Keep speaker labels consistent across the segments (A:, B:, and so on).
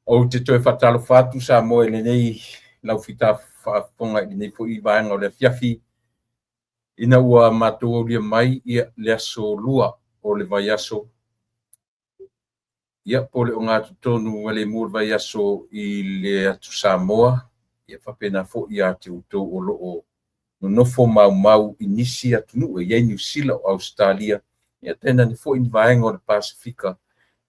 A: Ou te toe faatalofa atu Samoa i lenei laufita faafofoga i lenei foi vaega o le afiafi, ina ua matou aulia mai le aso 2 o le vaiaso, ia po o le ogatotonu galemu o le vaiaso i le atu Samoa, ia faapena foi ia te outou o lo o nonofo maumau i nisi atunuu e i ai Niu Sila, o Ausetalia, ia tainane foi ni vaega o le Pasefika,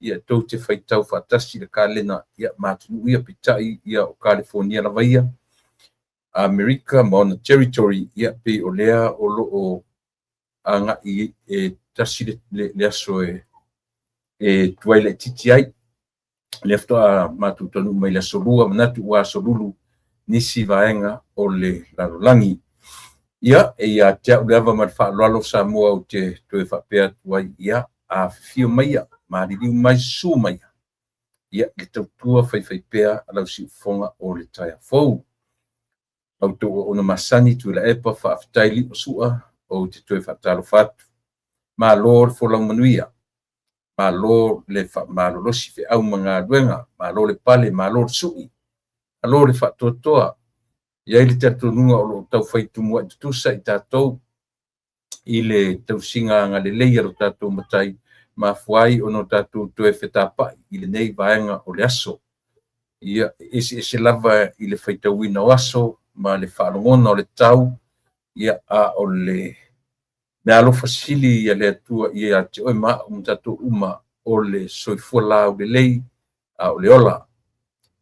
A: ia tou te faitau faatasi i le kalena ia ma atunuu ia, peitai ia o Kalifonia lava ia, Amerika ma ona territory, ia pei o lea o lo o agai e tasi le aso e tuai laitiiti ai. Lea faatoa matou taunuu mai le aso 2, manatu ua aso Lulu nisi vaega o le lalolagi. Ia, e ia te au le ava ma le faaaloalo Samoa ou te toe faapea atu ai, ia, afifio maia, maliliu mai, susu maia, ia, le tautua faifaipea a lau siufofoga o le taeao fou. La outou auauna masani Tuilaepa, faafetai Liusua, ou te toe faatalofa atu. Malo le folau manuia, malo le faamalolosi feau ma galuega, malo le pale, malo le sui, malo le faatoatoa. E i ai le talitonuga o lo o taufai tumuai tutusa i tatou i le tausiga agalelei a lo tatou Matai, mafua ai ona o tatou toe fetapai i lenei vaega o le aso. Ia, e eseese lava i le faitauina o aso ma le faalogona o le tau, ia, a o le meaalofa sili a le Atua ia te oe ma au ma tatou uma, o le soifua laulelei a o le ola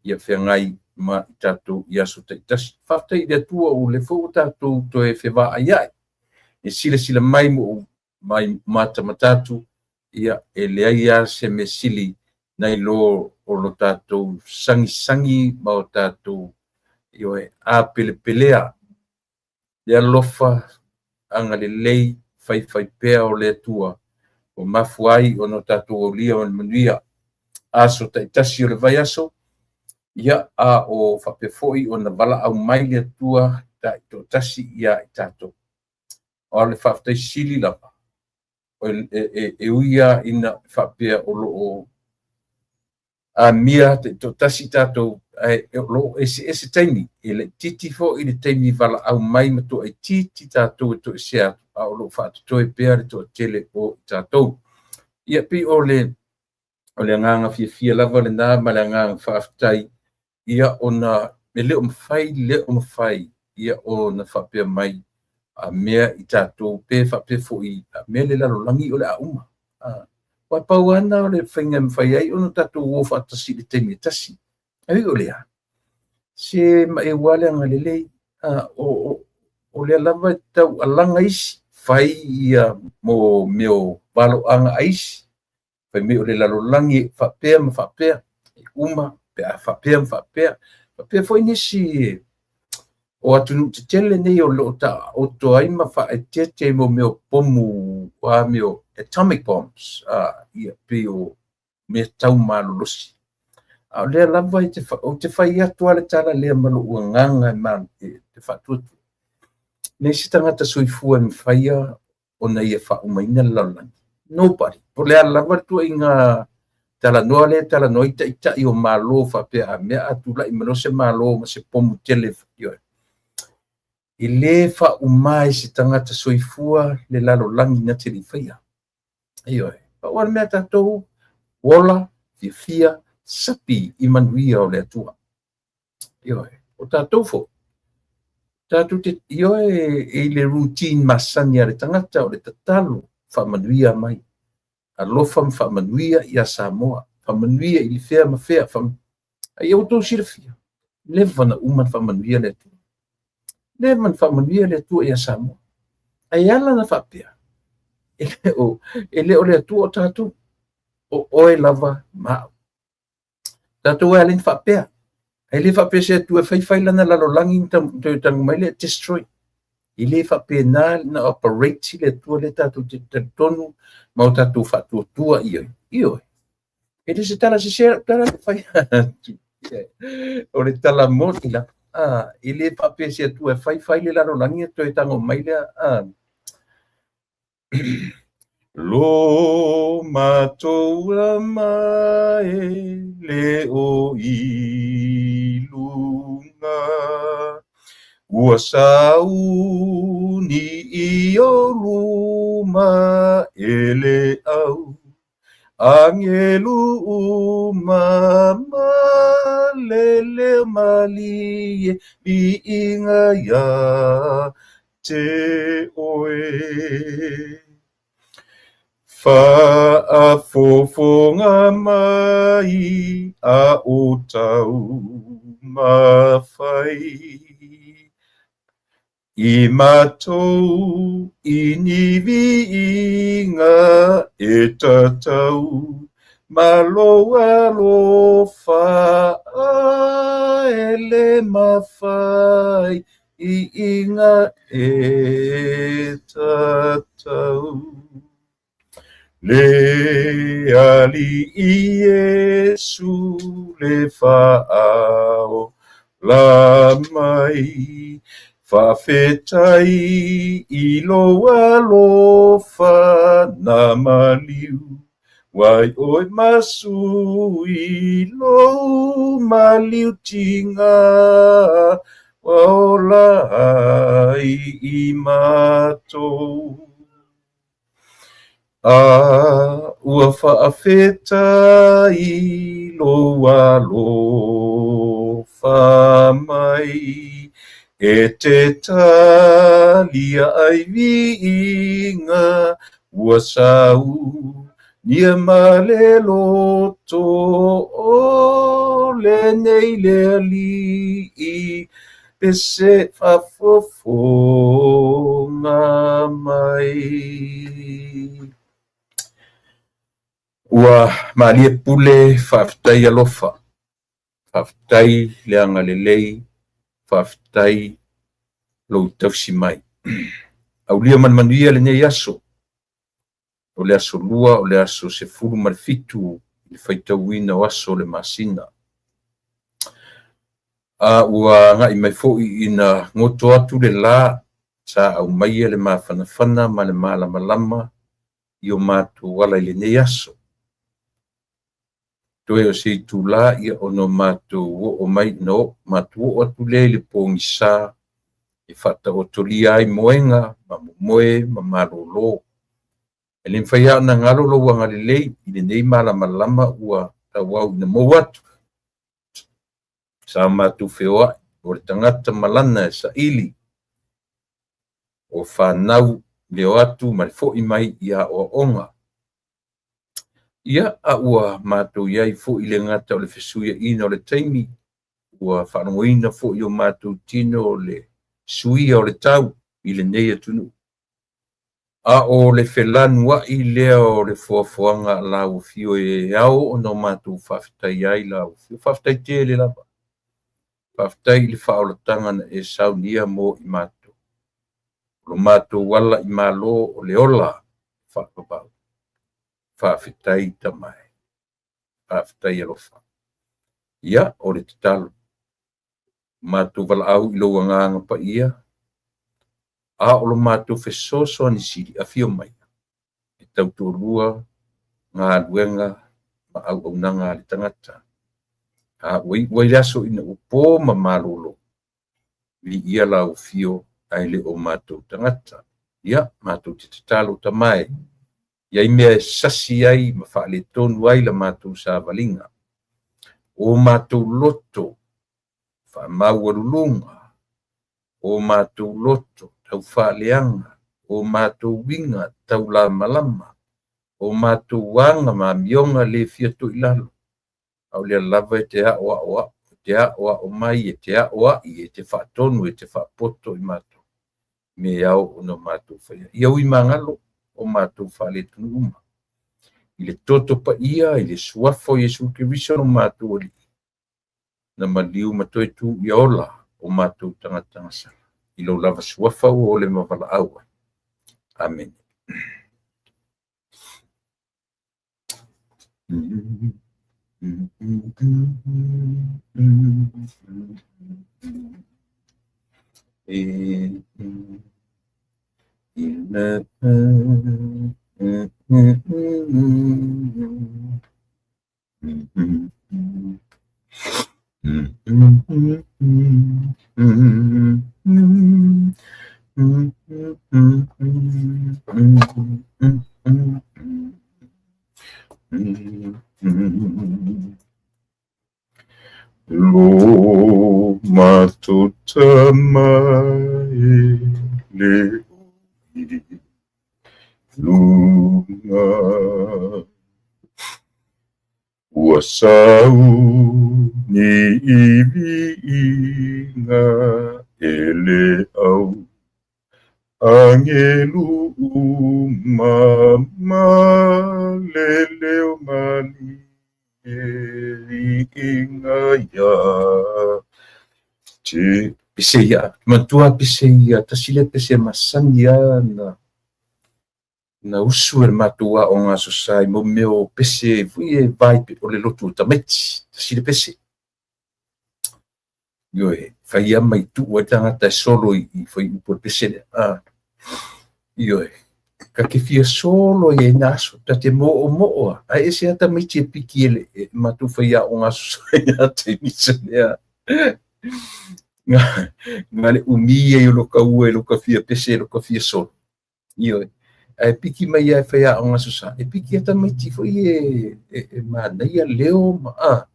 A: ia feagai ma i tatou i aso taitasi. Faafetai i le Atua o lea foi ua tatou toe fevaaiai, e silasila mai ma ou matamata atu, ia, e leai lava se mea sili nai lo o lo tatou sagisagi ma o tatou apelepelea le alofa agalelei faifaipea o le Atua ua mafua ai ona o tatou aulia ma le manuia aso taitasi o le vaiaso, ia, a o faapea foi ona valaau mai le Atua taitoatasi ia i tatou. O le faafetai sili lava, e ui lava ina faapea o lo o amia taitoatasi tatou, ae o lo o eseese taimi, e laitiiti foi le taimi valaau mai ma toaitiiti tatou e toesea atu, a o lo o faatotoe pea le toatele o i tatou. Ia pei o le agaga fiafia lava lena ma le agaga faafetai, ia, ona e le o mafai, le o mafai, ia, ona faapea mai a mea i tatou, pe faapea foi a mea le lalolagi o le a uma. Aua pau lava lena o le faiga e mafai ai ona tatou o faatasi i le taimi e tasi. Ae ui o lea, se maeu lava le agalelei, o lea lava e tau alaga isi, fai ia mo mea o valoaga a isi, fai mai o le lalolagi e faapea ma faapea, e uma pe a faapea ma faapea. Faapea foi nisi o atunuu tetele nei o lo o taoto ai ma faaeteete mo mea o pomu, a mea o atomic bombs, ia, pei o mea tau malolosi. A o lea lava ou te fai atu lava le tala lea ma lou agaga e te faatuatua. Leai se tagata soifua e mafaia ona ia faaumaina le lalolagi. Nobody. Po o le a lava le tuuaiga talanoa lea e talanoa ai taitai o malo faapea a mea a tulai mai loa se malo ma se pomu tele, e le faauma e se tagata soifua le lalolagi na te le i faia. Ioe. Pau lava le mea tatou, ola, fiafia, sapi i manuia o le Atua. Ioe. O tatou foi, tatou te, ioe, i le routine masani a le tagata o le tatalo, faamanuia mai, alofa ma faamanuia ia Samoa, faamanuia i le fea ma fea, ai outou silafia, leva na uma na faamanuia le Atua. Leva na faamanuia le Atua ia Samoa. Ae ala na faapea, e le o le Atua o tatou, o oe lava ma au. Tatou e ala ni faapea. Ae le faapea se Atua e faifai lana lalolagi na toe tagu mai lea destroy. E le faapena na operate le Atua lea tatou te talitonu ma o tatou faatuatua i ai. Ioe. E le se tala sese lau tala le fai atu. O le tala moni lava. E le faapea se Atua e faifai le lalolagi na toe tago mai lea. Lo matou ama e le o i luga, ua sauni i o luma e le au angelu uma ma le leo malie viiga ia te oe. Faafofoga mai a o taumafai, i matou i ni viiga e tatau, ma lou alofa e le mafai iiga e tatau. Le Alii Iesu le faaola mai, faafetai i lou alofa na maliu, ai oe masu i lou maliutiga, ua ola ai i matou. A ua faafetai lou alofa mai, e te talia ai viiga, ua saunia ma le loto o lenei le Alii, pe se faafofoga mai. Ua malie pule faafetai alofa, faafetai le agalelei, faafetai lou tausi mai. Aulia ma le manuia lenei aso, o le aso 2, o le aso 17 i le faitauina o aso o le masina. A ua agai mai foi ina goto atu le la, sa aumaia le mafanafana ma le malamalama i o matou ala i lenei aso. Toe o se itula ia ona matou oo mai na matou oo atu lea i le pogisa e faataotolia ai moega ma momoe ma malolo. E le mafai lava ona galo lou agalelei i lenei malamalama ua tauau ina mou atu. Sa matou feoai o le tagata malana e saili o fanau le o atu ma le foi mai i aoaoga. Ia, a ua matou iai foi le gata o le fesuiaiga o le taimi, ua faalogoina foi o matou tino o le suia o le tau i lenei atunuu. A o le felanuai lea o le foafoaga a lau afio e ao ona matou faafetai ai lau afio. Faafetai tele lava. Faafetai i le faaolataga na e saunia mo i matou. O lo matou ala i malo o le ola faavavau. Faafetai tamae. Faafetai alofa. Ia, o le tatalo. Matou valaau i lou agaga paia, a o lo matou fesoasoani sili afio mai e tautoalua galuega ma auaunaga a le tagata. A ua iu ai le aso ina ua po ma malolo, viia lau afio ae le o matou tagata. Ia, matou te tatalo tamae, iai mea e sasi ai ma faaletonu ai la matou savaliga. O matou loto faamaualuluga, o matou loto taufaaleaga, o matou uiga taulamalama, o matou aga ma amioga le fia toilalo, a o lea lava e te aoao, e te aoao mai, e te aoai, e te faatonu, e te faapoto i matou, me ao ona matou faia. Ia ui magalo o matou faaletonu uma. I le toto paia, i le suafa o Iesu Keriso lo matou Alii, na maliu ma toe tu ia ola o matou tagata gasala. I lou lava suafa ua ole ma valaau ai. Amen. Lo matuta mai le i luga. Ua sau ni i viiga e le au angelu uma ma le leo malie viiga ia te. Pese ia, manatua pese ia, tasi lea pese masani lava na na usu e le matou aoga Aso Sa i mo mea o pese foi e vai o le lotu o tamaiti, tasi le pese. Ioe, fai lava ma i tuu ai le tagata e solo i fuaiupu o le pese lea. Ah, ioe, ka te fia solo ai i na aso, ta te moomoo a, ae ese lava tamaiti e piki e le e matou faiaoga Aso Sa i na taimi se lea. Nga, nga le umi ai o lo ka ua i lo ka fia pese, lo ka fia solo. Ioe. Ae piki mai lava e faiaoga Aso Sa, e piki lava tamaiti foi e manaia leo ma a.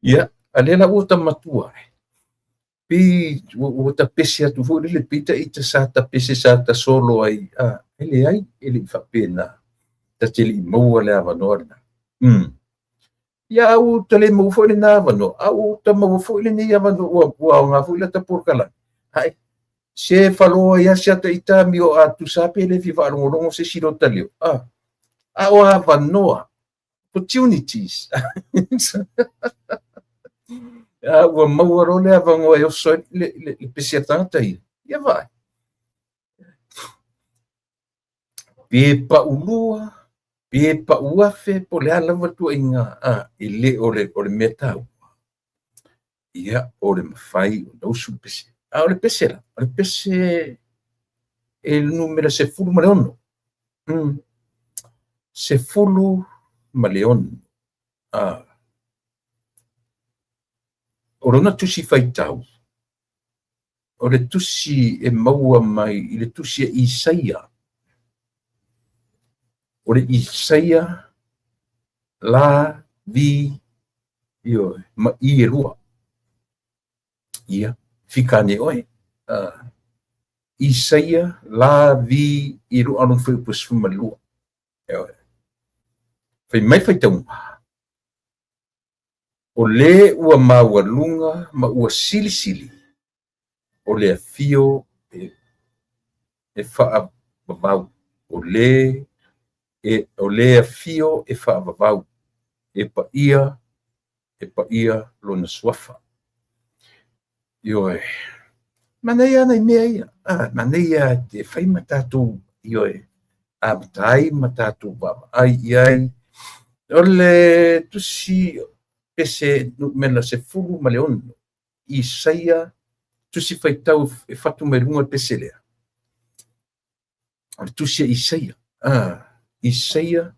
A: Ia, a lea la ua ta matua ai, pei ua ta pese atu foi lele, pei ta ita sa ta pese sa ta solo ai, a, e leai, e le i faapena, ta te le i maua le avanoa lena. Ia, a ua ta le maua foi lena avanoa, a ua ta maua foi lenei avanoa, ua aoga foi lata polokalame. Ae, se faloa ai lava si ata ita amio a tusa pe le fia faalogologo se isi i lota leo, a, a o avanoa, opportunities. A ua maua loa le avanoa e oso ai le pese a le tagata ia, ia vaai. Pe paulua, pe pauafe, po o le a lava le tuuaiga, a, e le o le mea taua. Ia, o le mafai ona usu le pese. A o le pese la, o le pese e numera 16. 16. A, o lona tusi faitau, o le tusi e maua mai i le tusi a Isaia. O le Isaia la vi ioe ma i e lua. Ia, fika ane oe. Isaia la vi i lua lona fuaiupu e 12. Ioe. Fai mai le faitauga, o le ua maualuga ma ua silisili, o le afio e faavavau, o le afio e faavavau, e paia, e paia lona suafa. Ioe, manaia nai mea ia, manaia te fai ma tatou, ioe, amata ai ma tatou vaavaai i ai. O le tusi pese numera 16, Isaia, tusi faitau e fatu mai luga le pese lea. O le tusi a Isaia. Isaia,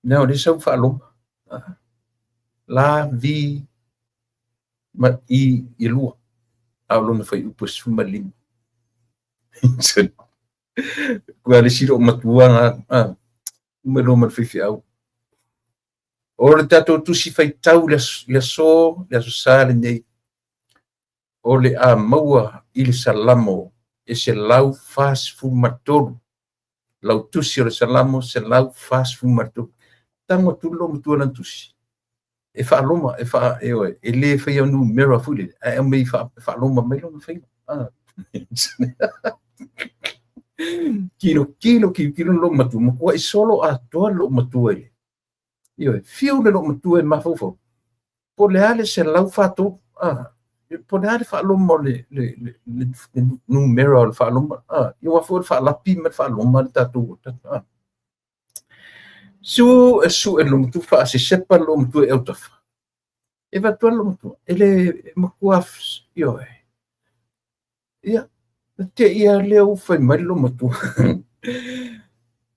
A: na o le sau faaloma. La, vi, ma i, i lua. A o lona fuaiupu e 15. Kua le isi loo matua uma loa ma le faifeau. O le tatou tusi faitau le aso, le Aso Sa lenei, o le a maua i le Salamo e 143. Lau tusi o le Salamo 143. Tago atu le matua lana tusi. E faaloma, e faa, e oe, e le faia numera foi lele, ae aumai faaloma mai lona faiga. Kilo, kilo, kilo, kilo loo matua, matua i solo atoa loo matua i le. Ioe, fiu le loo matua e mafaufau. Po le a le 143, po le a le faaloma o le numera o le faaloma, ia ua foi o le faalapi ma le faaloma le tatou, Su e su e le matua faasesepa le loo matua e autafa. E vaai atu lava le matua, e le matua, ioe. Ia, Na te ia lea ua fai mai le loomatua.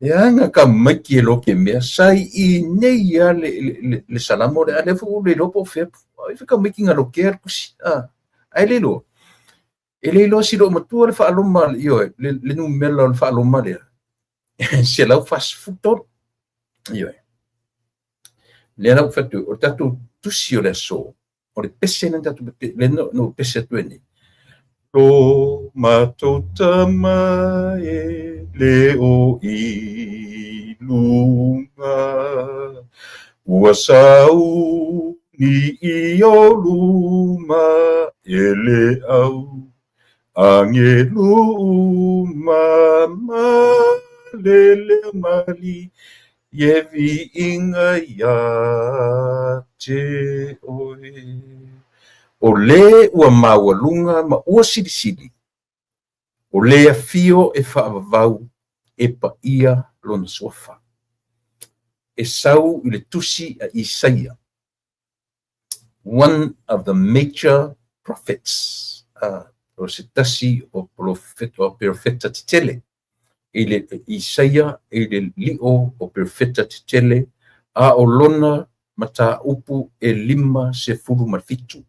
A: E aga tamaiti e loke mea, sa i nei ia le Salamo lea, a lea foi ua le iloa po o fea, ai foi tamaiti na lokea le tusi. Ae le iloa. E le iloa si loomatua le faaloma, ioe, le numera o le faaloma lea, 143. Ioe. Lea la ua fai atu, o le tatou tusi o le aso, o le pese lena tatou le no pese atu ai nei. Lo matou tama e le o i luga, ua sauni i o luma e le au angelu ma ma le le mali ye vi inga ia te oe. O le ua maualuga ma ua silisili, o le afio e faavavau e paia lona suafa. E sau i le tusi a Isaia, one of the major prophets, o se tasi o profeta, o profeta tetele. I le Isaia i le lio o profeta tetele, a o lona mataupu e 57.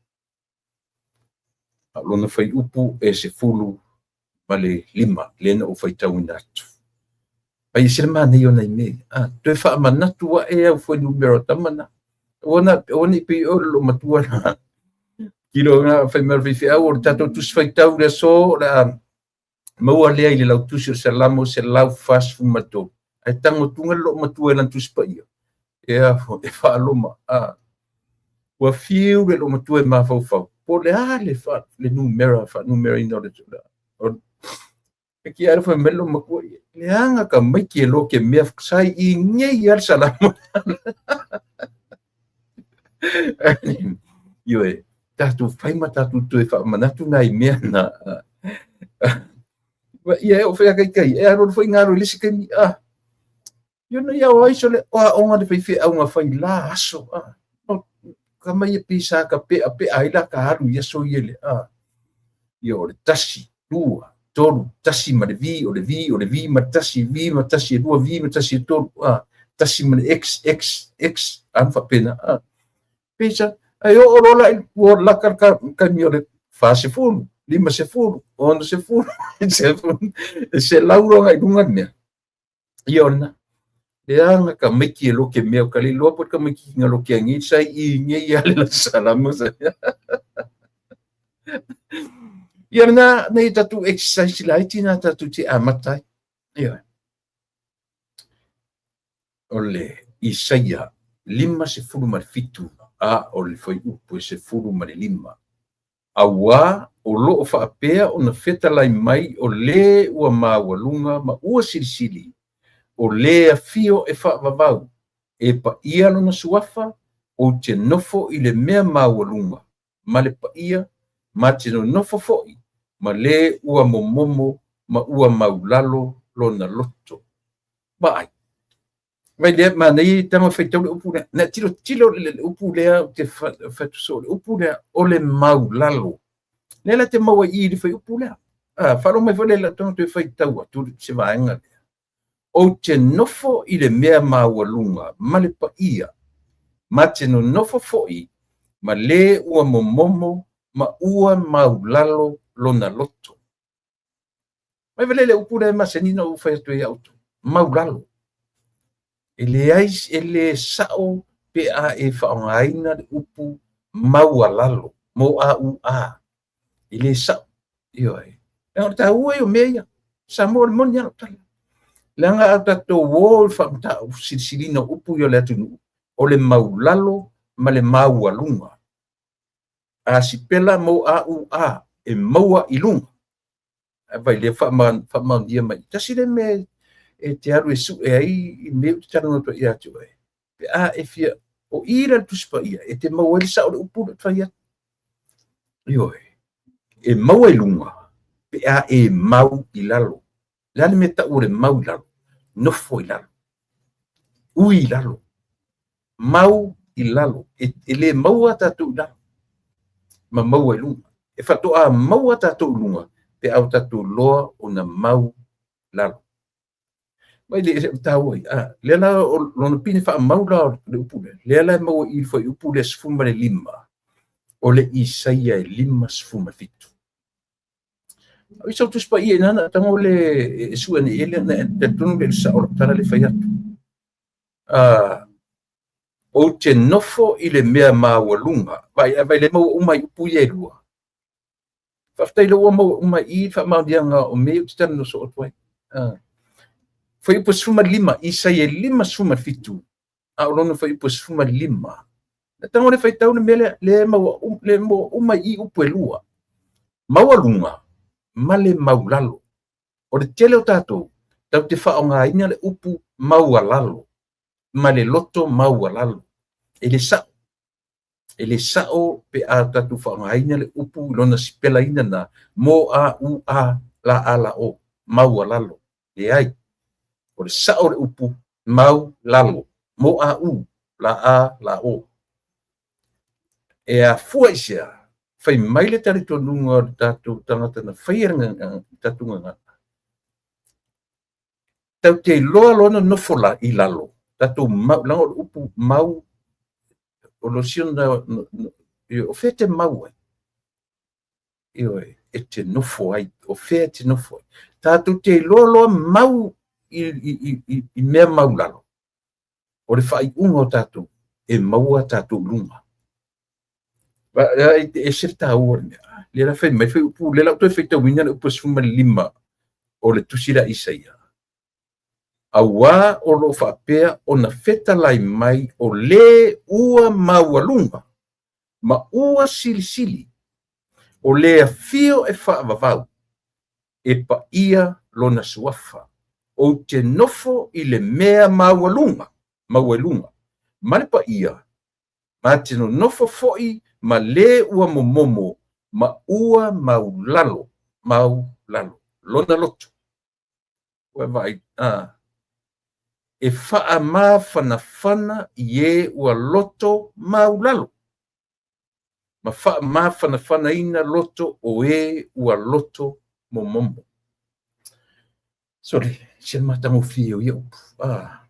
A: A o lona fuaiupu e 15, lea na ou faitauina atu. Ai se manaia o nai mea. Toe faamanatu ae au fuainumera o tama na. Ua na pei o le loomatua na. Tilo na fai mai o le faifeau o le tatou tusi faitau le aso, o le a maua lea i le lautusi o Salamo 143. Ae tago atu le loomatua e lana tusi paia. E e faaloma. Ua fiu le loomatua e mafaufau. Po le a le numera, faanumeraina o le e ki ala fai mai le loomatua. Le aga tamaiti e loke mea sai i nei a le Salamo. Ioe, tatou fai ma tatou toe faamanatu nai mea na. Ia e o fai kai kai, e alo foi ngalo i le isi taimi. Ia no ia o ai so le o aoga le faifeau na fai la aso. Ka mai e pisa ka pe a pe ai la ka alu ia so ia le. Ia o le 1, 2, 3, 1 ma le V, o le V, o le V ma 1, V ma 1, 2, V ma 1, 3, 1 ma le X, X, X, a faapena. Pisa, ai o lola i ua laka ka kaimi o le 40, 50, 60, e se lauroga i lunga le mea. Ia o lena. Le aga tamaiti e loke mea, o ka le iloa po o le tamaiti na loke angi, sai i nei a le la Salamo sa. Ia lena, nei tatou exercise laiti na tatou te amata ai. Ia. O le Isaia 57, a o le fuaiupu e 15. Auā o loo faapea ona fetalai mai o le ua maualuga ma ua silisili, o le afio e faavavau, e paia lona suafa, ou te nofo i le mea maualuga, ma le paia, ma te nonofo foi, ma le ua momomo ma ua maulalo lona loto. Vaai. Vai lea manaia tama faitau le upu lea. Na tilo tilo le upu lea te fatu so le upu lea o le maulalo. Lea la te maua i le fai upu lea. Faalogo mai foi le la tonga toe faitau atu se vaega lea. Ou te nofo i le mea maualuga ma le paia, ma te nonofo foi ma le ua momomo ma ua maulalo lona loto. Mai vale le upu lea masani na ou fai atu ai au maulalo. E le ai, e le sao pe a e faaaogaina le upu maualalo, mo a u a. E le sao. Ioe. Leaga o le taua ia o mea ia. Samoa o le moni lava lau tala. Leaga a tatou o i le faamatau silisilina o upu ia o le atunuu, o le maulalo ma le maualuga. A sipela mo a u a, e maua i luga. Ae vai lea faamaonia mai. Tasi le mea e te alu e sue ai i mea ou te talanoa atu ai ia te oe. Pe a e fia, o i la le tusi paia, e te maua ai le sao o le upu le fai atu. Ioe, e maua i luga, pe a e mau i lalo. Le a le mea tau o le mau i lalo? Nofo i lalo. Ui i lalo. Mau i lalo. E le maua tatou i lalo. Ma maua i luga. E faatoa maua tatou i luga, pe a ua tatou iloa ona mau lalo. Mai le taua ia. Ah, lea la o lona pine faamau la o le upu lea, lea la e maua i le fuaiupu lea 15 o le Isaia e 57. O i sau Tusi Paia ina na tago le e sue nei e le na talitonu le sao o lau tala le fai atu. Ah, ou te nofo i le mea maualuga. Vai, vai le maua uma i upu ia e lua. Faafetai lea ua maua uma i i faamaoniaga o mea ia ou te talanoa soo atu ai. Ah. Fuaiupu 15, Isaia 57, a o lona fuaiupu 15. Na tago le faitau le mea lea, lea maua, lea maua uma i upu e lua. Maualuga ma le maulalo. O le tele o tatou, tatou te faaaogaina le upu maualalo ma le loto maualalo. E le sao. E le sao pe a tatou faaaogaina le upu i lona sipelaina na, mo a u a la a la o, maualalo. Leai. O le sao o le upu mau lalo, mo a u la a la o. E afua i sea, fai mai le talitonuga o le tatou tagata na faia le tatou gagana. Tatou te iloa lona nofo la i lalo, tatou mau, leaga o le upu mau, o lo siona, o fea te mau ai? Ioe, e te nofo ai, o fea e te nofo ai. Tatou te iloa loa mau i mea maulalo, o le faaiuga o tatou, e maua tatou i luga. E ese le taua o le mea. Lea la fai mai le fuaiupu, lea la ua toe faitauina le upu 15 o le tusi lea a Isaia. Auā o lo o faapea ona fetalai mai o le ua maualuga ma ua silisili, o le afio e faavavau, e paia lona suafa. Ou te nofo i le mea maualuga, maualuga, ma le paia, ma te nonofo foi ma le ua momomo ma ua maulalo, maulalo, lona loto. Ua vaai, a, e faamafanafana i e ua loto maulalo, ma faamafanafanaina loto o e ua loto momomo. Sole, se matagofie o ia upu. Ah.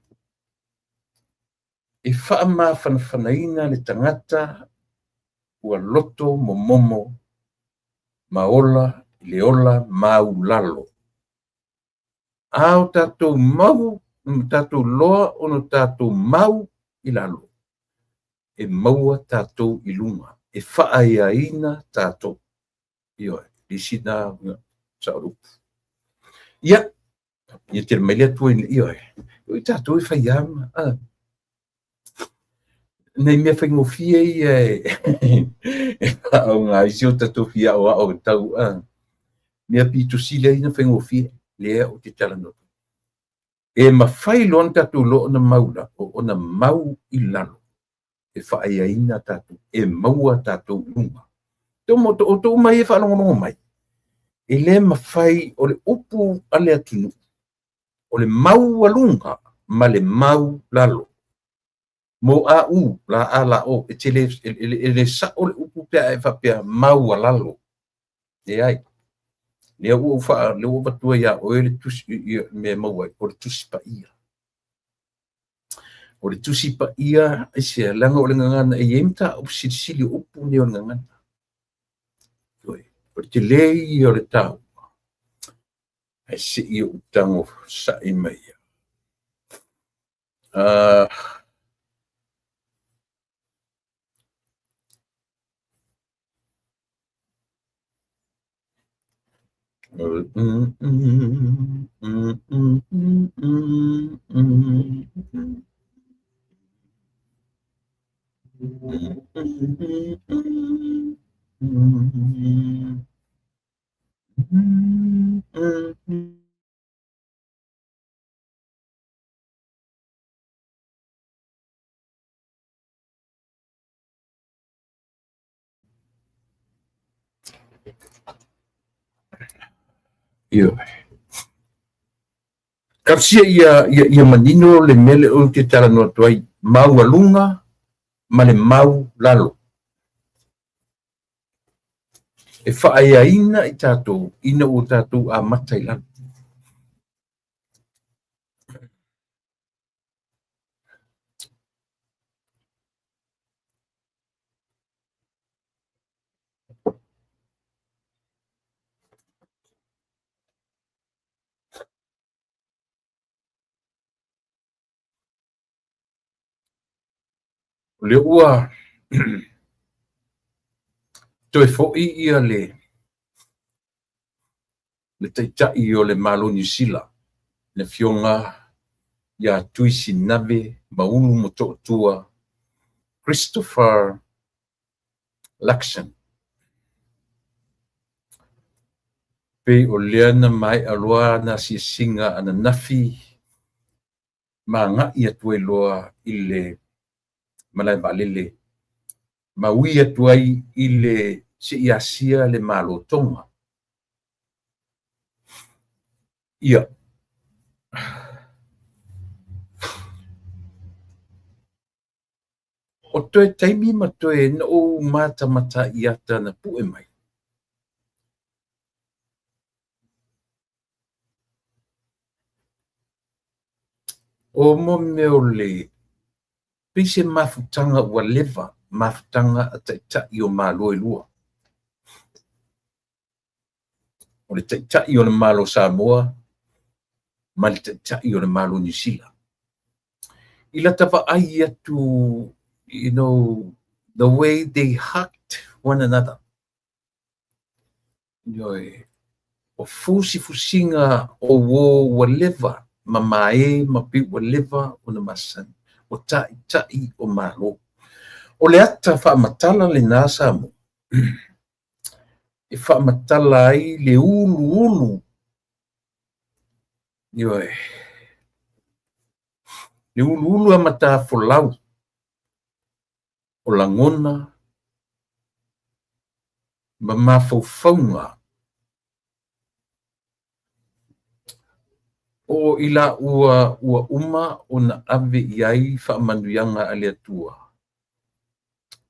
A: E faamafanafanaina le tagata ua loto momomo ma ola i le ola maulalo. A o tatou mau, tatou loa ona tatou mau i lalo, e maua tatou i luga, e faaeaina tatou. Ioe, le isi na sao le upu. Ia, ia tele mai le Atua ina, ioe, o i tatou e fai ama, a. Nei mea faigofie ia e faaaoga ai si o tatou fia aoao e tau, a. Mea pito sili ai ona faigofie, lea ou te talanoa. E mafai loa ona tatou iloa ona mau la, ona mau i lalo, e faaeaina tatou, e maua tatou i luga. O outou uma ia e faalogologo mai, e le mafai o le upu a le atunuu, o le maualuga ma le mau lalo. Mo a u, la a la o, e te le, e le sao le upu pe a e faapea maualalo. Leai. Lea ua ou faa, lea ua avatua ia oe le tusi, ia, mea e maua ai, o le Tusi Paia. O le Tusi Paia, aisea, leaga o le gagana, e i ai mataupu silisili o upu nei o le gagana. O le tele ia o le taua. Ae se i ou tago sa'i mai ia. Ioe. Talosia ia, ia, ia manino le mea lea ou te talanoa atu ai, maualuga ma le mau lalo. E faaeaina i tatou ina ua tatou amata i lalo. O lea ua toe foi ia le Taitai o le Malo o Niu Sila, le Afioga ia Tuisinave Maulu Motootua Christopher Luxon. Pei o lea na maea loa ana asiasiga ananafi ma agai atu ai loa i le malae vaalele ma ui atu ai i le se i asia le Malo Tonga. Ia, o toe taimi ma toe na ou matamata i ata na pue mai. O mo mea o le pei se mafutaga ua leva, mafutaga a taitai o Malo e lua. O le Taitai o le Malo Samoa ma le Taitai o le Malo Niu Sila. I lata vaai atu, you know, the way they hugged one another. Ioe, o fusifusiga o uō ua leva ma mae ma pei ua leva ona masani, o taitai o Malo. O le ata faamatala lenā Samoa e faamatala ai le uluulu, ioe, le uluulu amatafolau o lagona ma mafaufauga o i laua ua uma ona ave i ai faamanuiaga a le Atua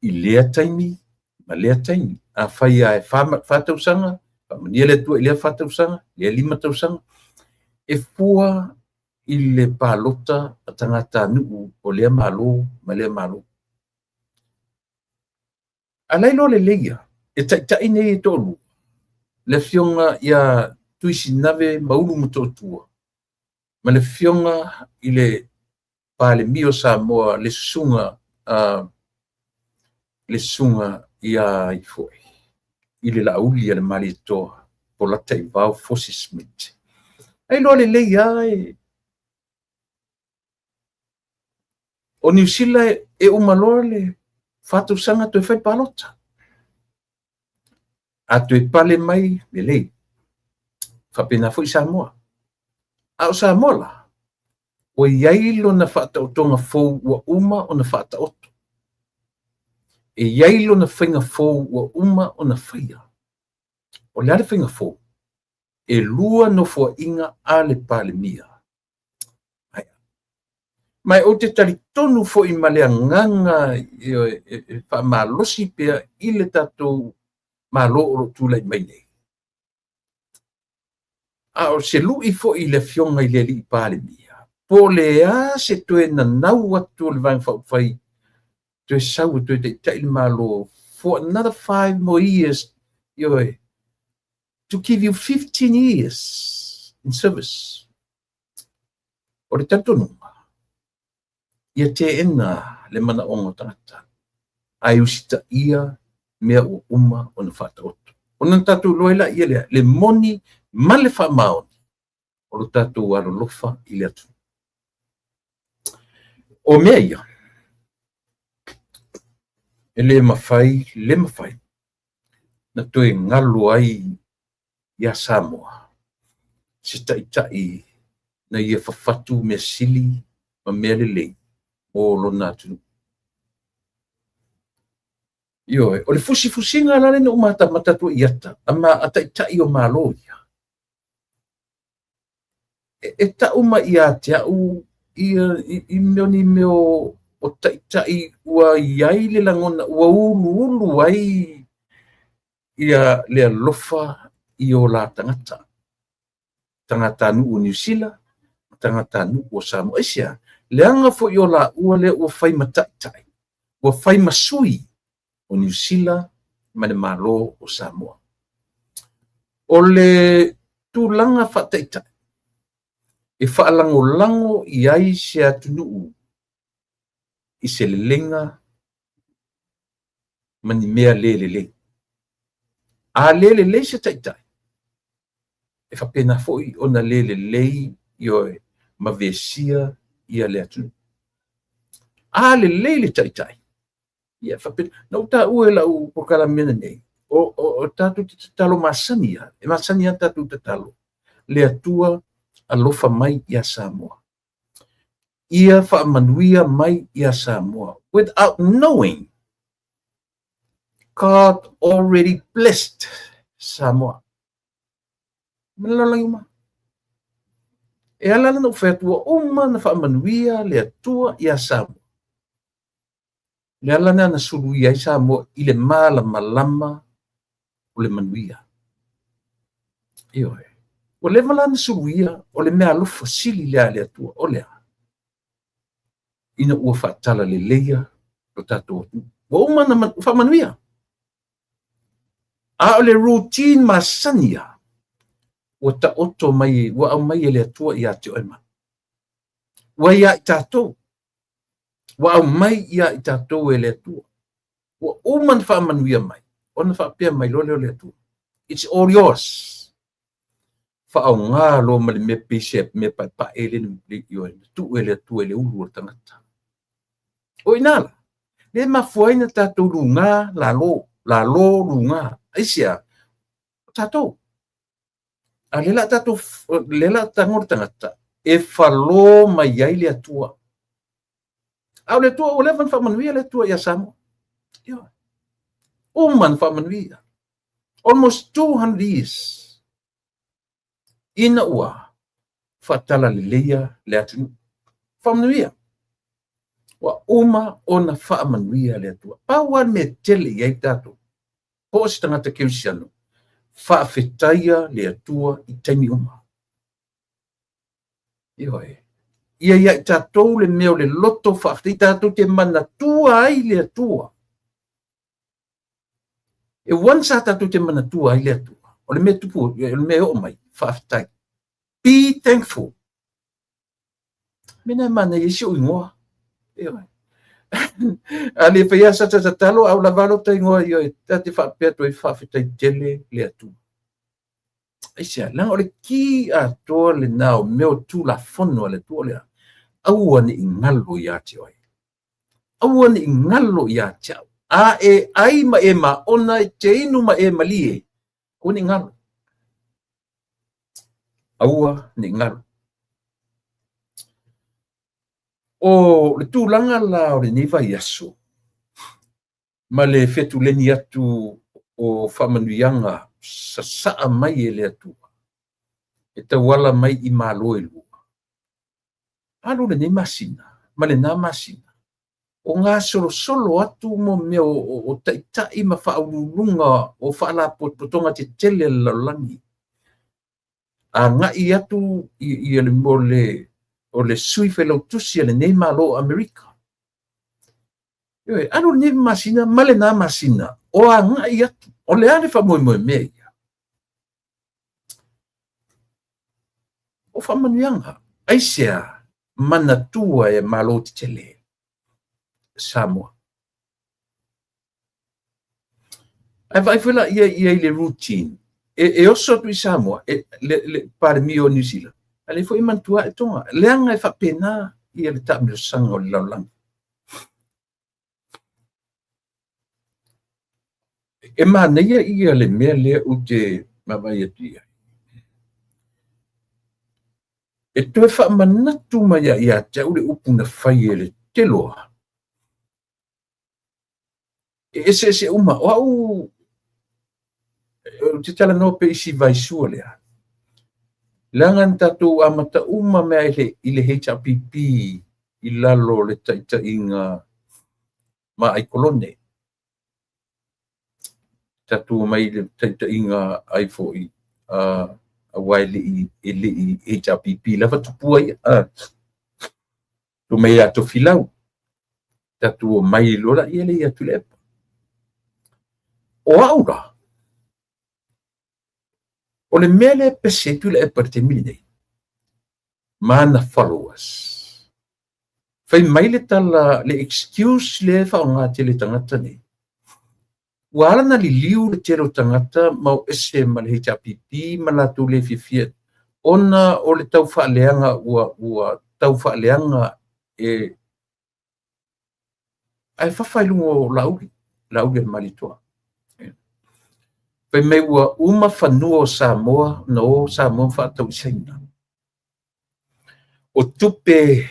A: i lea taimi ma lea taimi. Afai lava e fa tausaga, faamanuia le Atua i lea 4 tausaga, lea 5 tausaga, e fua i le palota a tagatanuu o lea Malo ma lea Malo. A la e iloa lelei lava, e taitai nei e toalua, le Afioga ia Tuisinave Maulu Motootua ma le Afioga i le Palemia o Samoa, le Susuga ia ai foi i le Laauli a le Malietoa Polataivao Fosi Smith. E iloa lelei lava o Niu Sila e uma loa le 4 tausaga toe fai palota. A toe pale mai, lelei. Faapena foi Samoa. A o Samoa la, ua i ai lona faataotoga fou ua uma ona faataoto. E i ai lona faiga fou ua uma ona faia. O le a le faiga fou? E 2 nofoaiga a le Palemia. Ma ou te talitonu foi ma le agaga e faamalosi pea i le tatou Malo o lo o tulai mai nei. A o se lui foi i le Afioga i le Alii Palemia, po o le a se toe nanau atu o le Vaega Faaupufai toe sau e toe taitai le Malo for another 5 more years, ioe, to give you 15 years in service. O le talitonuga, ia teena le manaoga o tagata, ae usitaia mea ua uma ona faataoto. Ona na tatou iloa ai laia lea, le moni ma le faamaoni o lo tatou alolofa i le atunuu. O mea ia, e le mafai, le mafai, na toe galo ai ia Samoa se taitai na ia fafatu mea sili ma mea lelei mo lona atunuu. Ioe, o le fusifusiga la le na ou matamata atu ai i ata a taitai o Malo ia. E tau mai ia te au ia i mea ni mea o taitai ua i ai le lagona ua uluulu ai. Ia le alofa i o la tagata. Tagatanuu o Niu Sila, tagatanuu o Samoa. Aisea? Leaga foi o laua lea ua fai ma taitai, ua fai ma sui o Niu Sila ma le Malo o Samoa. O le tulaga faataitai e faalagolago i ai se atunuu i se leleiga ma ni mea le lelei. A le lelei se taitai, e faapena foi ona le lelei, ioe, ma vesia ia le atunuu. A lelei le taitai, ia faapena. Na ou taua i lau polokalame nei, o tatou te tatalo masani lava, e masani lava tatou tatalo, le Atua alofa mai ia Samoa. Ia faamanuia mai ia Samoa. Without knowing, God already blessed Samoa. Ma le lalolagi uma. E ala la ona ou fai atu, ua uma ona faamanuia le Atua ia Samoa. Le ala lena na suluia ai Samoa i le malamalama o le manuia. Ioe. Ua leva la ona suluia o le mea alofa sili lea a le Atua, o le a? Ina ua faatalaleia lo tatou atunuu. Ua uma ona faamanuia. A o le routine masani lava, ua taoto mai, ua aumai e le Atua ia te oe ma au. Ua ia i tatou. Ua aumai ia i tatou e le Atua. Ua uma ona faamanuia mai, ona faapea mai loa lea o le Atua, it's all yours. Faaaoga loa ma le mea pei se mea paepae le ioe, na tuu e le Atua i le ulu o le tagata. O i ina la, le mafua ai na tatou luga lalo, lalo luga. Aisea? O tatou. A lea la tatou, lea la tago le tagata e falo mai ai le Atua. A o le Atua ua leva ona faamanuia le Atua ia Samoa. Ioe. Uma ona faamanuia. Almost 200 years. Ina ua faatalaleia le atunuu. Faamanuia. Ua uma ona faamanuia le Atua. Pau lava le mea tele i ai tatou, po o se tagata kerisiano, faafetaia le Atua i taimi uma. Ioe. Ia ia i tatou le mea o le loto faafetai, tatou te manatua ai le Atua. E once a tatou te manatua ai le Atua, o le mea tupu, o le mea e oo mai, faafetai. Be thankful. Mena e manaia ai si ou igoa. Ioe. A le faia sa tatalo, a o lava lo ta igoa, ioe, ta te faapea atu ai faafetai tele le Atua. Aisea, leaga o le ki atoa lena o mea o Tulafono a le Atua o le a? Aua ne i galo ia te oe. Aua ne i galo ia te au. A e ai ma e maona, e te inu ma e malie, aua ne i galo. Aua ne i galo. O le tulaga la o lenei vaiaso, ma le fetuleni atu o faamanuiaga sasaa mai e le Atua, e tauala mai i Malo e lua. Alu lenei masina ma lena masina, o gasolosolo atu mo mea o taitai ma faauluuluga o faalapotopotoga tetele a le lalolagi. Agai atu i le mo le o le sui failautusi a lenei Malo o Amerika. Ioe, alu lenei masina ma lena masina, o agai atu, o le a le faamoemoe mea ia? O faamanuiaga, aisea manatua e Malo tetele Samoa. Ae vaai foi la ia i le routine, e oso atu i Samoa, le Palemia o Niu Sila, a lea foi e manatua ae Tonga, leaga e faapena ia le taamilosaga o le lalolagi. E manaia ia le mea lea ou te vaavaai atu i ai. E toe faamanatu mai ia te au le upu na fai e le Teloa. E eseese uma. O au, ou te talanoa pea i si vaisua lea. Leaga na tatou amata uma mea i le HRPP i lalo o le taitaiga ma Aikolone. Tatou omai i le taitaiga ai foi aua e le i HRPP lava tupua ia. Omai ia Tofilau, tatou omai loa laia lea ia Tuilaepa. O au la, o le mea lea e pese ai Tuilaepa i le taimi lenei, ma ana followers. Fai mai le tala, le excuse lea e faaaoga tele e tagata nei, ua ala ona liliu le tele o tagata ma o ese ma le HRPP ma latou le fiafia ona o le tau faaleaga ua tau faaleaga e ae fafa i luga o Laauli, Laauli a le Malietoa. Fai mai ua uma fanua o Samoa na o Samoa ma faatau i Saina. O tupe,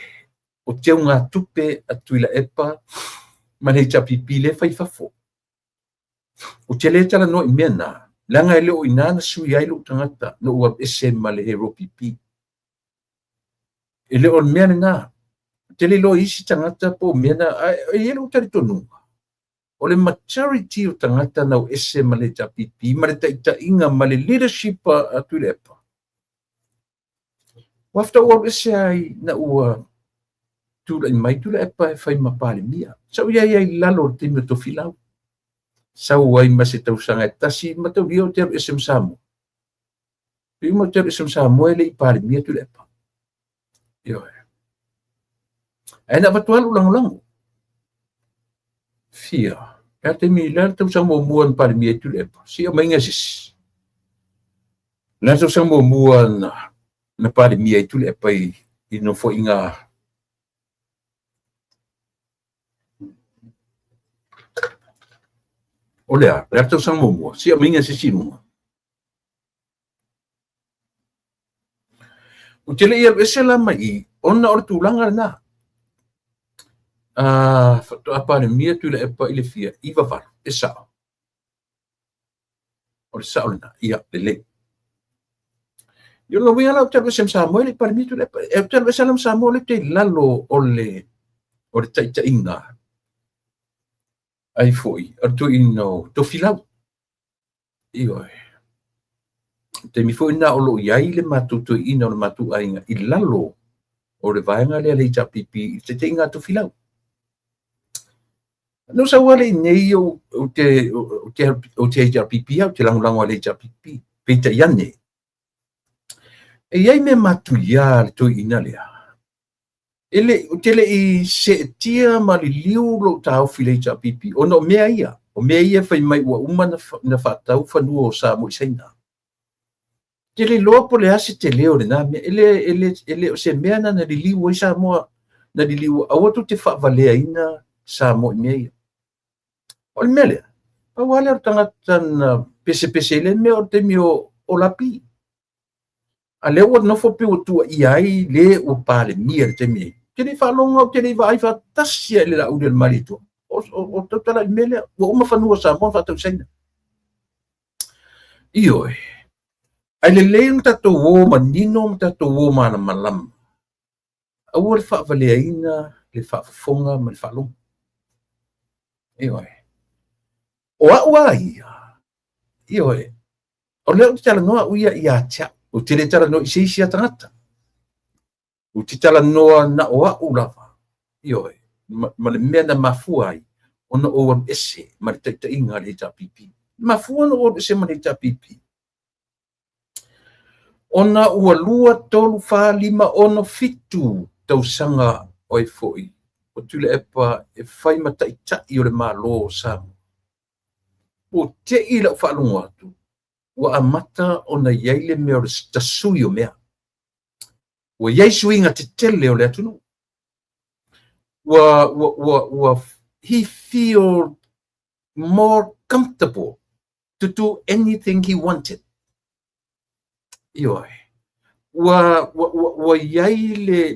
A: o teugatupe a Tuilaepa ma le HRPP lea e fai i fafo. Ou te le talanoa i mea na, leaga e le o i ina na sui ai lou tagata na ou alu ese ma le HRPP. E le o le mea lena. Ou te le iloa i isi tagata po o mea na, ae e i ai lou talitonuga, o le majority o tagata na o ese ma le HRPP ma le taitaiga ma le leadership a Tuilaepa, ua faatoa ou alu ese ai na ua tulai mai Tuilaepa e fai ma Palemia. Sa ou i ai ai i lalo o le taimi o Tofilau. Sau ai ma se tausaga e tasi, mataulia ou te alu ese ma Samoa. Pe uma ou te alu ese ma Samoa e le i Palemia Tuilaepa. Ioe. Ae na avatu lava lou lagolago. Fia. E a taimi, le a le tausaga muamua na Palemia ai Tuilaepa? Se i aumaiga e se isi. Le a le tausaga muamua na Palemia ai Tuilaepa i Nofoaiga o le a? Le a le tausaga muamua? Se i aumaiga e se isi i luga. Ou te le i alu ese la mai i ona o le tulaga lena. Faatoa Palemia Tuilaepa i le fia 98, e sao. O le sao lena, ia, lelei. Ia lona uiga la ou te alu ese ma Samoa e le i Palemia Tuilaepa. Ou te alu ese la ma Samoa o lea ou te i lalo o le taitaiga ai foi o le toeaina o Tofilau. Ioe. Taimi foi lena o lo o i ai le matou toeaina o le matou aiga i lalo o le vaega lea a le HRPP i le taitaiga a Tofilau. Na ou sau lava i inei ou te HRPP au, ou te lagolago i le HRPP. Peitai ane, e i ai mea matuia a le toeaina lea, E le, ou te le i seetia ma liliu lou taofi i le HRPP, ona o mea ia, o mea ia e fai mai ua uma na faatau fanua o Samoa i Saina. Ou te le iloa po o le a se tele o lena mea. E le, e le, e le o se mea na na liliu ai Samoa, na liliu, aua tou te faavaleaina Samoa i mea ia. O le mea lea, pau lava lea o le tagata na pesepese i lea mea o le taimi o Lapi. A lea ua nofo pei ua tuuaia ai le ua Palemia i le taimi nei. Ou te le i faalogo, ou te le i vaai faatasi lava i le Laauli a le Malietoa. O tautala i le mea lea, ua uma fanua o Samoa na faatau i Saina. Ioe, ae lelei ona tatou o manino ma tatou o malamalama. Aua le faavaleaina le faafofoga ma le faalogo. Ioe. O au lava ia, ioe, O lea ou te talanoa au ia ia te au. Ou te le talanoa i se isi a tagata. Ou te talanoa na o au lava. Ioe, ma le mea na mafua ai ona ou alu ese ma le taitaiga a le HRPP. Na mafua ona ou alu ese ma le HRPP. Ona ua 2, 3, 4, 5, 6, 7 tausaga o ai foi o Tuilaepa e fai ma taitai o le Malo o Samoa. Ua te i lau faalogo atu, ua amata ona i ai le mea o le tasui o mea. Ua i ai suiga tetele o le atunuu. Ua he feel more comfortable to do anything he wanted. Ioe. Ua i ai le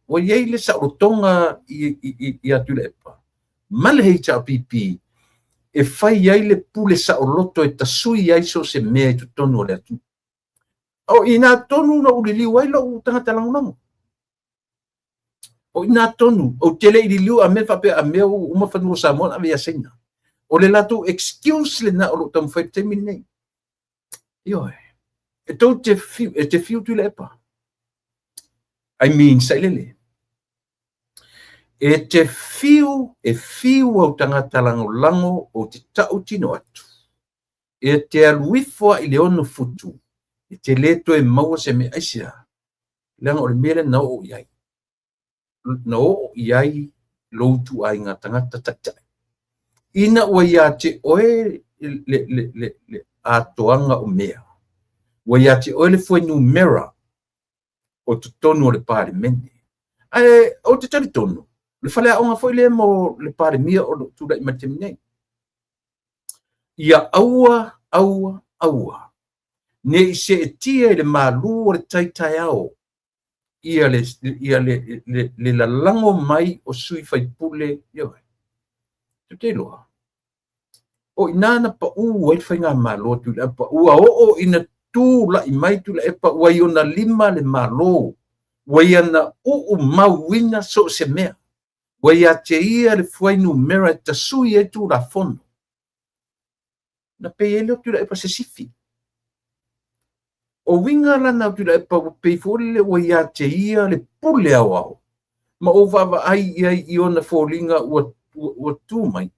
A: ua i ai le saolotoga ia Tuilaepa ma le HRPP e fai ai le pule saoloto e tasui ai so o se mea i totonu o le atunuu. O i ina tonu na ou liliu ai lou tagata lagolago. O i ina tonu, ou te le i liliu a mea faapea a mea ua uma fanua o Samoa na ave ia Saina. O le latou excuse lena o lo o taumafai i le taimi lenei. Ioe. E tou te fiu, e te fiu Tuilaepa. I mean, Sailele. E te fiu, e fiu au tagata lagolago ou te tautino atu. E te alu ifo lava i le 6 futu, e te le toe maua se mea. Aisea? Leaga o le mea lea na oo i ai. Na oo i ai lou ituaiga tagata taitai. Ina ua ia te oe le, le, le, le atoaga o mea, ua ia te oe le fuainumera o totonu o le Palemene. Ae ou te talitonu, le faleaoga foi lea mo le Palemia o lo o tulai mai i le taimi nei. Ia aua, aua, aua ne i seetia i le malu o le tai taeao ia le, ia le, le, le lalago mai o sui faipule, ioe. Tou te iloa, o i ina na pau ai le faigamalo a Tuilaepa, ua oo ina tulai mai Tuilaepa ua i ona lima le Malo, ua ia na uumauina so o se mea, ua ia te ia le fuainumera e tasui ai Tulafono. Na pei ai lea o Tuilaepa se sifi. O uiga la na o Tuilaepa ua pei foi lele ua ia te ia le pule aoao, ma ou vaavaai i ai i ona foliga ua, ua, ua tu mai,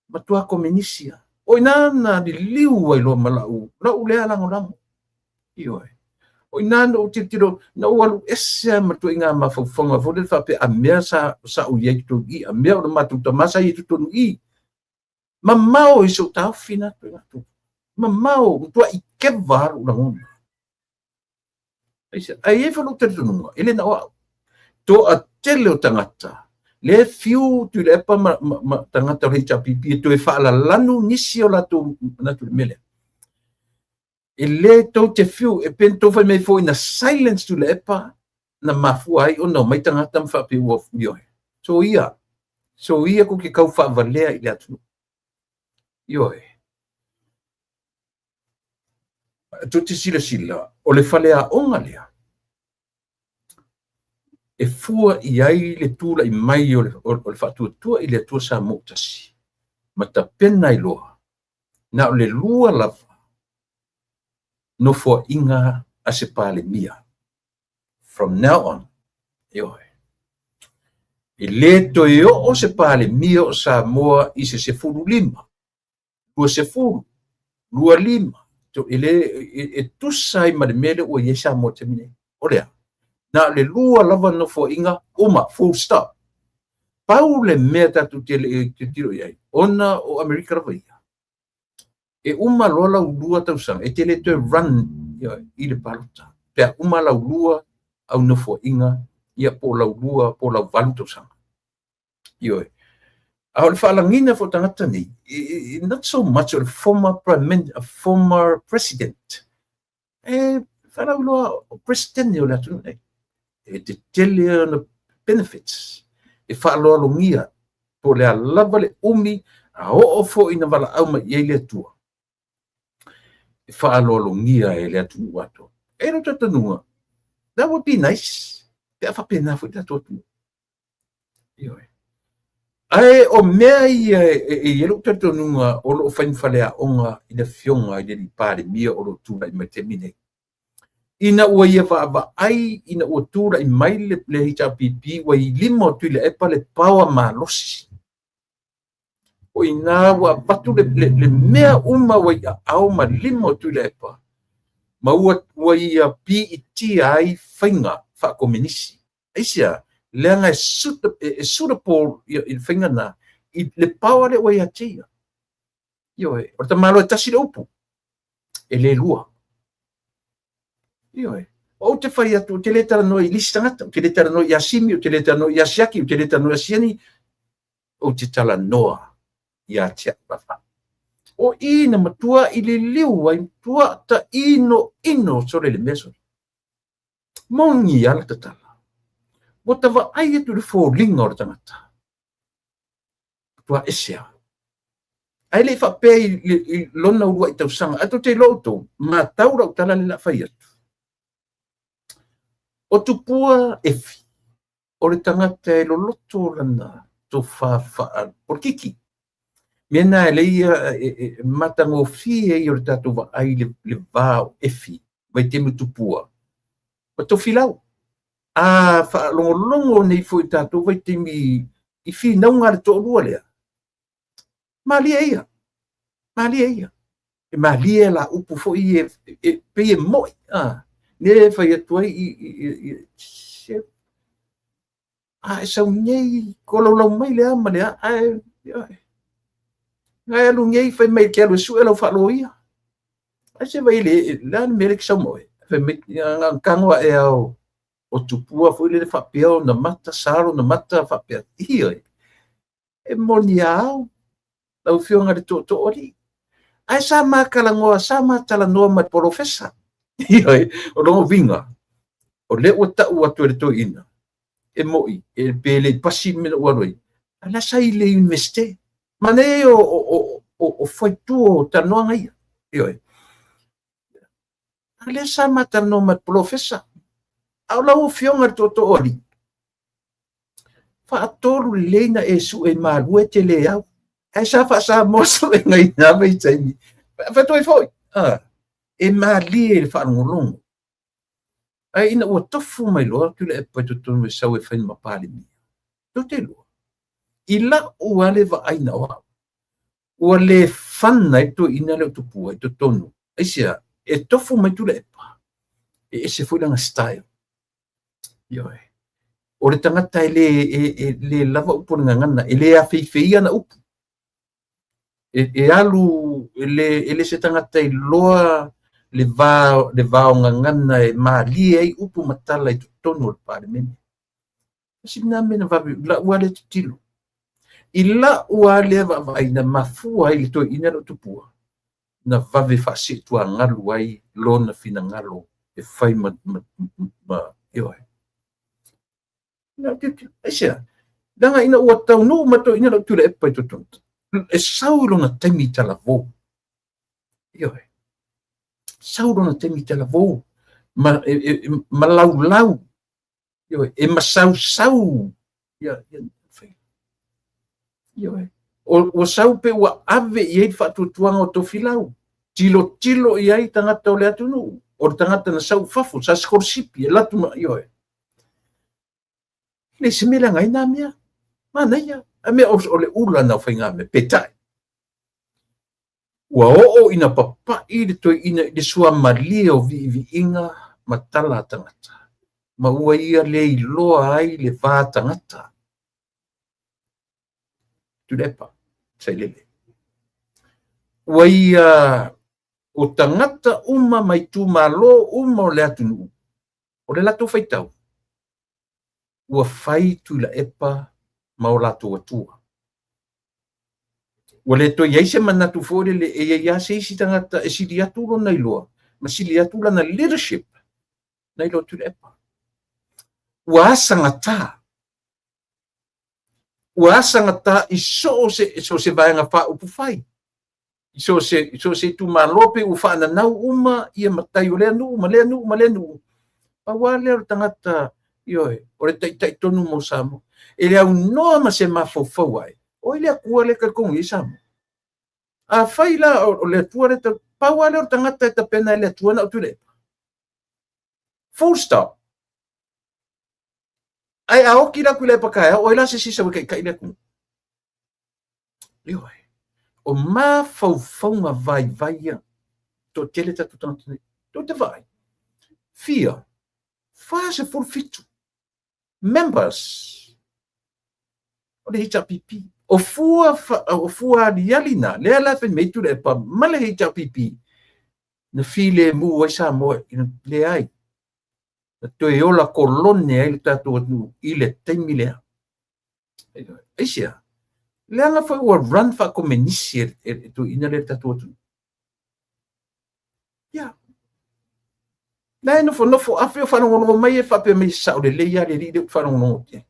A: matua komenisi lava. O i ina na liliu ai loa ma lau, lau lea lagolago. Ioe. O i ina na ou tilotilo, na ou alu ese lava ma ituaiga mafaufauga foi lele faapea a mea sa, sa ou i ai i totonu i i, a mea o le matou tama sa i ai i totonu i i. Mamao i sou taofi na ituaiga tulaga. Mamao, matuai keva lava lou lagona. Ae i ai foi lou talitonuga, e le na o au. Toatele o tagata, lea e fiu Tuilaepa ma, ma, ma tagata o le HRPP e toe faalalanu nisi o latou manatu i le mea lea. E le tou te fiu, e pei ona tou fai mai foi na silence Tuilaepa na mafua ai ona omai tagata ma faapea ua ioe. Soia, soia tou te tau faavalea i le atunuu. Ioe. Tou te silasila, o le faleaoga lea, e fua i ai le tulai mai o le, o le faatuatua i le Atua Samoa ua tasi, ma tapena ai loa, na o le lua lava nofoaiga a se Palemia. From now on, ioe. E le toe oo se Palemia o Samoa i se 15 20, 25, e, le, e, e tusa ai ma le mea lea ua i ai Samoa i le taimi nei. O le a? Na o le lua lava nofoaiga uma, full stop. Pau le mea tatou te le i tilotilo i ai, ona o Amerika lava ia, e uma loa lau lua tausaga, e te le toe run i le palota. Pe a uma lau lua au nofoaiga, ia po o lau lua, po o lau valu tausaga. Ioe. A o le faalagiina foi o tagata nei, not so much o le former prime former president. E faalauiloa o president o le atunuu nei. E tetele ona benefits e faaaloalogia po o le a lava le umi a oo foi ina valaau mai i ai le Atua e faaaloalogia e le atunuu atoa. E lou talitonuga, that would be nice pe a faapena foi le tatou atunuu. Ioe. Ae o mea ia e i ai lou talitonuga o lo o fai ma faleaoga i le Afioga i le alii Palemia o lo o tulai mai i le taimi nei. Ina ua ia vaavaai ina ua tulai mai le HRPP ua i lima o Tuilaepa le power malosi. O i ina ua avatu le, le, le mea uma ua i aao ma lima o Tuilaepa ma ua, ua ia piitia ai faiga faakomenisi. Aisea? Leaga e, e, e suitable i le faiga na i le power lea ua ia te ia. Ioe, o le tamaloa e tasi le upu, e le lua. Ioe, ou te fai atu, ou te le talanoa i le isi tagata, ou te le talanoa ia Simi, ou te le talanoa ia Siaki, ou te le talanoa ia Siani, ou te talanoa ia te au lava. O i na matua i liliu ai, matua tainoino sole le mea sole. Moni lava le tatala. Ua ta vaai atu i le foliga o le tagata. Matua ese lava. Ae le i faapea i, i, i lona uluai tausaga. Ae tou te iloa outou, matau lau tala lea o le a fai atu. O Tupua Efi. O le tagata e loloto lana tofa faapolokiki. Mea na e lei e matagofie ia o le tatou vaai i le va o Efi, vaitaimi o Tupua, ma Tofilau. A faalogologo nei foi i tatou vaitaimi i finauga a le toalua lea, malie ia, malie ia. E malie la upu foi e, e, pei e mo'i, a, lea e fai atu ai i, se, a e sau nei kolaulau mai le a ma le a, ae, ae alu nei fai mai e te alu e sue lau faaloia. Ai se vai le, le a le mea le ke sau ma oe. Fai mai, na tago ae ao o Tupua foi lele faapea ona mata, sa lona mata faapea. Ioe, e moni a au, lau Afioga i le Tootoo Alii. Ae sa ma talanoa, sa ma talanoa ma le polofesa. Ioe, o lona uiga, o lea ua tau atu e le toeaina, e mo'i, e pe le i pasi le mea na ou alu ai, a la sa i le Iunivesite. Manaia ia o fuaitu o talanoaga ia. Ioe. A lea sa ma talanoa ma le polofesa. A o lau Afioga i le Tootoo Alii, faatolu lelei na e sue i Malua e te le au. Ae sa faa-Samoa suega i na vaitaimi. Fai atu ai foi, e malie i le faalogologo. Ae ina ua tofu mai loa Tuilaepa i totonu e sau e fai ma Palemia, tou te iloa, i la'u lava le vaai na o au, ua le fana ai le toeaina lea o Tupua i totonu. Aisea? E tofu mai Tuilaepa, e ese foi lana style. Ioe. O le tagata e le, e, e le lava upu o le gagana, e le afeifei ana upu. E, e alu, e le, e le se tagata iloa le va, le va o gagana e malie ai upu ma tala i totonu o le Palemene. Tasi lena mea na vave, la'u lava lea tilotilo. I la'u lava lea vaavaai na mafua ai le toeaina lea o Tupua, na vave faasee-tuagalu ai lona finagalo e fai ma, ma, ma, ioe. Aisea? Leaga ina ua taunuu mai toeaina lea o Tuilaepa i totonu, e sau i lona taimi talavou. Ioe. Sau lona taimi talavou ma, e, e, ma laulau. Ioe, e masausau ia, ia, ioe. O, ua sau pe ua ave i ai le faatuatuaga o Tofilau. Tilotilo i ai tagata o le atunuu. O le tagata na sau i fafo, sa sikolasipi, e alu atu ma, ioe. E le se mea leaga ai nā mea. Manaia. A mea o, o le ula na o faigamea. Peitai, ua oo ina papa'i le toeaina i le suamalie o viiviiga ma tala a tagata, ma ua ia le iloa ai le va tagata. Tuilaepa, Sailele. Ua ia o tagata uma ma itumalo uma o le atunuu, o le latou faitau, ua fai Tuilaepa ma o latou atua. Ua le toe i ai se manatu foi lele e i ai lava se isi tagata e sili atu lona iloa ma sili atu lana leadership nai lo Tuilaepa. Ua asagata. Ua asagata i so o se, so o se vaega faaupufai. I so o se, i so o se itumalo pe ua faananau uma ia matai o lea nuu ma lea nuu ma lea nuu. Pau lava lea o le tagata, ioe, o le taitai tonu mo Samoa. E le aunoa ma se mafaufau ae, o ai le Atua lea e talitonu i ai Samoa? Afai la o le Atua lea, pau lava lea o le tagata e tapena e le Atua na o Tuilaepa. Full stop. Ae a oti la Tuilaepa taeao, o ai la se isi e sau e taitai le atunuu? Ioe. O mafaufauga vaivai ia. Toatele tatou tagata nei. Tou te vaai. Fia, 47 members o le HRPP. O fua, o fua aliali na, lea la fai mai Tuilaepa ma le HRPP, na filemu ai Samoa, leai. Na toe ola kolone ai le tatou atunuu i le taimi lea. Aisea? Leaga foi ua run faakomenisi e, e, e toeaina lea le tatou atunuu. Ia. La e nofonofo afe o faalogologo mai e faapea mai e sao lelei lava le alii lea ou te faalogologo atu i ai.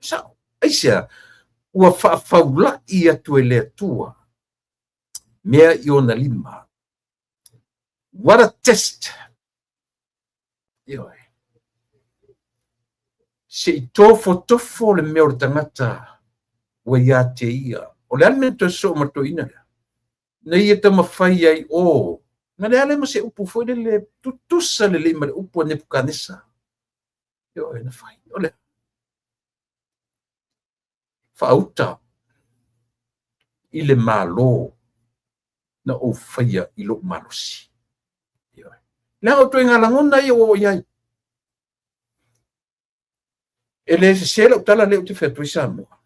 A: Sao. Aisea? Ua faafaula'i atu e le Atua mea i ona lima. What a test! Ioe. Se i tofotofo le mea o le tagata ua ia te ia. O le a le mea na toe sosoo ma le toeaina lea? Na ia taumafai ai o, na leai lea ma se upu foi lele tutusa lelei ma le upu a Nepukanesa. Ioe, na fai. O le faauta i le Malo na ou faia i lou malosi. Ioe. Leaga o ituaiga lagona ia ua oo i ai. E le sese lau tala lea ou te fai atu ai Samoa.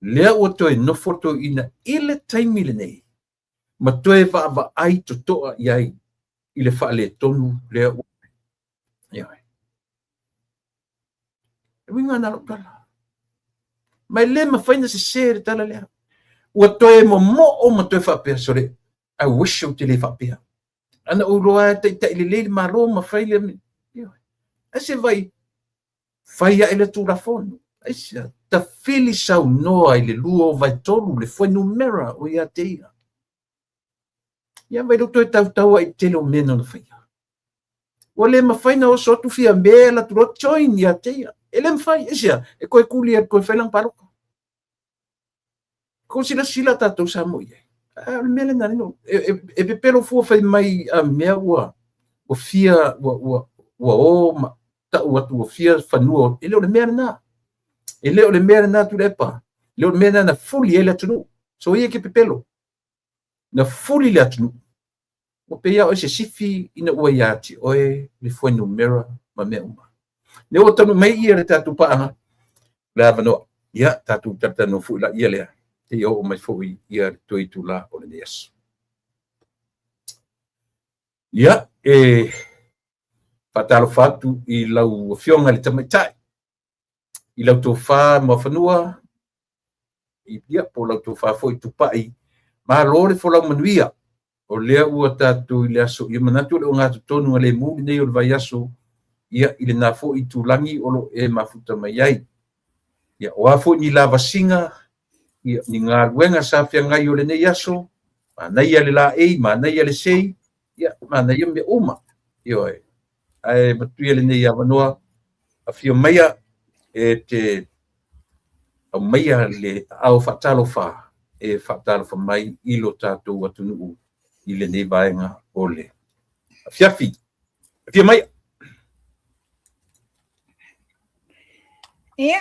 A: Lea ua toe nofo toeaina i le taimi lenei ma toe vaavaai totoa i ai i le faaletonu lea ua Ioe. E uiga lena o lau tala. Ma e le mafai ona sese le tala lea. Ua toe momoo ma toe faapea, sole, I wish ou te le faapea. Ana ou iloa e taitai lelei le Malo ma fai le mea. Ioe. Ae se vai, fai ae le Tulafono. Aisea? Tafili saunoa i le 23 le fuainumera o ia te ia. Ia vai lea ua toe tautau ai i le tele o mea na ona faia. Ua le mafai ona oso atu Fiame alu atu loa join ia te ia. E le mafai. Aisea? E toe tuli e toe fai lana palota. Tou silasila tatou Samoa i ai. A o le mea lena, e pepelo fua fai mai a mea ua ua fia ua ua ua o ma tau atu ua fia fanua. E le o le mea lena. E le o le mea lena Tuilaepa. E le o le mea lena na fuli ai le atunuu. Soia e te pepelo. Na fuli le atunuu. Ua pei lava oe se sifi ina ua ia te oe le fuainumera ma mea uma. Lea ua taunuu mai ia le tatou paaga, le avanoa. Ia, tatou talatalanoa foi laia lea, seia oo mai foi ia le toe itula o lenei aso. Ia, e faatalofa atu i lau Afioga i le Tamaitai, i lau tofa Muafanua, ia, po o lau tofa foi Tupai, malo le folau manuia. O lea ua tatou i le aso, ia manatu o le ogatotonu a le mu lenei o le vaiaso, ia, i lena foi itulagi o lo o e mafuta mai ai. Ia, o a foi ni lavasiga, ia, ni galuega sa feagai o lenei aso, manaia le laei, manaia le sei, ia, manaia mea uma. Ioe. Ae avatu ia lenei avanoa, afio maia e te aumaia le aao faatalofa e faatalofa mai i lo tatou atunuu i lenei vaega o le afiafi. Afio maia.
B: Ia,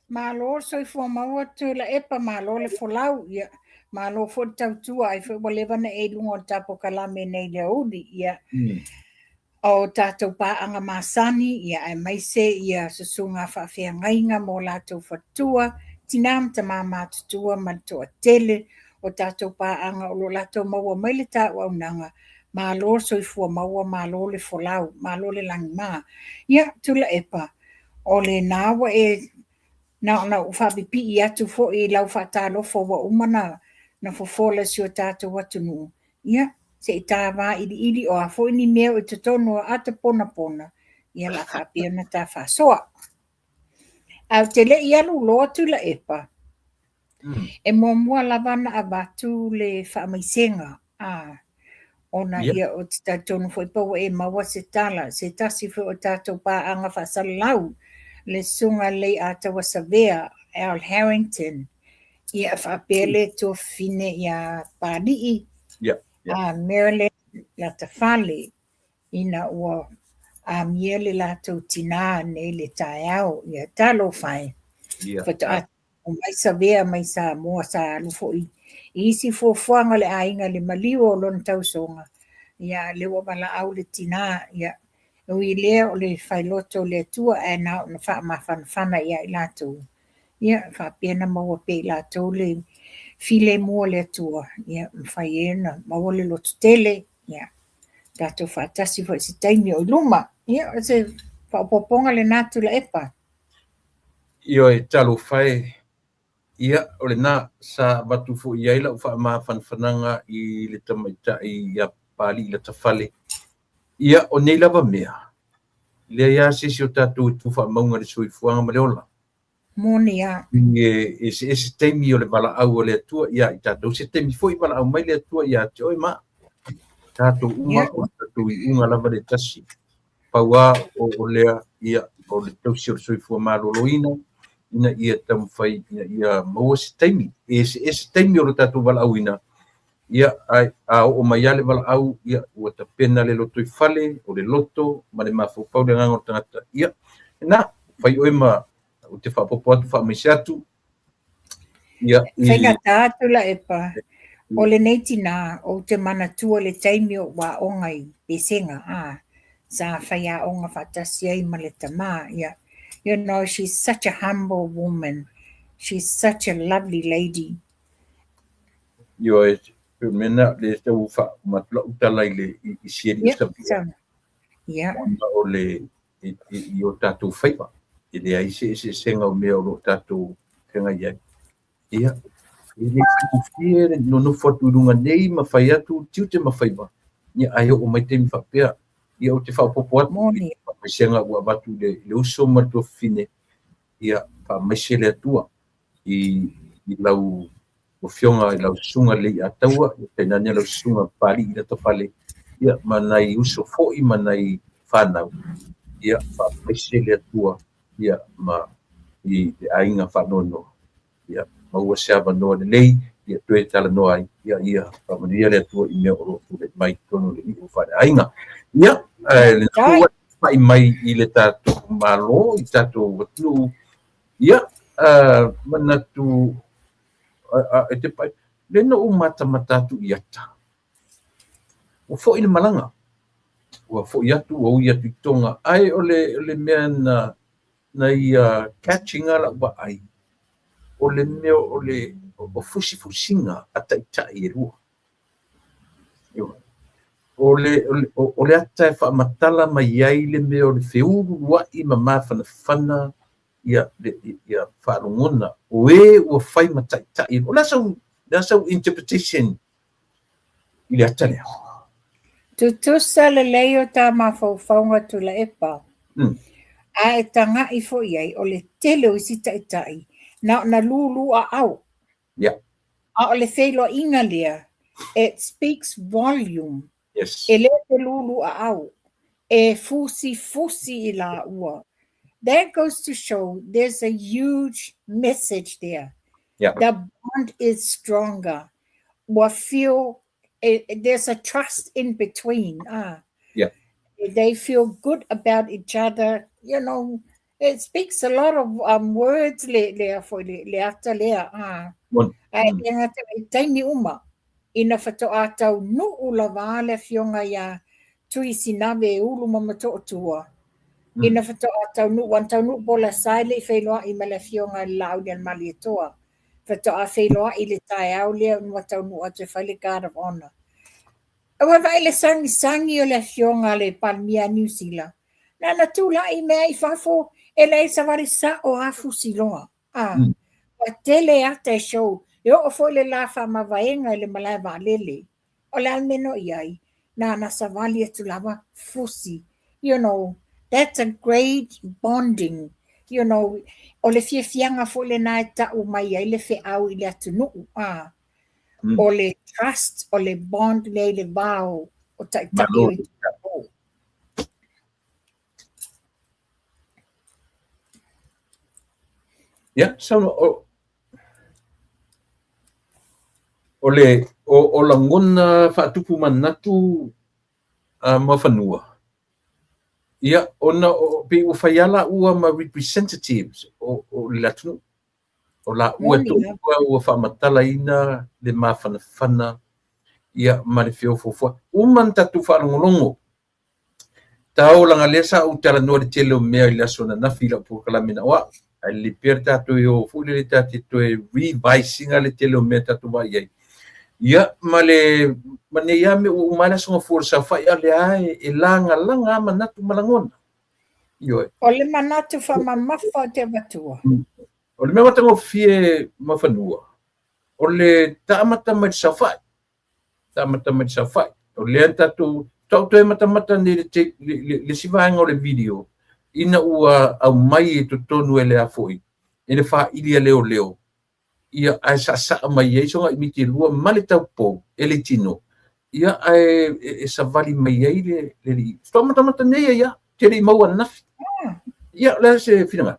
B: malo le soifua maua Tuilaepa, malo le folau, ia, malo foi le tautua, ai foi ua leva ona e i luga o le ta polokalame nei i le aoauli, ia. O tatou paaga masani, ia, aemaise ia susuga faafeagaiga ma o latou faletua, tina ma tama matutua ma le toatele o tatou paaga o lo o latou maua mai le ta auaunaga, malo le soifua maua, malo le folau, malo le lagima. Ia, Tuilaepa, o lena ua e na ona ou faapipii atu foi i lau faatalofa ua uma na fofola i si o tatou atunuu, ia, se i ta vailiili o a foi ni mea o i totonu o ata ponapona, ia la faapea ona ta faasoa. Ae ou te le i alu loa Tuilaepa, e muamua lava ona avatu le faamaisega, a, ona ia ou te talitonu foi pe ua e maua se tala, se tasi foi o tatou paaga faasalalau, le Susuga Leiataua Savea, Al Harrington, ia faapea le tuafafine ia Papalii, a Marilyn Latafale, ina ua amia le latou tinā nei le taeao, ia talofa e, faatoa taunuu mai Savea mai Samoa, sa alu foi i isi fuafuaga a le aiga i le maliu o lona tausoga, ia a o lea ua valaau le tinā, ia e ui i lea o le failoto o le Atua ae na ona faamafanafana ia i latou, ia faapea ona maua pea e i latou le filemu o le Atua, ia mafai ai ona maua le lototele, ia tatou faatasi foi i se taimi o i luma. Ia, o se faaopoopoga lena Tuilaepa.
A: Ioe, talofa e. Ia, o lena sa avatu foi i ai lau faamafanafanaga i le tamaitai ia Papalii Latafale. Ia, o nei lava mea, e leai lava se isi o tatou e tu faamauga i le soifuaga ma le ola.
B: Moni a.
A: E eseese taimi o le valaau a le Atua ia i tatou, se taimi foi valaau mai le Atua ia te oe ma au. Tatou uma o le tatou iuga lava le tasi. Pau lava o lea, ia, o le tausi o le soifua maloloina ina ia taumafai ina ia maua se taimi, e eseese taimi o lo tatou valaauina, ia, ae a oo mai lava le valaau, ia, ua tapena le lotoifale, o le loto ma le mafaufau le agaga o le tagata, ia, lena, fai oe ma ou te faaopoopo atu, faamaise atu, ia, i...
B: Faigata atu Tuilaepa, o lenei tinā, ou te manatua le taimi o ou aoga i Pesega, a, sa faiaoga faatasi ai ma le tamā, ia, you know, she's such a humble woman, she's such a lovely lady.
A: Ioe, pei o le mea lena, lea e tau faauma atu lau tala i le i sieli o Savia.
B: Yeah.
A: Ona o le i o tatou faiva, e leai se eseesega o mea o lo o tatou feagai ai. Ia, e le faigofie le nonofo atu i luga nei ma fai atu tiute ma faiva, ia ae oo mai taimi faapea, ia ou te faaopoopo atu i le faamaisega ua avatu i le uso ma le tuafafine, ia faamaise le Atua i lau afioga i lau susuga Leiataua, tainane lau susuga Papalii Latafale, ia ma nai uso foi ma nai fanau, ia faamaise le Atua ia ma i le aiga faanoanoa, ia maua se avanoa lelei ia toe talanoa ai, ia ia faamanuia le Atua i mea o lo o tulai mai i totonu o le nuu faaleaiga. Ia, lena foi ua pai mai i le tatou Malo, i tatou atunuu, ia, manatu e te pai, lea na ou matamata atu i ata, ua foi le malaga, ua foi atu, ua ui atu i Tonga, ae o le, o le mea na, na ia catch ina lau vaai, o le mea o le o fusifusiga a taitai e lua. O le, o le ata e faamatala mai ai le mea o le feuluuluai ma mafanafana ia, ia faalogona o e ua fai ma taitai. O le a sau, le a sau interpretation i le ata lea?
B: Tutusa lelei o ta mafaufauga Tuilaepa. A e taga'i foi i ai, o le tele o isi taitai, na ona lūlū aao.
A: Yeah.
B: A o le feiloaiga lea, it speaks volume.
A: Yes.
B: E le te lūlū aao, e fusifusi i laua. That goes to show there's a huge message there.
A: Yeah.
B: The bond is stronger. Ua feel, there's a trust in between. Ah.
A: Yeah.
B: They feel good about each other. You know, it speaks a lot of words le, le, le, le ata lea. Ah. Ae le gata i taimi uma, ina faatoa taunuu lava le afioga ia Tui Sinave e ulu ma Motootua, ina faatoa taunuu, ua taunuu po o le asa e le i feiloai ma le afioga i le Laaulialemalietoa. Faatoa feiloai i le taeao lea ua taunuu atu e fai le Guard of Honour. Ua vaai le sagisagi o le afioga a le Palemia a Niu Sila, na ona tulai mai i fafo e leai savali sao a fusiloa. A, ua tele ata e show, e oo foi le la faamavaega i le malae vaalele. O le a le mea na i ai? Na ona savali atu lava, fusi. You know, that's a great bonding. You know, o le fiafiaga foi lena e tau mai ai le feau i le atunuu. A, o le trust, o le bond lea i le va o taitai o itumalo.
A: Ia, saunoa, o, o le, o, o lagona faatupu manatu a Muafanua, ia, ona o, pei ua fai lava laua ma representatives o, o le atunuu. O laua e toalua ua faamatalaina le mafanafana ia ma le feofoofoai. Uma ona tatou faalogologo Taolaga lea sa ou talanoa i le tele o mea i le aso ananafi i lau polokalame na o au. Ae lelei pea le tatou e o foi lele ta te toe revise ina le tele o mea tatou vaai i ai. Ia, ma le, ma nei lava mea ua uma ai le Aso Gafua o le Saofai, a o lea lava e lagalaga lava manatu ma lagona. Ioe.
B: O le manatu faamamafa o te avatua.
A: O le mea matagofie Muafanua, o le taamata mai le saofai. Taamata mai le saofai. O lea na tatou, faatoa ou toe matamata nei i le, le, le, le isi vaega o le video, ina ua aumai i totonu e le a foi, e le faili a leoleo, ia, ae saasaa mai ai sogaimiti e lua ma le taupou e le tino, ia, ae e, e savali mai ai le, le alii. Faatoa matamata nei ai lava, te le i maua ananafi. Ia, o le a se finagalo?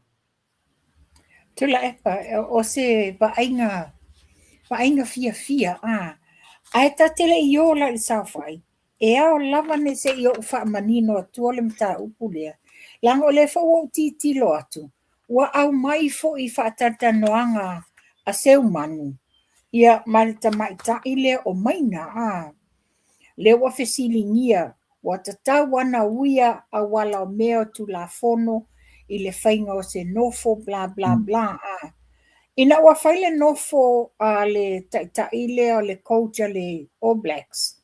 B: Tuilaepa, o se vaaiga, vaaiga fiafia, a. Ae ta te le i o la i le saofai, e ao lava ne se i ou faamanino atua le mataupu lea, leaga o lea foi ua ou tilotilo atu, ua aumai foi i faatalatalanoaga a Seumanu, ia ma le tamaitai lea o Maina, a. Lea ua fesiligia, ua tatau ana uia auala o mea o Tulafono i le faiga o se nofo bla bla bla a. Ina ua fai le nofo a le taitai lea o le coach a le All Blacks,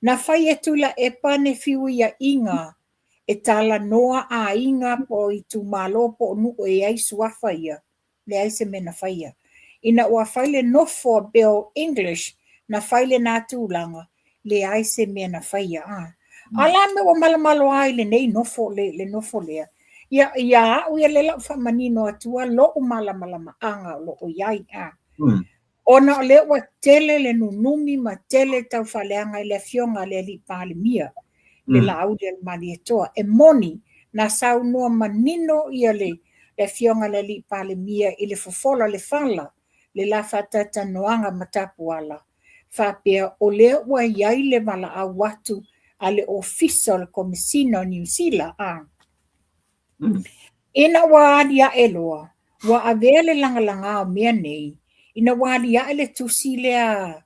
B: na fai e Tuilaepa ni fesuiaiga e talanoa aiga po o itumalo po o nuu e i ai suafa ia, leai se mea na faia. Ina ua fai le nofo a Bill English, na fai lena tulaga, leai se mea na faia. A a la mea ua malomaloa i lenei nofo, le nofo lea. Ia, ia au ia lea la ua faamanino atua lo'u malamalamaaga o lo o i ai. A. Ona o lea ua tele le nunumi ma tele taufaaleaga i le afioga a le alii Palemia, le Laaulialemalietoa. E moni, na saunoa manino ia le afioga i le alii Palemia i le fofola o le fala, le la faatalatalanoaga ma Tapuala, faapea o lea ua i ai le valaau atu a le Ofisa o le Komesina o Niu Sila. A. Ina ua alia'e loa, ua avea le lagalaga o mea nei, ina ua alia'e le tusi lea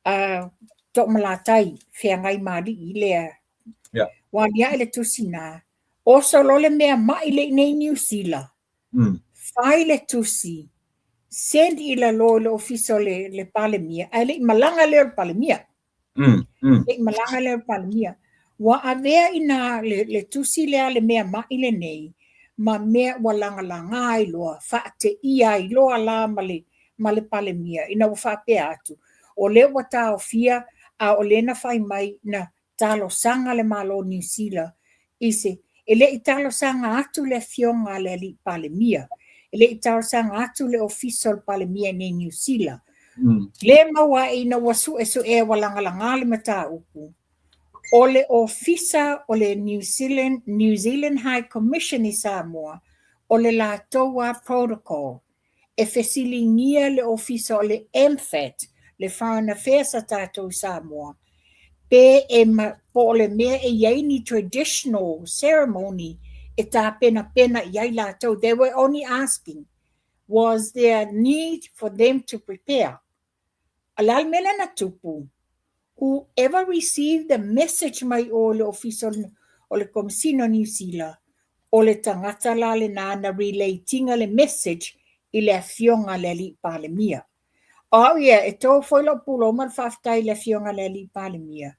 B: a Toomalatai, feagai ma alii lea. Ua alia'e le tusi na, oso loa le mea mai le i nei Niu Sila, fai le tusi, send i lalo i le ofisa o le Palemia, ae le i malaga lea o le Palemia. Le i malaga lea o le Palemia. Ua avea ina le tusi lea le mea mai lenei, ma mea ua lagalaga ai loa, faateia ai loa la ma le Palemia, ina ua faapea atu, o lea ua taofia, a o lea na fai mai, na talosaga le Malo o Niu Sila i se, e le i talosaga atu le afioga a le alii Palemia, e le i talosaga atu le ofisa o le Palemia i nei Niu Sila. Le maua ai ina ua suesuea ua lagalaga le mataupu, o le ofisa o le New Zealand High Commission i Samoa, o le latou a protocol, e fesiligia le ofisa o le MFAT, le Foreign Affairs a tatou i Samoa, pe e ma, po o le mea e i ai ni traditional ceremony e tapenapena i ai latou. They were only asking, was there need for them to prepare? A le a le mea lea na tupu? Whoever received the message mai o le ofisa o le Komesina o Niu Sila, o le tagata la lena na relate-ina le message i le afioga a le alii Palemia. O au ia, e tou foi lou pulou ma le faafetai i le afioga a le alii Palemia,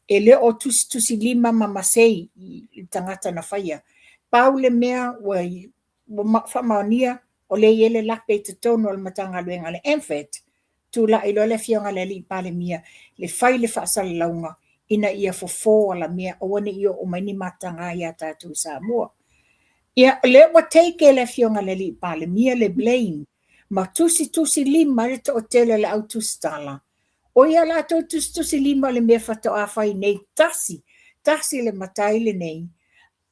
B: e le o tusitusi lima ma masei i tagata na faia. Pau le mea ua faamaonia, o lea e i ai le lape i totonu o le Matagaluega a le MFAT, tulai loa le afioga a le alii Palemia, le fai le faasalalauga ina ia fofo alamea, aua ne i oo mai ni mataga ia tatou i Samoa. Ia, o lea ua take e le afioga a le alii Palemia le blame, ma tusitusi lima le toatele o le au tusitala. O ia latou tusitusi lima o le mea faatoa fai nei tasi, tasi le matai lenei,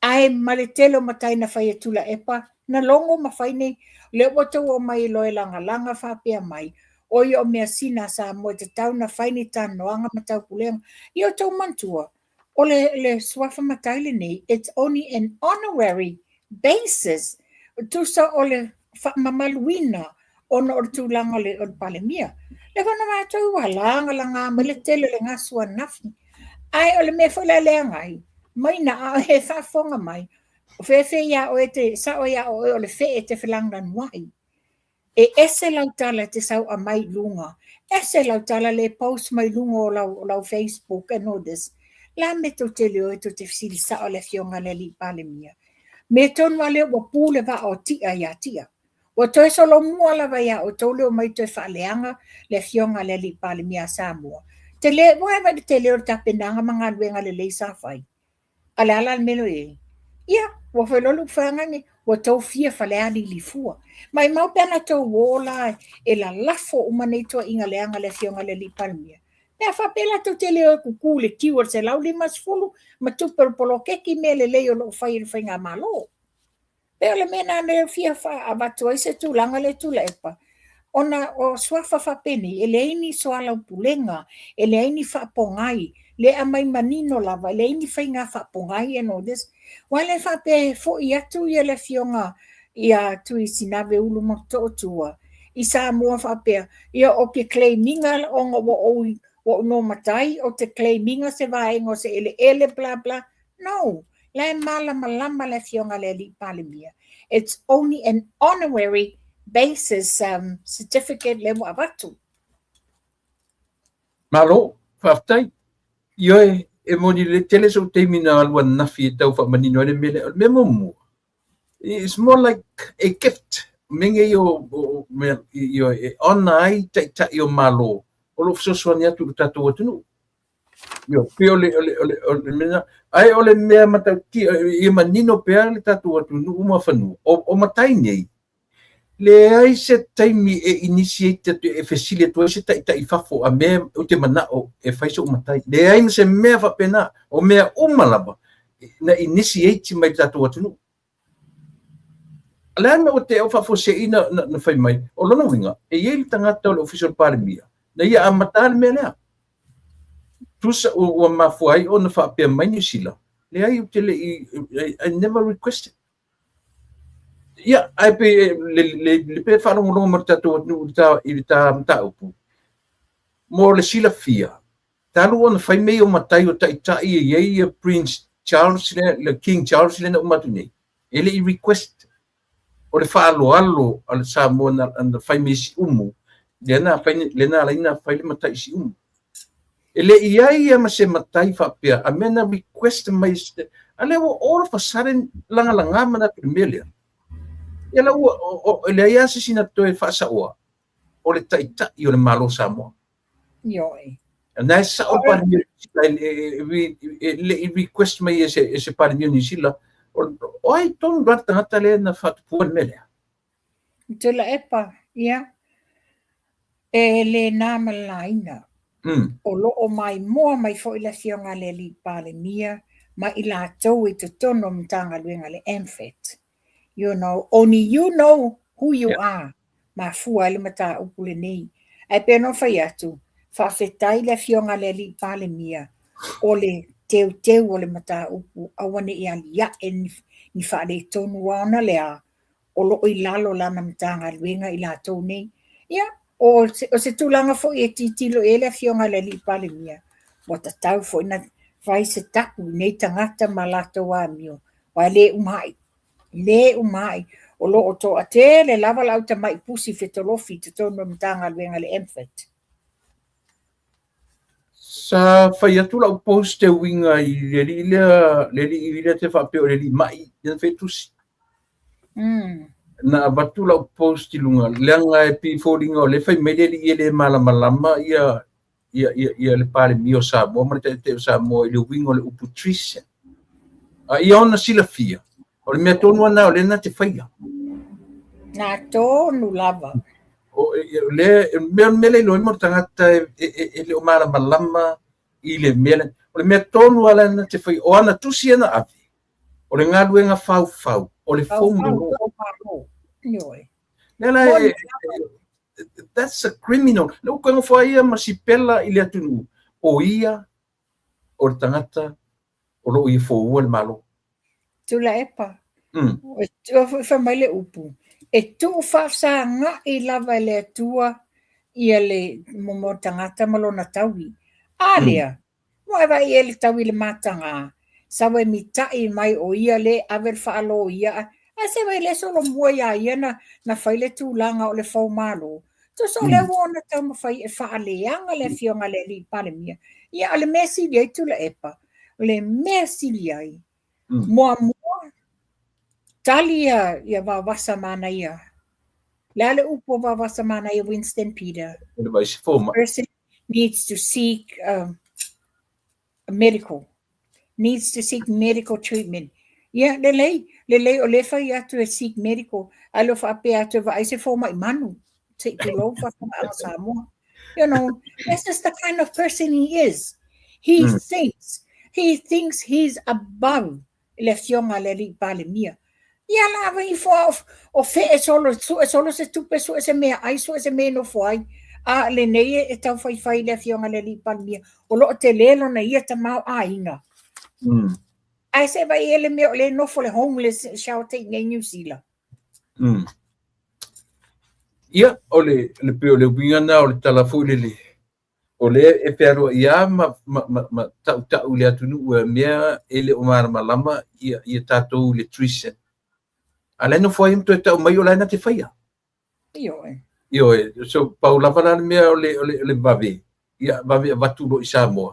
B: ae ma le tele o matai na fai e Tuilaepa, na logo ma fai nei, lea ua outou omai loa e lagalaga faapea mai, o ia o measina a Samoa e tatau na fai ni talanoaga ma taupulega. Ia outou manatua, o le suafa matai lenei, it's only an honorary basis, tusa o le faamamaluina ona o le tulaga o le Palemia. Le foi na matou ua lagalaga mai le tele o le gasu ananafi. Ae o le mea foi la leaga ai, mai na a e faafofoga mai, o fefe ia oe te sao ia oe o le fee te felagolanuai. E ese lau tala te sau a mai luga, ese lau tala le post mai luga o lau Facebook and all this. La me tou te leo e tou te fesili sao le afioga a le alii Palemia. Me tonu a lea ua pu le vaa o tia ia tia. Ua toe solomua lava ia outou le omai toe faaleaga le afioga a le alii Palemia a Samoa. Te le, ua e le tele o le tapenaga ma galuega lelei sa fai. A le ala le mea lea e ia, ua fai loa le upu ua tou fia falealili fua. Mai mau pe ana tou o la e lalafo uma nei tuuaiga leaga le afioga i le alii Palemia. Pe a faapea latou te le o e kuku le queue o le 150 ma tupe o le poloketi mea lelei o lo o fai e le faigamalo. Pei o le mea lena lea e fia avatu ai se tulaga lea Tuilaepa, ona o suafa faapenei, e leai ni soalaupulega, e leai ni faapogai, lea e aumai manino lava, e leai ni faiga faapogai and all this. Aua o lea e faapea e foi atu le afioga ia Tuisinave Ulumotootua i Samoa faapea, ia ou te claim ina ona ua ou ua ou matai, ou te claim ina se vaega o se eleele bla bla. No, la e malamalama le afioga a le alii Palemia. It's only an honorary basis certificate lea ua avatu.
A: Malo, faafetai. Ioe, e moni le tele sou taimi na alu ananafi e tau faamanino ai le mea lea. O le mea muamua, it's more like a gift. Mea nei o mea, ioe, e honour ai taitai o Malo o lo o fesoasoani atu i lo tatou atunuu. Ioe, pei o le, o le, o le, o le mea, ae o le mea matautia, ia manino pea le tatou atunuu ma fanua. O matai nei, leai se taimi e initiate atu, e fesili atu ai se taitai i fafo a mea ou te manao e fai sou matai. Leai ma se mea faapena, o mea uma lava na initiate mai le tatou atunuu. O le a le mea ua te o faafuasei na fai mai? O lona uiga, e i ai le tagata o le Ofisa o le Palemia na ia amata le mea lea. Tusa ua mafua ai ona faapea mai Niu Sila, leai ou te le i, I never requested. Ia, ae pei le pe faalogologo mai le tatou atunuu i le ta mataupu, mo le silafia, talu ona fai mea ia o matai o taitai e i ai ia Prince Charles lea, le King Charles lea na uma atu nei, e le i request. O le faaaloalo a le Samoa na fai mai i Siumu, lea na fai, lea na ala ai ona fai le matai i Siumu. E le i ai ia ma se matai faapea, a mea na request mai, a lea ua all of a sudden lagalaga manatu i le mea lea. Ia la ua, e leai lava se isi na toe faasaoa, o le taitai o le Malo o Samoa.
B: Ioe.
A: Na e sao le Palemia o Niu Sila, e le i request mai e se Palemia o Niu Sila, o ai tonu la le tagata lea na faatupua le mea lea?
B: Tuilaepa, ia, e le na ma le laina. O lo o maimoa mai foi le afioga a le alii Palemia ma i latou i totonu o Matagaluega a le MFAT. You know, only you know who you are. Mafua ai le mataupu lenei. Ae pei ona fai atu, faafetai le afioga a le alii Palemia o le teuteu o le mataupu aua ne i aliae ni faaletonu aua ona o le a? O lo o i lalo o lana Matagaluega i latou nei. Ia, o se tulaga foi e tilotilo i ai le afioga i le alii Palemia, ua tatau foi ona fai se tapu i nei tagata ma latou amio, aua e le uma ai, le uma ai. O lo o toatele lava le au tamai pusi fetolofi i totonu o le Matagaluega a le MFAT.
A: Sa fai atu lau post e uiga i le alii lea, le alii lea te faapea o le alii mai, lea na fai tusi. Na avatu lau post i luga, leaga e pei e foliga o lea e fai mai le alii e le malamalama ia ia ia ia le Palemia o Samoa ma le Taitai o Samoa i le uiga o le upu treason. A ia ona silafia, o le mea tonu lava lena o lea na te faia.
B: Na tonu lava.
A: O le mea o le mea lea iloa ai mo le tagata e le o malamalama i le mea lea. O le mea tonu lava lea na te faia, o ana tusi ia na ave, o le galuega faufau, o le foumalo.
B: Ioe.
A: Lea la e, that's a criminal. Le ua toe nofo ai ia ma sipela i le atunuu, o ia o le tagata o lo o ia foua le Malo.
B: Tuilaepa, ua foi fai mai le upu, e tuu faafesaga'i lava e le Atua ia le momoa tagata ma lona taui. A lea, ua e vaai ea i le taui i le mataga, sau e mita'i mai o ia lea e ave le faaloia, ae se e le solomua iā ia na fai le tulaga o le foumalo. Tusa o lea ua ona taumafai e faaleaga le afioga a le alii Palemia. Ia, o le mea sili ai Tuilaepa, o le mea sili ai, muamua, tali ia Vaovasa Manaia. Le a le upu o Vaovasa Manaia Winston Peter? Person needs to seek medical, needs to seek medical treatment. Ia, lelei, lelei o lea e fai atu e seek medical, ae le o faapea atu e vaai se fomai manu, se i tulou faafofogaaga Samoa. You know, that's just the kind of person he is. He thinks, he thinks he's above le afioga a le alii Palemia. Ia la ava ifo a o fe'e solo, su'e solo se tupe, su'e se mea'ai, su'e se mea e nofo ai. A lenei e taufaifai i le Afioga i le Alii Palemia, o lo o tele lona ia tamaoaiga. Ae se vaai i le mea o lea e nofo le homeless shelter i inei i Niu Sila.
A: Ia, o le, le pei o le uiga lena o le tala foi lele, o lea e fealuai lava ma, ma, ma, ma tautau i le atunuu e mea e le o malamalama ia, ia tatou i le treason. A la e nofo ai ma toe tau mai o la e na te faia.
B: Ioe.
A: Ioe, so pau lava la le mea o le, o le, o le vave, ia vave avatu loa i Samoa,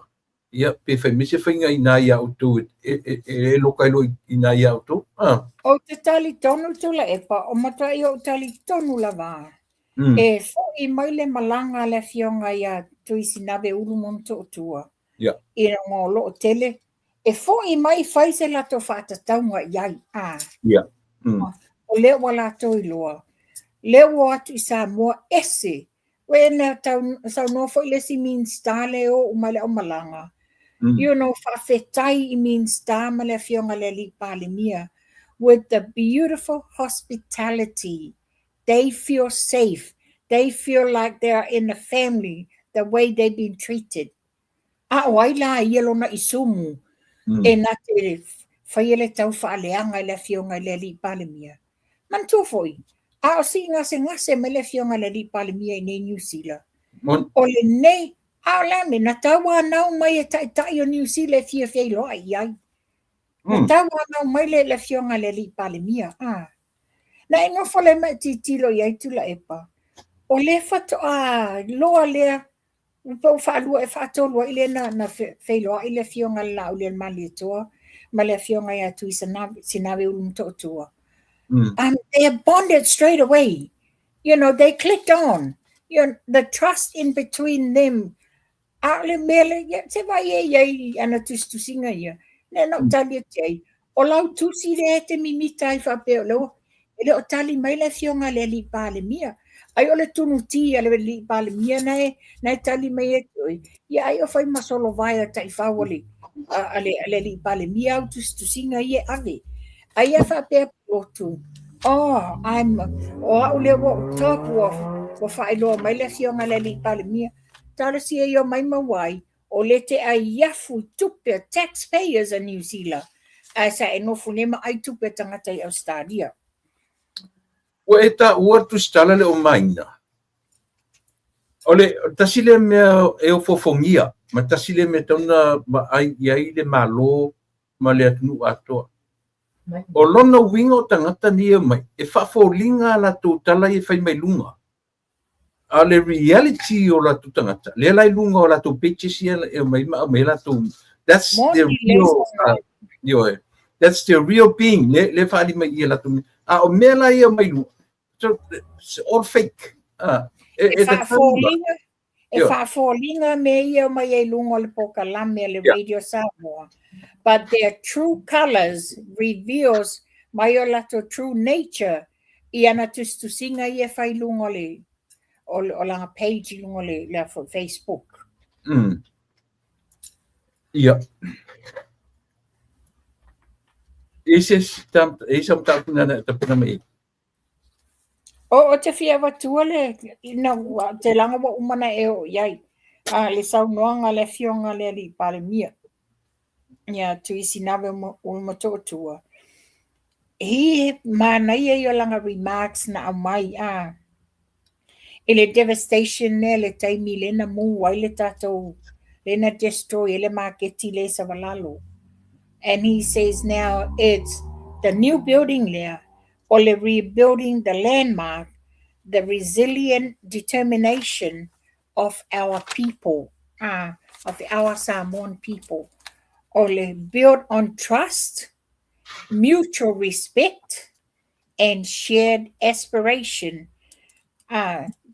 A: ia pe fai mai se faiga inā iā outou e, e, e, e loka ai loa inā iā outou. Ah.
B: Ou te talitonu Tuilaepa, o matuai ou talitonu lava e fo'i mai le malaga a le Afioga ia Tuisinave Ulu Motootua ina ua o lo o tele, e fo'i mai fai se latou faatatauga i ai, a. O lea ua latou iloa, lea ua o atu i Samoa ese. Ua na tau, saunoa foi le isi Minisita lea e o uma i le aumalaga, you know, faafetai i Minisita ma le Afioga i le Alii Palemia with the beautiful hospitality. They feel safe. They feel like they are in a family the way they've been treated. A o ai la ia lona isumu e na te faia le tau faaleaga i le Afioga i le Alii Palemia. Manatua foi, a o sii gasegase mai le Afioga i le Alii Palemia i nei Niu Sila. O lenei, a o le a mea, na tauanau mai e taitai o Niu Sila e fia feiloai i ai. Na tauanau mai le le Afioga i le Alii Palemia. A. Na e nofo lea ma e tilotilo i ai Tuilaepa, o lea faatoa loa lea ua pei ua faalua ea faatolu ai lea na, na feiloai le Afioga i le Laaulialemalietoa ma le Afioga ia Tuisinave Ulumatootua. They have bonded straight away. You know, they clicked on. You know, the trust in between them. A o le mea le, ia, se vaai e i ai i ana tusitusiga ia. Lea na ou tali atu ai, o lau tusi lea e te mimita ai faapea o lea ua, e le o tali mai le Afioga i le Alii Palemia. Ai o le tunutī a le Alii Palemia na e, na e tali mai atu oe. Ia ai o fai ma solovae a taifau a le, a, a le, a le Alii Palemia au tusitusiga ia e ave. Ai ia faapea lotu, oh, I'm, o au lea ua ou top, ua, ua faailoa mai le Afioga i le Alii Palemia. Talosia ia omai maua ai, o le te aiafu i tupe a taxpayers a Niu Sila, ae sa e nofo nei ma ai tupe a tagata i Ausetalia.
A: Ua e taua le tusitala le o Maina. O le tasi lea mea e ofoofogia, ma tasi lea mea e tatau ona vaai i ai le Malo ma le atunuu atoa. O lona uiga o tagata nei e omai, e faafoliga a latou tala ia e fai mai luga. A o le reality o latou tagata, lea la i luga o latou pages ia e aumai ma aumai latou, that's the real, ioe, that's the real being, lea, lea faaali mai i latou mea. A o mea la ia mai luga, so, it's all fake.
B: E, e, faafoliga, e faafoliga mea ia mai ai luga o le pokalame a le Radio Samoa. But their true colors reveals mai o latou true nature i ana tusitusiga ia e fai i luga o le o, o lana page i luga o le, le Facebook.
A: Ia. E se tam e sa mataupu nana tapena mai.
B: O, o te fia avatua le ina ua te laga ua uma ona e oo i ai a le saunoaga a le Afioga i le Alii Palemia ia Tuisinave Ulumotootua. He manaia ia o lana remarks na aumai a i le devastation lea le taimi lea na mu ai le tatou lea na destroy ai le maketi lea i Savalalo. And he says now it's the new building lea o le rebuilding the landmark, the resilient determination of our people, of our Samoan people. O le build on trust, mutual respect, and shared aspiration.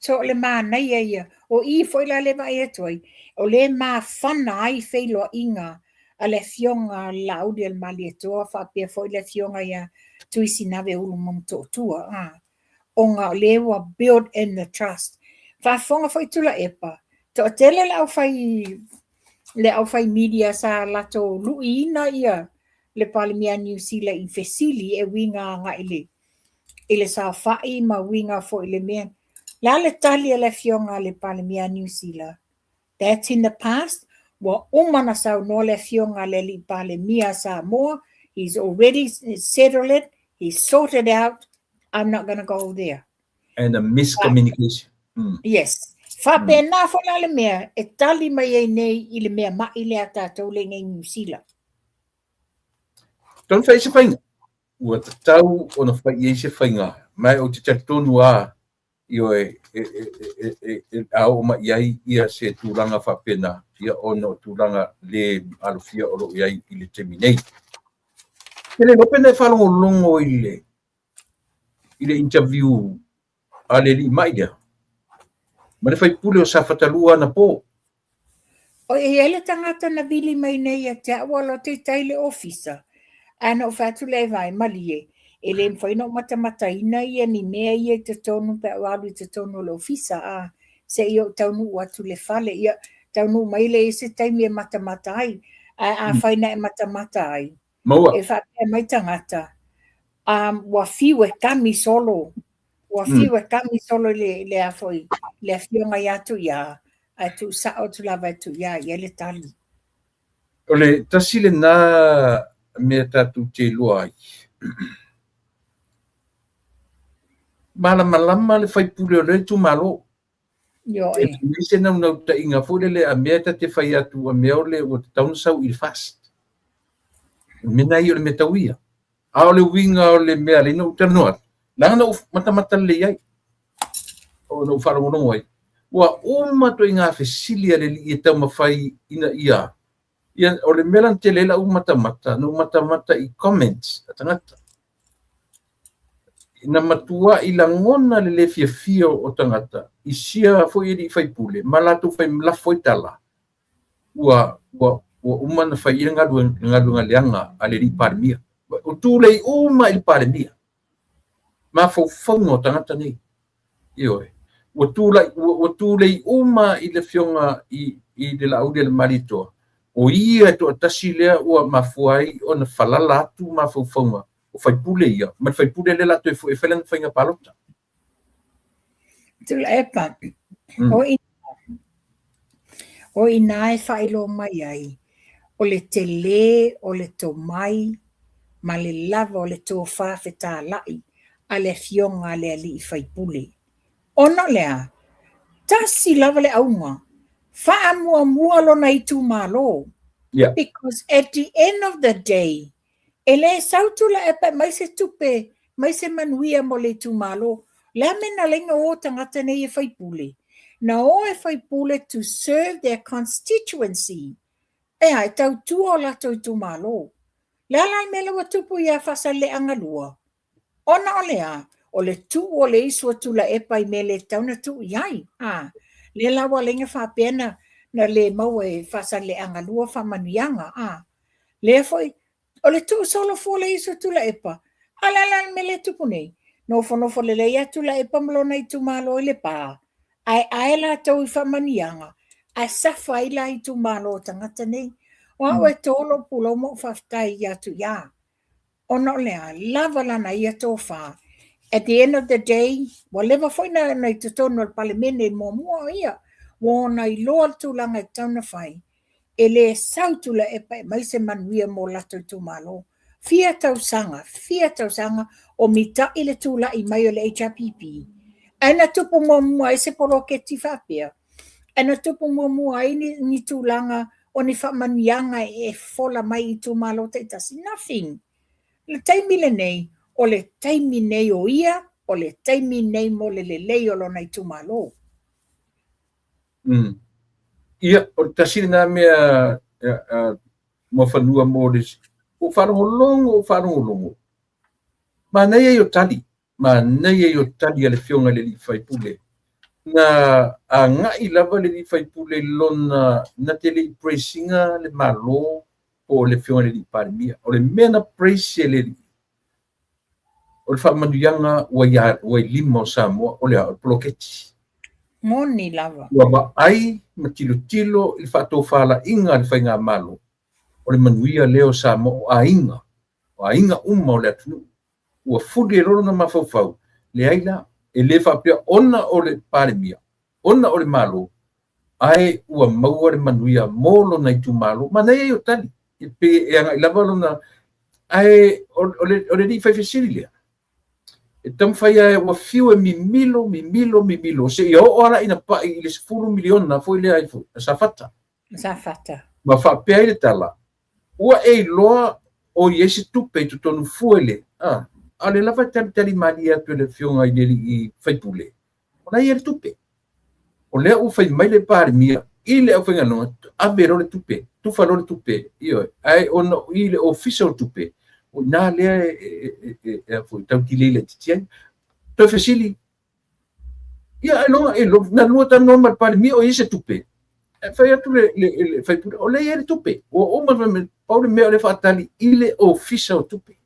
B: So o le manaia ia, o i foi la le vaai atu ai, o le mafana ai feiloaiga a le Afioga Laaulialemalietoa faapea foi le Afioga ia Tuisinave Ulumautootua, ona o lea ua build in the trust. Faafofoga foi Tuilaepa, toatele le aufai le aufai media sa latou luiina ia le Palemia a Niu Sila i fesili e uiga agai i le i le saofai ma uiga foi i le mea. Le a le tali a le Afioga a le Palemia a Niu Sila? That's in the past. Ua uma na saunoa le Afioga a le Alii Palemia a Samoa, he's already settled it, he's sorted out, I'm not gonna go there.
A: And a miscommunication.
B: Yes. Faapena foi la le mea e tali mai ai nei i le mea ma'i lea a tatou lea i Niu Sila.
A: Tonu fai se faiga. Ua tatau ona fai i ai se faiga. Ma ou te talitonu a ioe, e a oo mai i ai ia se tulaga faapena, ia ona o tulaga le alofia o lo o i ai i le taimi nei. E le iloa pe na e faalogologo i le interview a le alii mai lea ma le faipule o Safata 2 anapo.
B: O e i ai le tagata na vili mai nei ia te au alo atu i tai le ofisa. Ae na ou fai atu lea e vae malie, e le mafai ona ou matamataina ia ni mea ia i totonu pe a ou alu i totonu o le ofisa, a se i ou taunuu atu i le fale. Ia, taunuu mai lea i se taimi e matamata ai. Ae afai na e matamata ai,
A: Maua.
B: E faapea mai tagata, ua fiu e kami solo, ua fiu e kami solo i le, le a foi, le afioga ia Tuia, ae tuusao atu lava e Tuia i ai le tali.
A: O le tasi lena mea tatou te iloa ai. Malamalama le faipule o le itumalo.
B: Ioe.
A: E leai se naunautaiga foi lele a mea ta te fai atu a mea o le ua tatau ona sau i le fast. O le mea lena ia o le mea tau ia. A o le uiga o le mea lea na ou talanoa atu, leaga na ou matamata lelei ai, ona ou faalogologo ai, ua uma ituaiga fesili a le alii e taumafai ina ia, ia o le mea la na tele ai lau matamata, na ou matamata i comments a tagata. Na matuai lagona le le fiafia o tagata i sia foi alii faipule ma latou fai lafo ai tala, ua uma ona fai i le galuega leaga a le alii Palemia. Ua tulei uma i le Palemia mafaufauga o tagata nei. Ioe. Ua tulei uma i le afioga i le Laaulialemalietoa, o ia e toatasi lea ua mafua ai ona falala atu mafaufauga o faipule ia, ma le faipule lea o le a toe foi e fai lana faiga palota.
B: Tuilaepa, o ina e faailoa mai ai, o le tele o le tomai ma le lava o le tofa fetalai a le afioga a le alii faipule. Ona o le a? Tasi lava le auga, faamuamua lona itumalo. Because at the end of the day, e le sau Tuilaepa e mai se tupe, mai se manuia mo le itumalo. Le a mea na ala ai ona o tagata nei e faipule? Na o e faipule to serve their constituency. Ea, e tautua o latou itumalo. Le a la le mea lea ua tupu ia Faasaleleaga 2? Ona o le a? O le tuu o le isu a Tuilaepa i mea le tatau ona tuu i ai. A, lea la ua ala ai ona faapea na le maua e Faasaleleaga 2 faamanuiaga. A, lea foi, o le tuu solo fua o le isu a Tuilaepa. A le a la le mea lea e tupu nei? Nofonofo lelei lava Tuilaepa ma lona itumalo i Lepa, ae ae latou i faamanuiaga, ae safa ai la itumalo o tagata nei. O au e to lou pulou ma ou faafetai ia Tuia. Ona o le a? Lava lana ia tofa. At the end of the day, ua leva foi na i totonu o le Palemene i muamua o ia, ua ona iloa le tulaga e tatau ona fai, e le sau Tuilaepa e mai se manuia mo latou itumalo. Fia tausaga, fia tausaga o mitai le tulai mai o le HRPP, ae na tupu muamua ai se poloketi faapea, ae na tupu muamua ai ni tulaga o ni faamanuiaga e fola mai i itumalo taitasi. Nothing. Le taimi lenei, o le taimi nei o ia, o le taimi nei mo le lelei o lona itumalo.
A: Ia, o le tasi lena mea Muafanua mo le ua faalogologo, ua faalogologo. Manaia ia o tali, manaia ia o tali a le afioga i le alii faipule. Na agai lava le alii faipule i lona, na te le i praise ina le Malo po o le afioga i le alii Palemia. O le mea na praise e le alii, o le faamanuiaga ua i lima o Samoa, o le a? O le poloketi.
B: Moni lava.
A: Ua vaai ma tilotilo i le faatofalaiga a le faigamalo, o le manuia lea o Samoa, o aiga. o aiga uma o le atunuu. Ua fuli ai loa lona mafaufau, leai la, e le faapea ona o le Palemia, ona o le Malo, ae ua maua le manuia mo lona itumalo. Manaia ia o tali, e pei e agai lava lona, ae o le alii faifesili lea, e taumafai lava ua fiu e mimilo, mimilo, mimilo, seia oo lava la ina pai i le $10 miliona foi lea a Safata.
B: Safata.
A: Ma faapea ai le tala, ua e iloa o i ai se tupe i totonu fua i le, a, a o lea lava e talitali malie atu e le afioga i le alii faipule, o la e i ai le tupe. O lea ua fai mai le Palemia i le aufaigaluega, ave loa le tupe, tufa loa le tupe, ioe, ae ona o i le Ofisa o Tupe, o i ina lea e tau delay laitiiti ai. Toe fesili, ia ailoga, na lua talanoa ma le Palemia o i ai se tupe? Ae fai atu le faipule, o lea e i ai le tupe, ua uma ona fai mai, pau le mea o lea e faatali i le Ofisa o Tupe.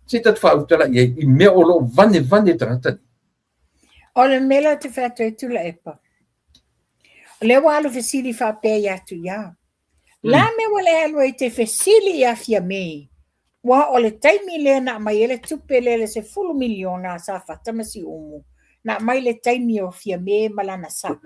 A: Se i tatou faautala i ai i mea o lo o vanevane tagata nei.
B: O le mea lea ou te fai atu ai Tuilaepa, o lea ua alu fesili faapea ia Tuia. La mea ua le alu ai te fesili ia Fiame, ua o le taimi lea na aumai ai le tupe lea le $10 miliona a Safata ma Siumu, na aumai le taimi o Fiame ma lana sao.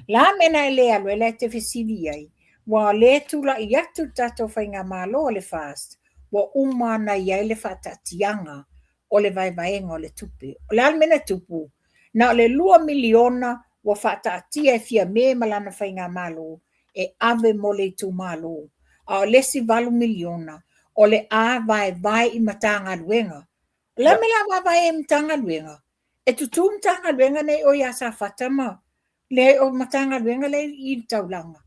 B: La mea na e le alu ai la e te fesili i ai, ua o lea e tulai atu le tatou faigamalo a le FAST, ua uma ona i ai le faataatiaga o le vaevaega o le tupe. O le a le mea na tupu? Na o le $2 miliona ua faataatia e Fiame ma lana faigamalo e ave mo le itumalo, a o le isi $8 miliona o le a vaevae i Matagaluega. O le a le mea o le a vaevae ai i Matagaluega? E tutū Matagaluega nei o ia Safata ma leai o Matagaluega lea i le taulaga.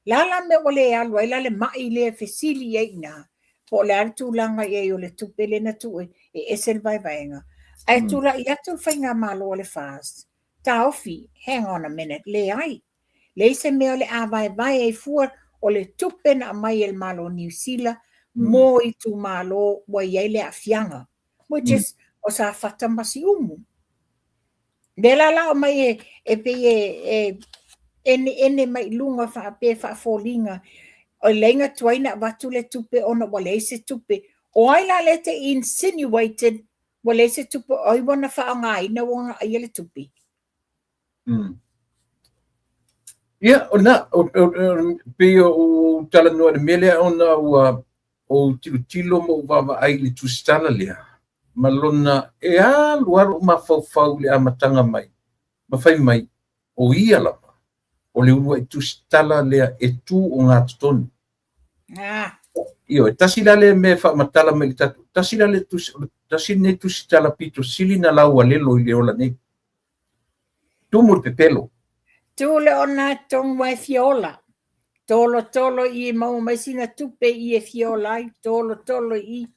B: Le a la le mea ua le alu ai la le mai lea e fesili i ai i ina, po o le a le tulaga i ai o le tupe lea na tuu e ese le vaevaega. Ae tulai atu le faigamalo a le FAST, taofi, hang on a minute, leai. Leai se mea o le a vaevae ai fua o le tupe na aumai e le Malo o Niu Sila mo itumalo ua i ai le aafiaga, which is o Safata ma Siumu. Lea la la aumai e, e pei e, e eneene mai i luga faapea faafoliga, o leai tuai na avatu le tupe ona ua leai se tupe. O ai la lea te insinuated ua leai se tupe, o ai ua na faaaogaina ua na aia le tupe?
A: Ia, o lena, pei o ou talanoa i le mea lea ona ua ou tilotilo ma ou vaavaai i le tusitala lea, ma lona e alu alu ou mafaufau i le amataga mai, ma fai mai, o ia lava, o le uluai tusitala lea e tu ogatotonu. Ioe, tasi la lea mea e faamatala mai i le tatou, tasi la lea tusi, tasi lenei tusitala pito sili na laualelo i le ola nei. Tumu le pepelo.
B: Tu le ogatotonu e fia ola. Tolo tolo i maua mai sina tupe i e fia ola ai, tolo tolo i.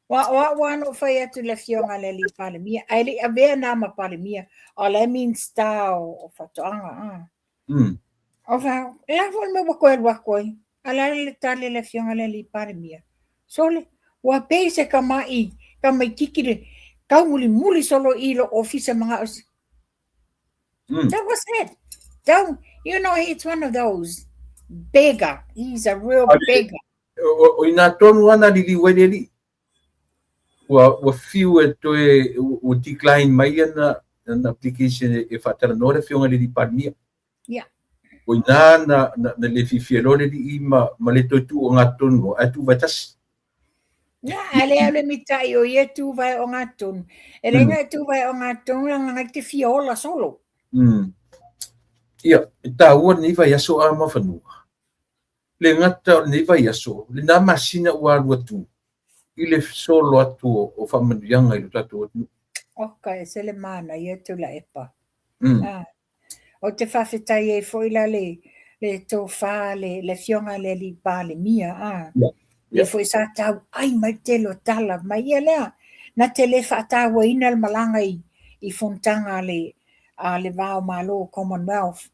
B: Wa o au lava na ou fai atu i le afioga a le alii Palemia, ae le i avea na ma Palemia, o la e Minista o Faatoaga. O fa, e a foi le mea ua toe alu atu ai, a o le a le tali a le afioga a le alii Palemia? Sole, ua pei se tama'i tamaititi le taumulimuli solo i lou ofisa mana'o. That was it. Don't, you know, it's one of those beggar. He's a real beggar.
A: O ina tonu ana liliu ai le alii. Ua fiu e toe, ua decline mai ana application e faatalanoa le afioga i le alii Palemia.
B: Yeah.
A: O ina na le fiafia loa le alii ma le toe tuu ogatotonu loa, ae tuu vaetasi.
B: Na, a le au le mitai o ia tu vai o ngā tonu. E le ngai tu vai o ngā tonu, la ngai te fia ola solo.
A: Ia, e tāua lenei vaiaso a Mafanua. Le gata o lenei vaiaso, lena masina ua alu atu i le solo atu o faamanuiaga i lo tatou atunuu.
B: Oka, e se le manaia Tuilaepa. Ah. Ou te faafetai ai foi la le le tofa le le afioga i le alii Palemia a. Lea foi sa tauai mai le tele o tala mai ia lea. Na te le faatauaina le malaga i i fonotaga a le a le Va o Malo Commonwealth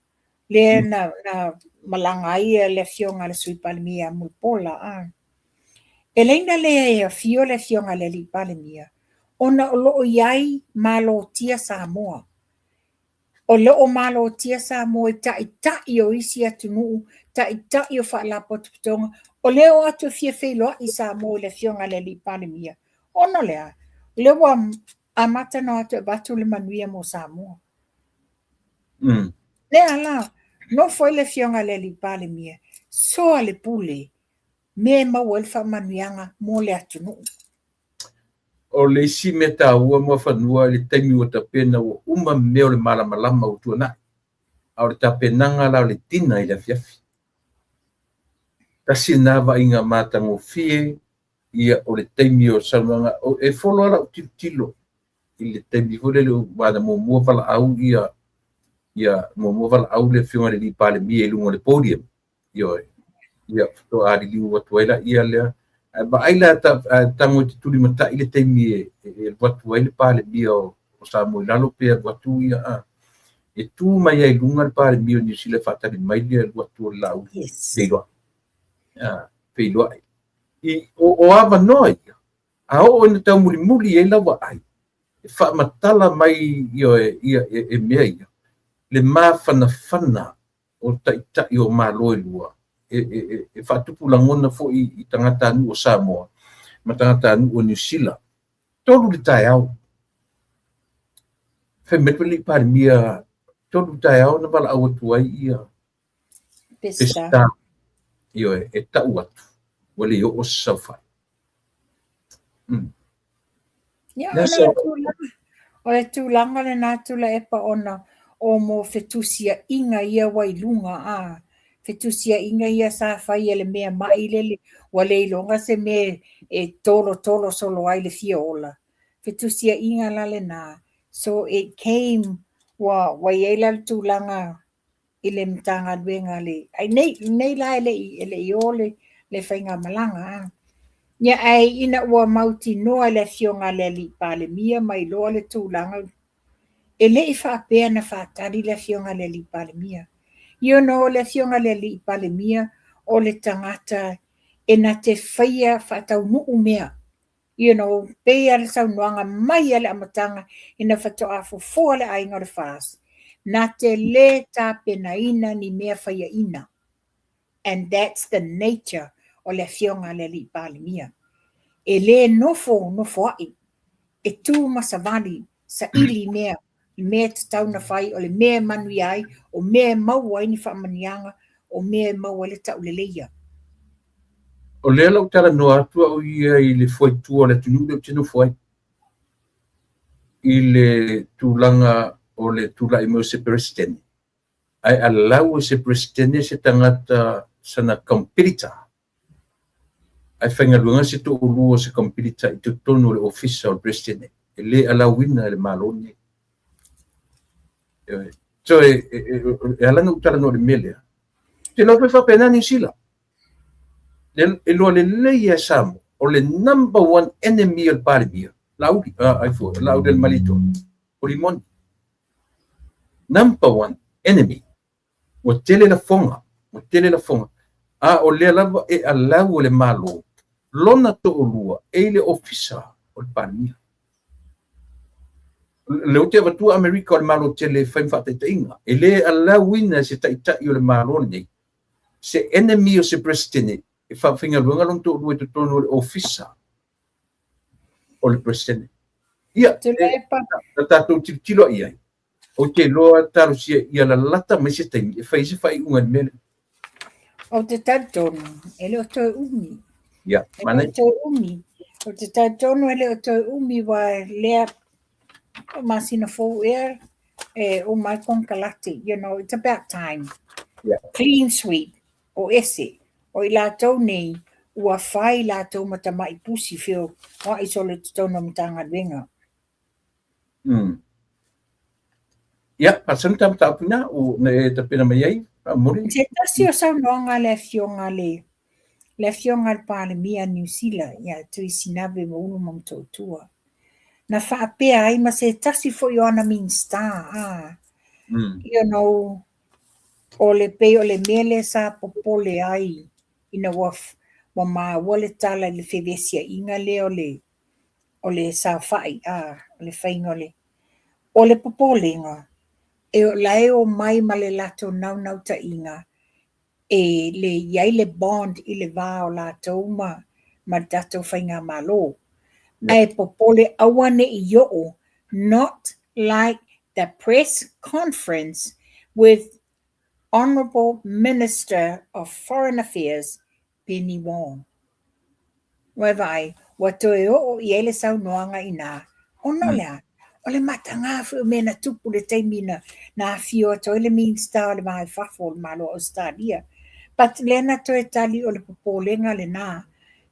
B: lea na na malaga ai le afioga i le Sui Palemia ia Mulipola a. E leai na le afio le afioga i le alii Palemia ona o lo o i ai malotia Samoa. O lo o malotia Samoa i taitai o isi atunuu, taitai o faalapotopotoga, o lea o atu e fia feiloai Samoa i le Afioga i le Alii Palemia. Ona o le a? O lea ua amata ona o atu e avatu le manuia mo Samoa. Lea la, nofo ai le Afioga i le Alii Palemia, soa le pule, mea e maua ai le faamanuiaga mo le atunuu.
A: O le isi mea taua Muafanua i le taimi ua tapena ua uma mea o le malamalama ua tuanai, a o le tapenaga la o le dinner i le afiafi. Tasi lena vaaiga matagofie ia o le taimi o saunoaga. E folo lava lau tilotilo i le taimi foi lele ua na muamua valaau ia ia muamua valaau le Afioga i le Alii Palemia i luga o le podium. Ioe. Ia, faatoa liliu atu ai laia lea. Ae vaai la tago e te tulimatai le taimi e alu atu ai le Palemia o Samoa i lalo pe alu atu ia a. E tu mai ai i luga le Palemia o Niu Sila e faatali mai le alu atu o le Laauli.
B: Yes.
A: Feiloai. Feiloai. I, o avanoa ia, a oo ina taumulimuli ai lau vaai, e faamatala mai ioe, ia, e mea ia, le mafanafana o taitai o Malo e lua, e faatupu lagona foi i tagatanuu o Samoa ma tagatanuu o Niu Sila. 3 le taeao. Fai mai le Alii Palemia, 3 le taeao na valaau atu ai ia
B: Peseta.
A: Ioe, e tau atu, ua le oo se saofai.
B: Ia, o le tulaga lena Tuilaepa ona o mo fetusiaiga ia ua i luga, a fetusiaiga ia sa fai e le mea mai lele, ua le iloga se mea e tolotolo solo ai le fia ola. Fetusiaiga la lena. So it came, ua i ai la le tulaga i le Matagaluega le ai nei nei la e le i o le faigamalaga a. Ia ae ina ua mautinoa e le Afioga a le Alii Palemia ma iloa le tulaga, e le i faapea na faatali le Afioga a le Alii Palemia. You know, le Afioga a le Alii Palemia o le tagata e na te faia faataunuu mea. You know, pei lava le saunoaga mai lava le amataga ina faatoa fofoa le aiga o le FAST, na te le tapenaina ni mea faiaina. And that's the nature o le Afioga a le Alii Palemia. E le nofo nofoai, e tu ma savali, saili mea, le mea e tatau ona fai, o le mea e manuia ai, o mea e maua ai ni faamanuiaga, o mea e maua ai le tauleleia.
A: O lea la ou talanoa atu au ia i le fuaitua o le atunuu lea ou te nofo ai, i le tulaga o le tulai mai o se Peresetene. Ae allow e se Peresetene se tagata sana competitor, ae faigaluega se toalua o se competitor i totonu o le ofisa o le Peresetene. E le allowina e le Malo lenei. So e ala ona ou talanoa i le mea lea. Ou te iloa foi faapena Niu Sila. E iloa lelei e Samoa, o le number one enemy o le Palemia, Laauli, ai foi, Laauli o le Malietoa, o Rimoni. Number one enemy. Ua tele lafoga, ua tele lafoga. A o lea lava e allow e le Malo lona toalua e i le ofisa o le Palemia. Le ou te avatua Amerika o le Malo tele e fai ma faataitaiga. E le allowina e se taitai o le Malo lenei se enemy o se Presidente e faafaigaluega lona toalua i totonu o le ofisa o le Presidente. Ia, na tatou tilotilo i ai, ou te iloa talosia ia lalata mai se taimi e fai ai se faaiuga i le mea lea.
B: Ou te talitonu, e le o toe umi.
A: Ia,
B: E le o toe umi. Ou te talitonu e le o toe umi wa lea masina fou ea e uma ai konekarate. You know, it's about time.
A: Yeah.
B: Clean sweep, o ese. O i latou nei, ua fai latou ma tamai pusi feoai solo i totonu o Matagaluega.
A: Ia, pasana ta mataupu ina, o na e tapena mai ai, faamolemole.
B: Se tasi o saunoaga a le Afioga le le Afioga i le Palemia a Niu Sila ia Tuisinave Maulu ma Motootua, na faapea ai ma se tasi foi o ana Minisita, a, you know, o le pei o le mea lea sa popole ai ina ua ua maua le tala i le fevesiaiga lea o le o le saofai, a, o le faiga o le o le popolega. E o la e omai ma le latou naunautaiga e le i ai le bond i le va o latou ma ma le tatou faigamalo. Ae popole aua ne i oo, not like the press conference with Honourable Minister of Foreign Affairs Penny Wong. Ua e vaai, ua toe oo i ai le saunoaga inā, ona o le a? O le matagā foi o mea na tupu i le taimi na, na afio atu ai le Minista o le Va i Fafo o le Malo o Ausetalia. But lea na toe tali o le popolega lenā.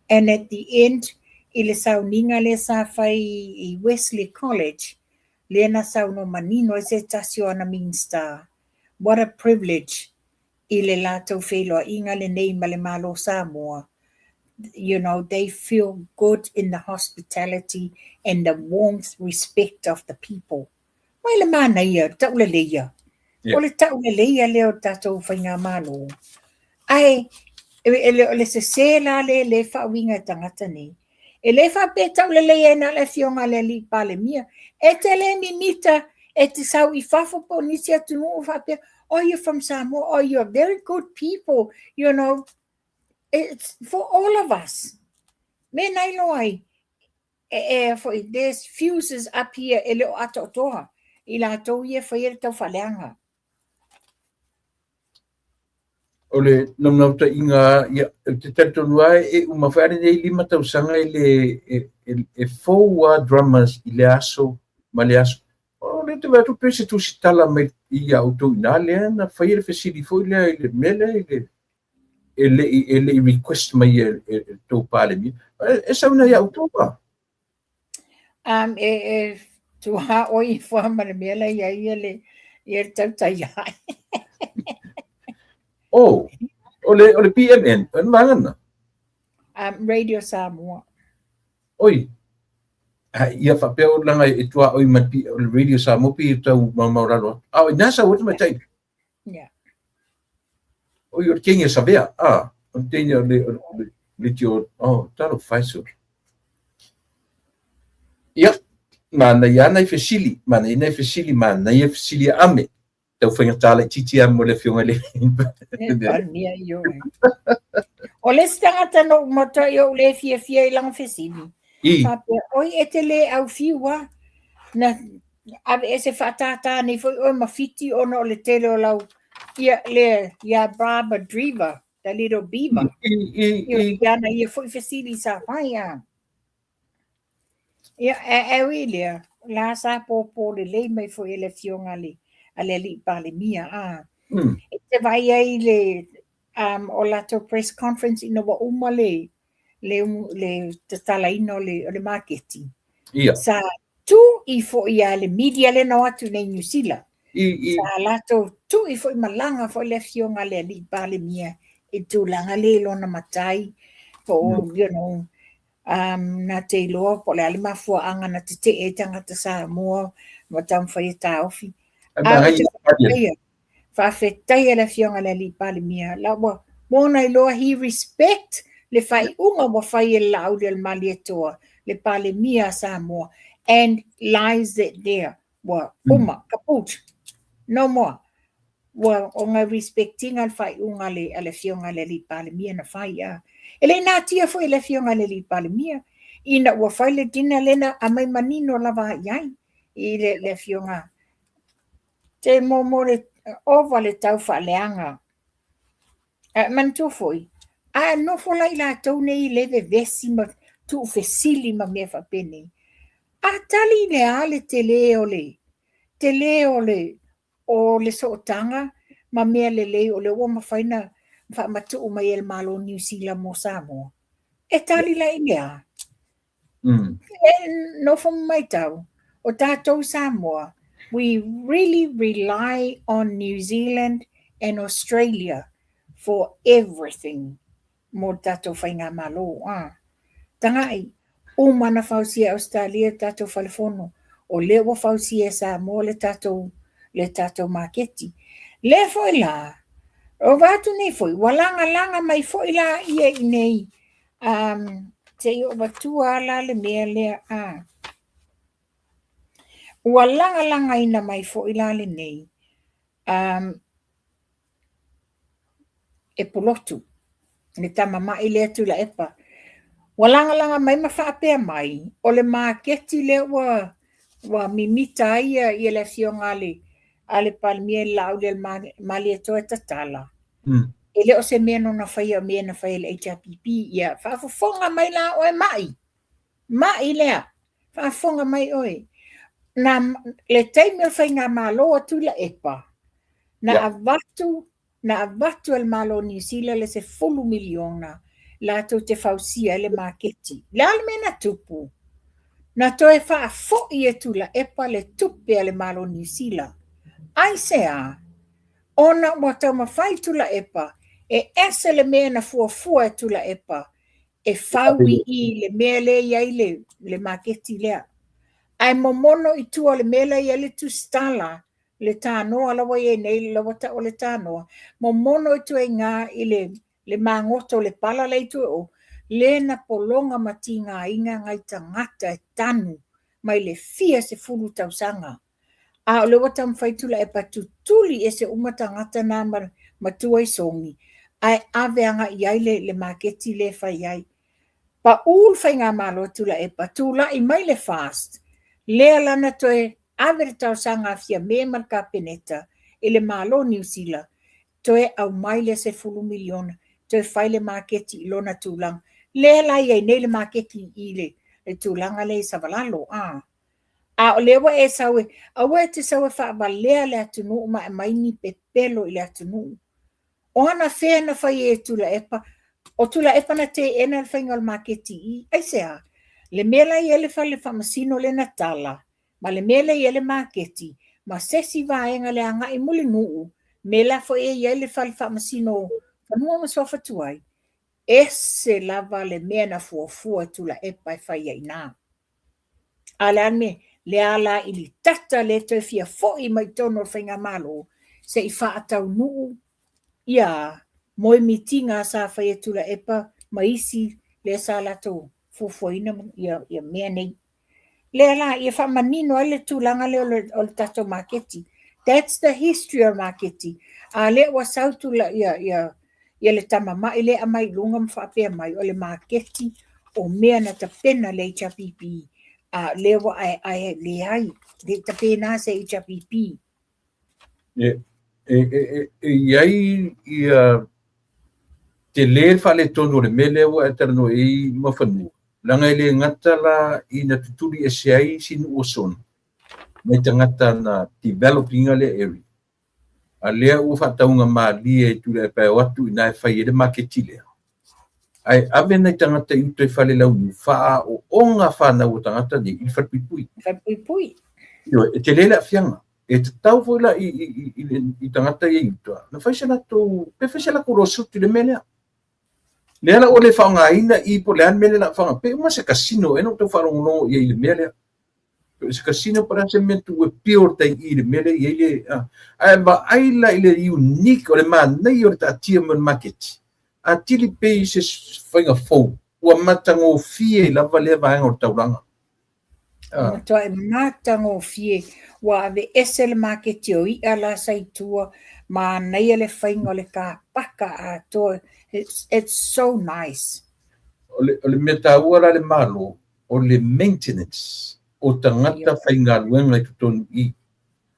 B: And at the end, i le sauniga lea sa fai i Wesley College, lea na saunoa manino ai se tasi o ana Minista, what a privilege i le latou feiloaiga lenei ma le Malo o Samoa, you know, they feel good in the hospitality and the warmth respect of the people. Mai le manaia, le tauleleia. O le tauleleia lea o le tatou faigamalo. Ae, o le sese la lea e le faauiga e tagata nei. E le faapea e taulelei ai na o le afioga a le alii Palemia. E te le mimita e te sau i fafo po o nisi atunuu faapea, oh, you're from Samoa, oh, you're very good people, you know. It's for all of us. Me na iloa ai, e, e foi, there's fuses up here e le o atoatoa i latou ia e faia le taufaaleaga.
A: O le naunautaiga, ia, ou te talitonu lava e uma foi a lenei 5 tausaga e le, e, e, e fou lava drummers i le aso ma le aso. O lea ou te vaai atu pei se tusitala mai ia outou i ina lea na faia le fesili foi lea i le mea lea i le e le i, e le i request mai e, e, e tou Palemia. E, e sau ina ia outou a?
B: Um, e, e tuaoi ifo lava ma le mea la i ai ia le, ia le tautai ae.
A: Oh, o le, o le PMN, o le vaega lena?
B: Radio Samoa.
A: Oi, a, ia faapea o leaga e tuaoi ma le Radio Samoa pei e tau maumau lalo atu. A o ina sau atu tamaitai.
B: Yeah.
A: Oi, o le teine a Savea, a, o le teine o le, o le, le tio, oh, talofa e sole. Ia, manaia lava nai fesili, manaia nai fesili, manaia fesili a Ame. Tau faigata laitiiti lava mo le afioga i le
B: Palemia ioe. O le isi tagata na ou matuai ou le fiafia i lana fesili.
A: I.
B: Faapea, oi e te le aufiu lava. Na aveese faatātā nei foi oe ma Fiti ona o le tele o lau, ia, le, ia Barbara Dreaver, the little beaver.
A: I, i, i.
B: Ia, ana ia foi fesili sa fai a. Ia, e, e ui lea, la sa pōpō lelei mai foi e le afioga a le, a le alii Palemia, a. E te vaai ai le, um, o latou press conference ina ua uma le, le, le tatalaina o le, o le maketi.
A: Ia.
B: Sa tui foi lava le media lea na o atu nei i Niu Sila.
A: I, i.
B: Sa latou tui foi malaga foi le afioga a le alii Palemia i tulaga lea i lona matai, po o, you know, um, na te iloa po o le a le mafuaaga na tetee ai tagata Samoa ma taumafai e taofi.
A: A
B: ou te faafetaia, faafetaia le afioga i le alii Palemia, la ua ona iloa he respect le faaiuga ua fai e le Laaulialemalietoa, le Palemia a Samoa, and lies it there. Ua uma, kaput, no more. Ua ona respect ina le faaiuga a le, a le afioga i le alii Palemia na fai a. E le i natia foi e le afioga i le alii Palemia, ina ua fai le dinner lea na aumai manino lava i ai i le, le afioga. Te mo mo le ova le tau faaleaga. Ae manatua foi, a nofo la i latou nei i le vevesi ma tuufesili ma mea faapenei, a tali i le a le tele o le, tele o le, o le sootaga ma mea lelei o lea ua mafai ona faamatuu mai e le Malo o Niu Sila mo Samoa. E tali la i le a? E nofo ma matau, o tatou Samoa, we really rely on New Zealand and Australia for everything mo le tatou faigamalo. A. Taga'i, uma na fausia e Ausetalia le tatou fale fono, o lea ua fausia e Samoa le tatou, le tatou maketi. Lea foi la, o va atu nei foi, ua lagalaga mai foi la ia i nei, um, se i ou avatua la le mea lea, a. Ua lagalagaina mai foi la lenei. Um, e Pulotu, le tama ma'i lea Tuilaepa. Ua lagalaga mai ma faapea mai, o le maketi lea ua ua mimita ai ia, ia le afioga a le, a le Palemia i le laau lea le Malietoa e tatala. E le o se mea nona faia o mea na fai e le HRPP. Ia faafofoga mai la oe Ma'i. Ma'i lea. Faafofoga mai oe. Na, le taimi o le faigamalo a Tuilaepa, na avatu na avatu e le Malo o Niu Sila le 10 miliona latou te fausia ai le maketi. Le a le mea na tupu? Na toe faafoi e Tuilaepa le tupe a le Malo o Niu Sila. Aisea? Ona ua taumafai Tuilaepa e ese le mea na fuafua e Tuilaepa e fau i i le mea lea e i ai le, le maketi lea. Ae momono i tua o le mea lea e i ai le tusitala, le tanoa la ua i ai nei, la ua tau o le tanoa, momono i tua i ina i le, le magoto o le pala la i tua o, le na pologa ma tigaina nai tagata e tanu mai le fia 10 tausaga. A o lea ua taumafai Tuilaepa e tutuli ese uma tagata na ma, ma tua i Sogi, ae ave agai i ai le, le maketi lea e fai ai. Pau le faigamalo a Tuilaepa, tulai mai le FAST, lea la na toe ave le talosaga a Fiame ma le Kapeneta i le Malo o Niu Sila, toe aumai le 10 miliona, toe fai le maketi i lona tulaga. Lea la e i ai nei le maketi i le, le tulaga lea i Savalalo. A. A o lea ua e sau e, aua e te sau e faavalea le atunuu ma aumai ni pepelo i le atunuu. O anafea na fai ai e Tuilaepa? O Tuilaepa na teena le faiga o le maketi i i. Aisea? Le mea la e i ai le fale faamasino lea na tala, ma le mea lea e i ai le maketi, ma se isi vaega le agai Mulinuu, mea la foi e i ai le fale faamasino fanua ma suafa tuai, ese lava le mea na fuafua e Tuilaepa e fai ai i ina. A o le a le mea? Lea la i litata lea toe fia foi mai i totonu o le faigamalo se i faataunuu ia moemitiga sa fai e Tuilaepa ma isi lea sa latou fuafuaina ia, ia mea nei. Lea la, ia faamanino ai le tulaga lea o le, o le tatou maketi. That's the history o le maketi. A lea ua sau tula, ia, ia, ia le tama ma'i lea aumai i luga ma faapea mai, o le maketi o mea na tapena le HRPP, a lea ua aeae leai, le i tapena se HRPP.
A: E, e, e, e, e i ai ia tele le faaletonu o le mea lea ua e talanoa i ai Mafanua, leaga e le gata la ina tutuli ese ai si nuu o Sogi mai tagata na develop ina lea area, a lea ua faatauga malie i Tuilaepa e o atu i ina e fai ai le maketi lea. Ae ave nai tagata i uta i Falelauniu, faaaooga fanau a tagata nei i le falepuipui.
B: Falepuipui.
A: Ioe, e tele le aafiaga. E tatau foi la i, i, i, i tagata ia i uta, na fai se latou, pe fai se latou lawsuit i le mea lea. Lea la ua le faaaogaina i po o le a le mea lea o le a faaaoga. Pei uma se casino ea na ou tau faalogologo i ai i le mea lea. Pei o se casino po o le a se mea tuu e build ai i le mea lea e i ai le... Ae vaai la i le unique o le manaia o le taatia mai o le maketi, atili pei se faiga fou ua matagofie lava lea vaega o le taulaga.
B: Ua matuai matagofie, ua aveese le maketi o i'a la sa i tua, manaia le faiga o le car paka atoa, it's, it's so nice.
A: O le, o le mea taua la le Malo, o le maintenance o tagata faigaluega i totonu i i.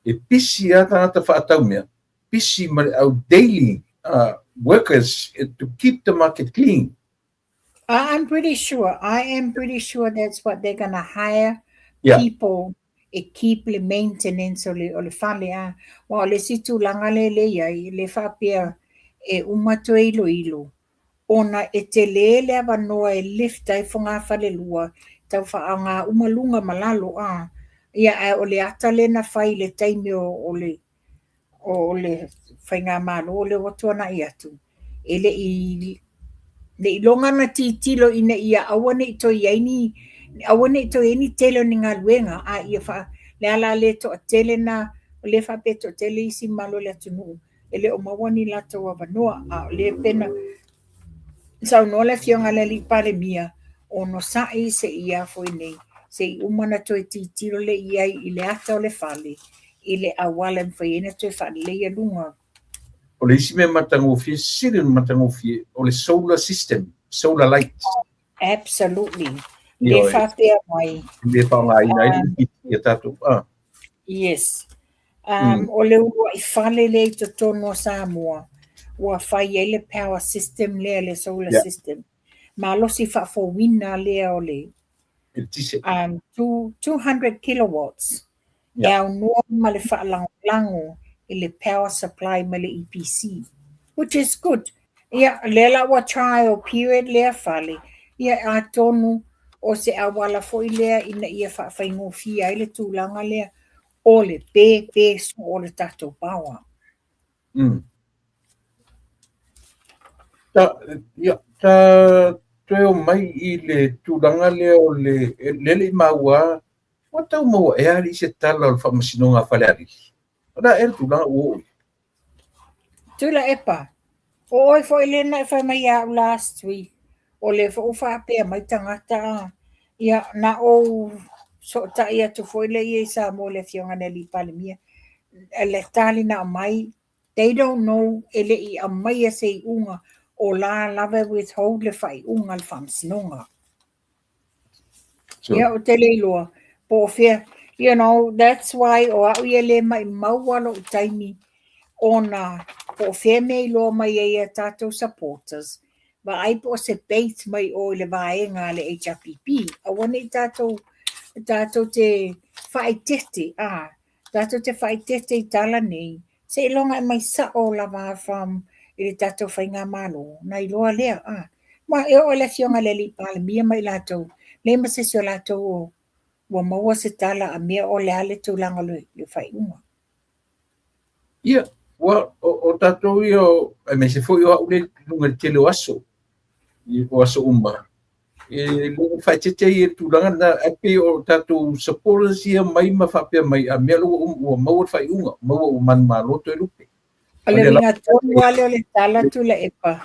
A: E pisi lava tagata faatau mea, pisi ma le au daily workers to keep the market clean.
B: I'm pretty sure, I am pretty sure that's what they're gonna hire people e keep le maintenance o le, o le fale a. Aua o le isi tulaga lea le i ai, le faapea e uma toe iloilo, ona e tele le avanoa e lift ai fogafalelua, tau faaaoga uma luga ma lalo a. Ia ae o le ata lea na fai i le taimi o, o le o le faigamalo lea ua tuanai atu, e le i le i loga ona tilotilo ina ia aua ne i toe i ai ni aua ne i toe i ai ni tele o ni galuega, a ia faa, le a la le toatele na, o lea faapea e toatele isi mamalu o le atunuu e le o maua ni latou avanoa, a o lea pei ona saunoa le Afioga i le Alii Palemia, onosai se i a foi nei, se i uma ona toe tilotilo lea i ai i le ata o le fale, i le auala e mafai ai ona toe faaleleia luga.
A: O le isi mea matagofie, sili ona matagofie, o le solar system, solar light.
B: Absolutely. Le faapea mai.
A: Le faaaogaina ai le ia tatou. Ah.
B: Yes. O le uluai fale lea i totonu o Samoa, ua fai ai le power system lea, le solar system. Malosi faafouina lea o le 200 kilowatts e aunoa ma le faalagolago i le power supply mai le EPC, which is good. Ia, lea la ua trial period lea fale, ia atonu o se auala foi lea ina ia faafaigofie ai le tulaga lea o le pēpē soo o le tatou power.
A: Ta, ia, ta toe o mai i le tulaga lea o le, lea le i maua, ua tau maua ea alii se tala o le faamasinoga a Falealili. O le a ea le tulaga ua oo i?
B: Tuilaepa, o oe foi lea na e fai mai ia au last week, o lea foi ua faapea mai tagata a, ia, na ou sootai atu foi lea i Samoa i le afioga i le alii Palemia, le tali na aumai, they don't know, e le i aumaia se iuga, o la lava e withhold le faaiuga a le faamasinoga. Ia, ou te le iloa, po o fea, you know, that's why o au ia le maumau lou taimi ona po o fea mea iloa mai ai a tatou supporters, vaai po o se bait mai o i le vaega a le HRPP. Aua ne i tatou te faaeteete, tatou te faaeteete i tala nei, seiloga e mai sao lava from i le tatou faigamalo, na iloa lea. Ma e oo i le afioga i le alii Palemia ma i latou, leai ma se isi o latou ua maua se tala a mea o le a le tulaga o le faaiuga.
A: Ia, ua, o tatou ia, aemaise foi o au le luga i le tele o aso, o aso uma, e le faaeteete ai i le tulaga lena, ae pei o tatou supporters ia mai ma faapea mai, a mea ua maua le faaiuga, maua ua manumalo Toelupe.
B: O le uiga tonu lava lea o le tala Tuilaepa,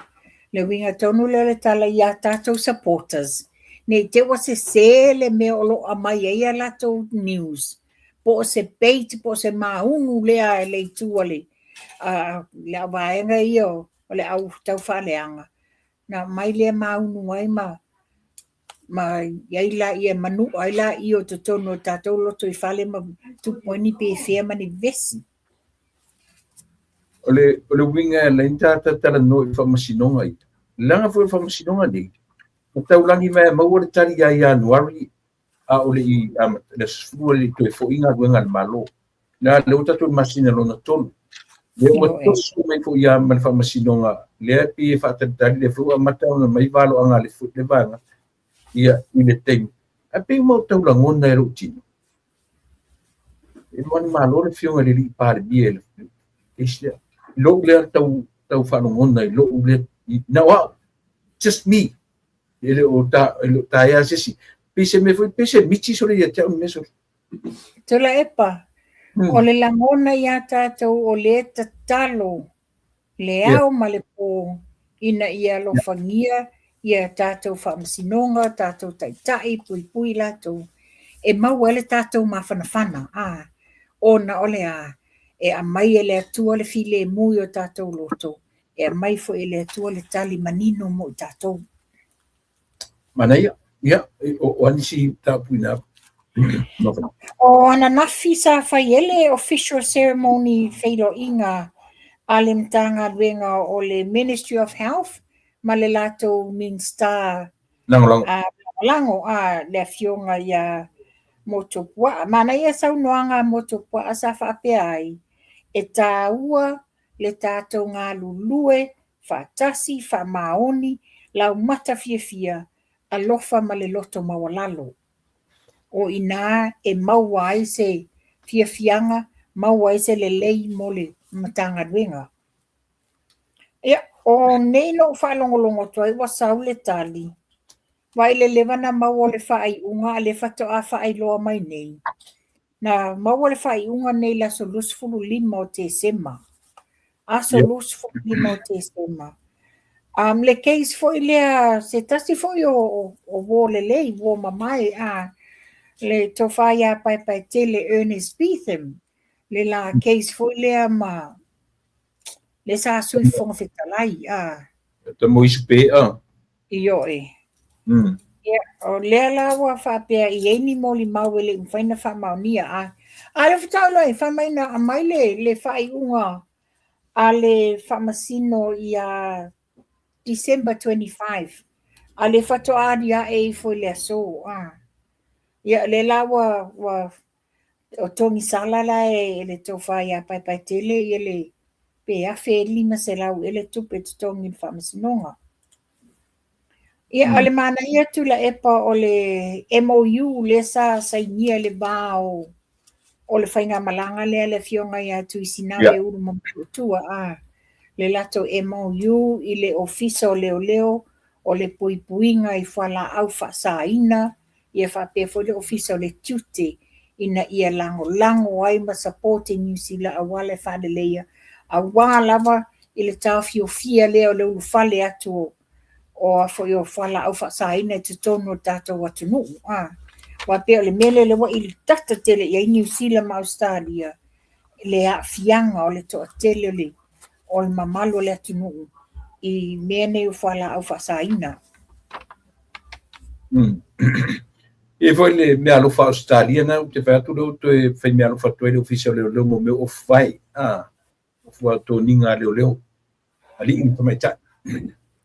B: le uiga tonu lea o le tala ia tatou supporters, ne i te i ua sese le mea o lo o aumai ai a latou news, po o se bait, po o se maunu lea e le itu a le au vaega ia o le au taufaaleaga, na aumai lea maunu ai ma i ai laia, manua ai laia o totonu o tatou loto i fale ma tupu ai ni pefea ma ni vevesi.
A: O le uiga e alai ta talanoa i faamasinoga ia. Leaga foi o le faamasinoga nei, na taulagi mai e maua le tali ia Ianuari a o le i le aso 10 le toe foi galuega a le Malo. La lea ua tatou i le masina lona 3. Lea ua toso mai foi ia ma le faamasinoga, lea pei e faatalitali, lea foi ua amata ona mai valoaga a le vaega ia i le taimi. Ae pei ua tau lagona e lou tino. E manumalo le afioga i le alii Palemia i le case lea. I lou lea tau faalogona i lou lea, na o au, just me. E le o taea se isi. Pei se mea foi, pei se miti sole ia te au mea sole.
B: Tuilaepa, o le lagona ia tatou o lea tatalo le ao ma le po ina ia alofagia ia tatou faamasinoga, tatou taitai, puipui latou, e maua ai le tatou mafanafana, ona o le a, e aumai e le Atua le filemu i o tatou loto, e aumai foi e le Atua le tali manino mo i tatou.
A: Manaia, ia, o anisi tapuina.
B: O ananafi sa fai e le official ceremony feiloaiga a le Matagaluega o le Ministry of Health ma le latou Minista
A: Lagolago.
B: Lagolago a le afioga ia Motuopuaa. Manaia saunoaga a Motuopuaa sa faapea ai, e taua le tatou galulue faatasi, faamaoni, laumata fiafia, alofa ma le loto maualalo. O ina e maua ai se fiafiaga, maua ai se lelei mo le Matagaluega. Ia, o nei no faalogologo atu ai ua sau le tali. Vai le leva na maua o le faaiuga a le faatoa faailoa mai nei. Na maua le faaiuga nei le aso 25 o Tesema. Aso 25 o Tesema. Le case foi lea, se tasi foi o uo lelei, uo mamae, a le tofa ia Paepaetele Ernest Betham. Le la case foi lea ma le sa Sui Fofoga Fetalai, a.
A: Ta Moise Pe'a.
B: Ioe. Ia, o lea la ua faapea e i ai ni molimau e le i mafai ona faamaonia, a. A o lea faatoa ou iloa ai, fai mai na aumai le, le faaiuga a le faamasino ia December 25, a o lea faatoa aliae ifo i le aso, a. Ia, o lea la ua, ua o togisala la e le tofa ia Paepaetele ia le pe $1,500 ea le tupe e totogi i le faamasinoga. Ia, o le manaia Tuilaepa o le MOU lea sa sainia i le va o le faigamalaga lea a le afioga ia Tuisinau e ulu ma Motootua, a le latou MOU i le Ofisa o Leoleo o le puipuiga i fualaau faasaina ia faapea foi le Ofisa o le Tiute ina ia lagolago ai ma support e Niu Sila auala e faaleleia aua lava i le taofiofia lea o le ulufale atu o a foi o fualaau faasaina i totonu o le tatou atunuu. A, aua pei o le mea lea ua ilitata tele i ai Niu Sila ma Ausetalia le aafiaga o le toatele o le o le mamalu o le atunuu i mea nei o fualaau faasaina.
A: E foi le mea alofa Ausetalia na ou te fai atu lea ua toe fai mea alofa atu ai le Ofisa o Leoleo mo mea o ofu vae, a, ofu a toniga a leoleo, alii ma tamaitai.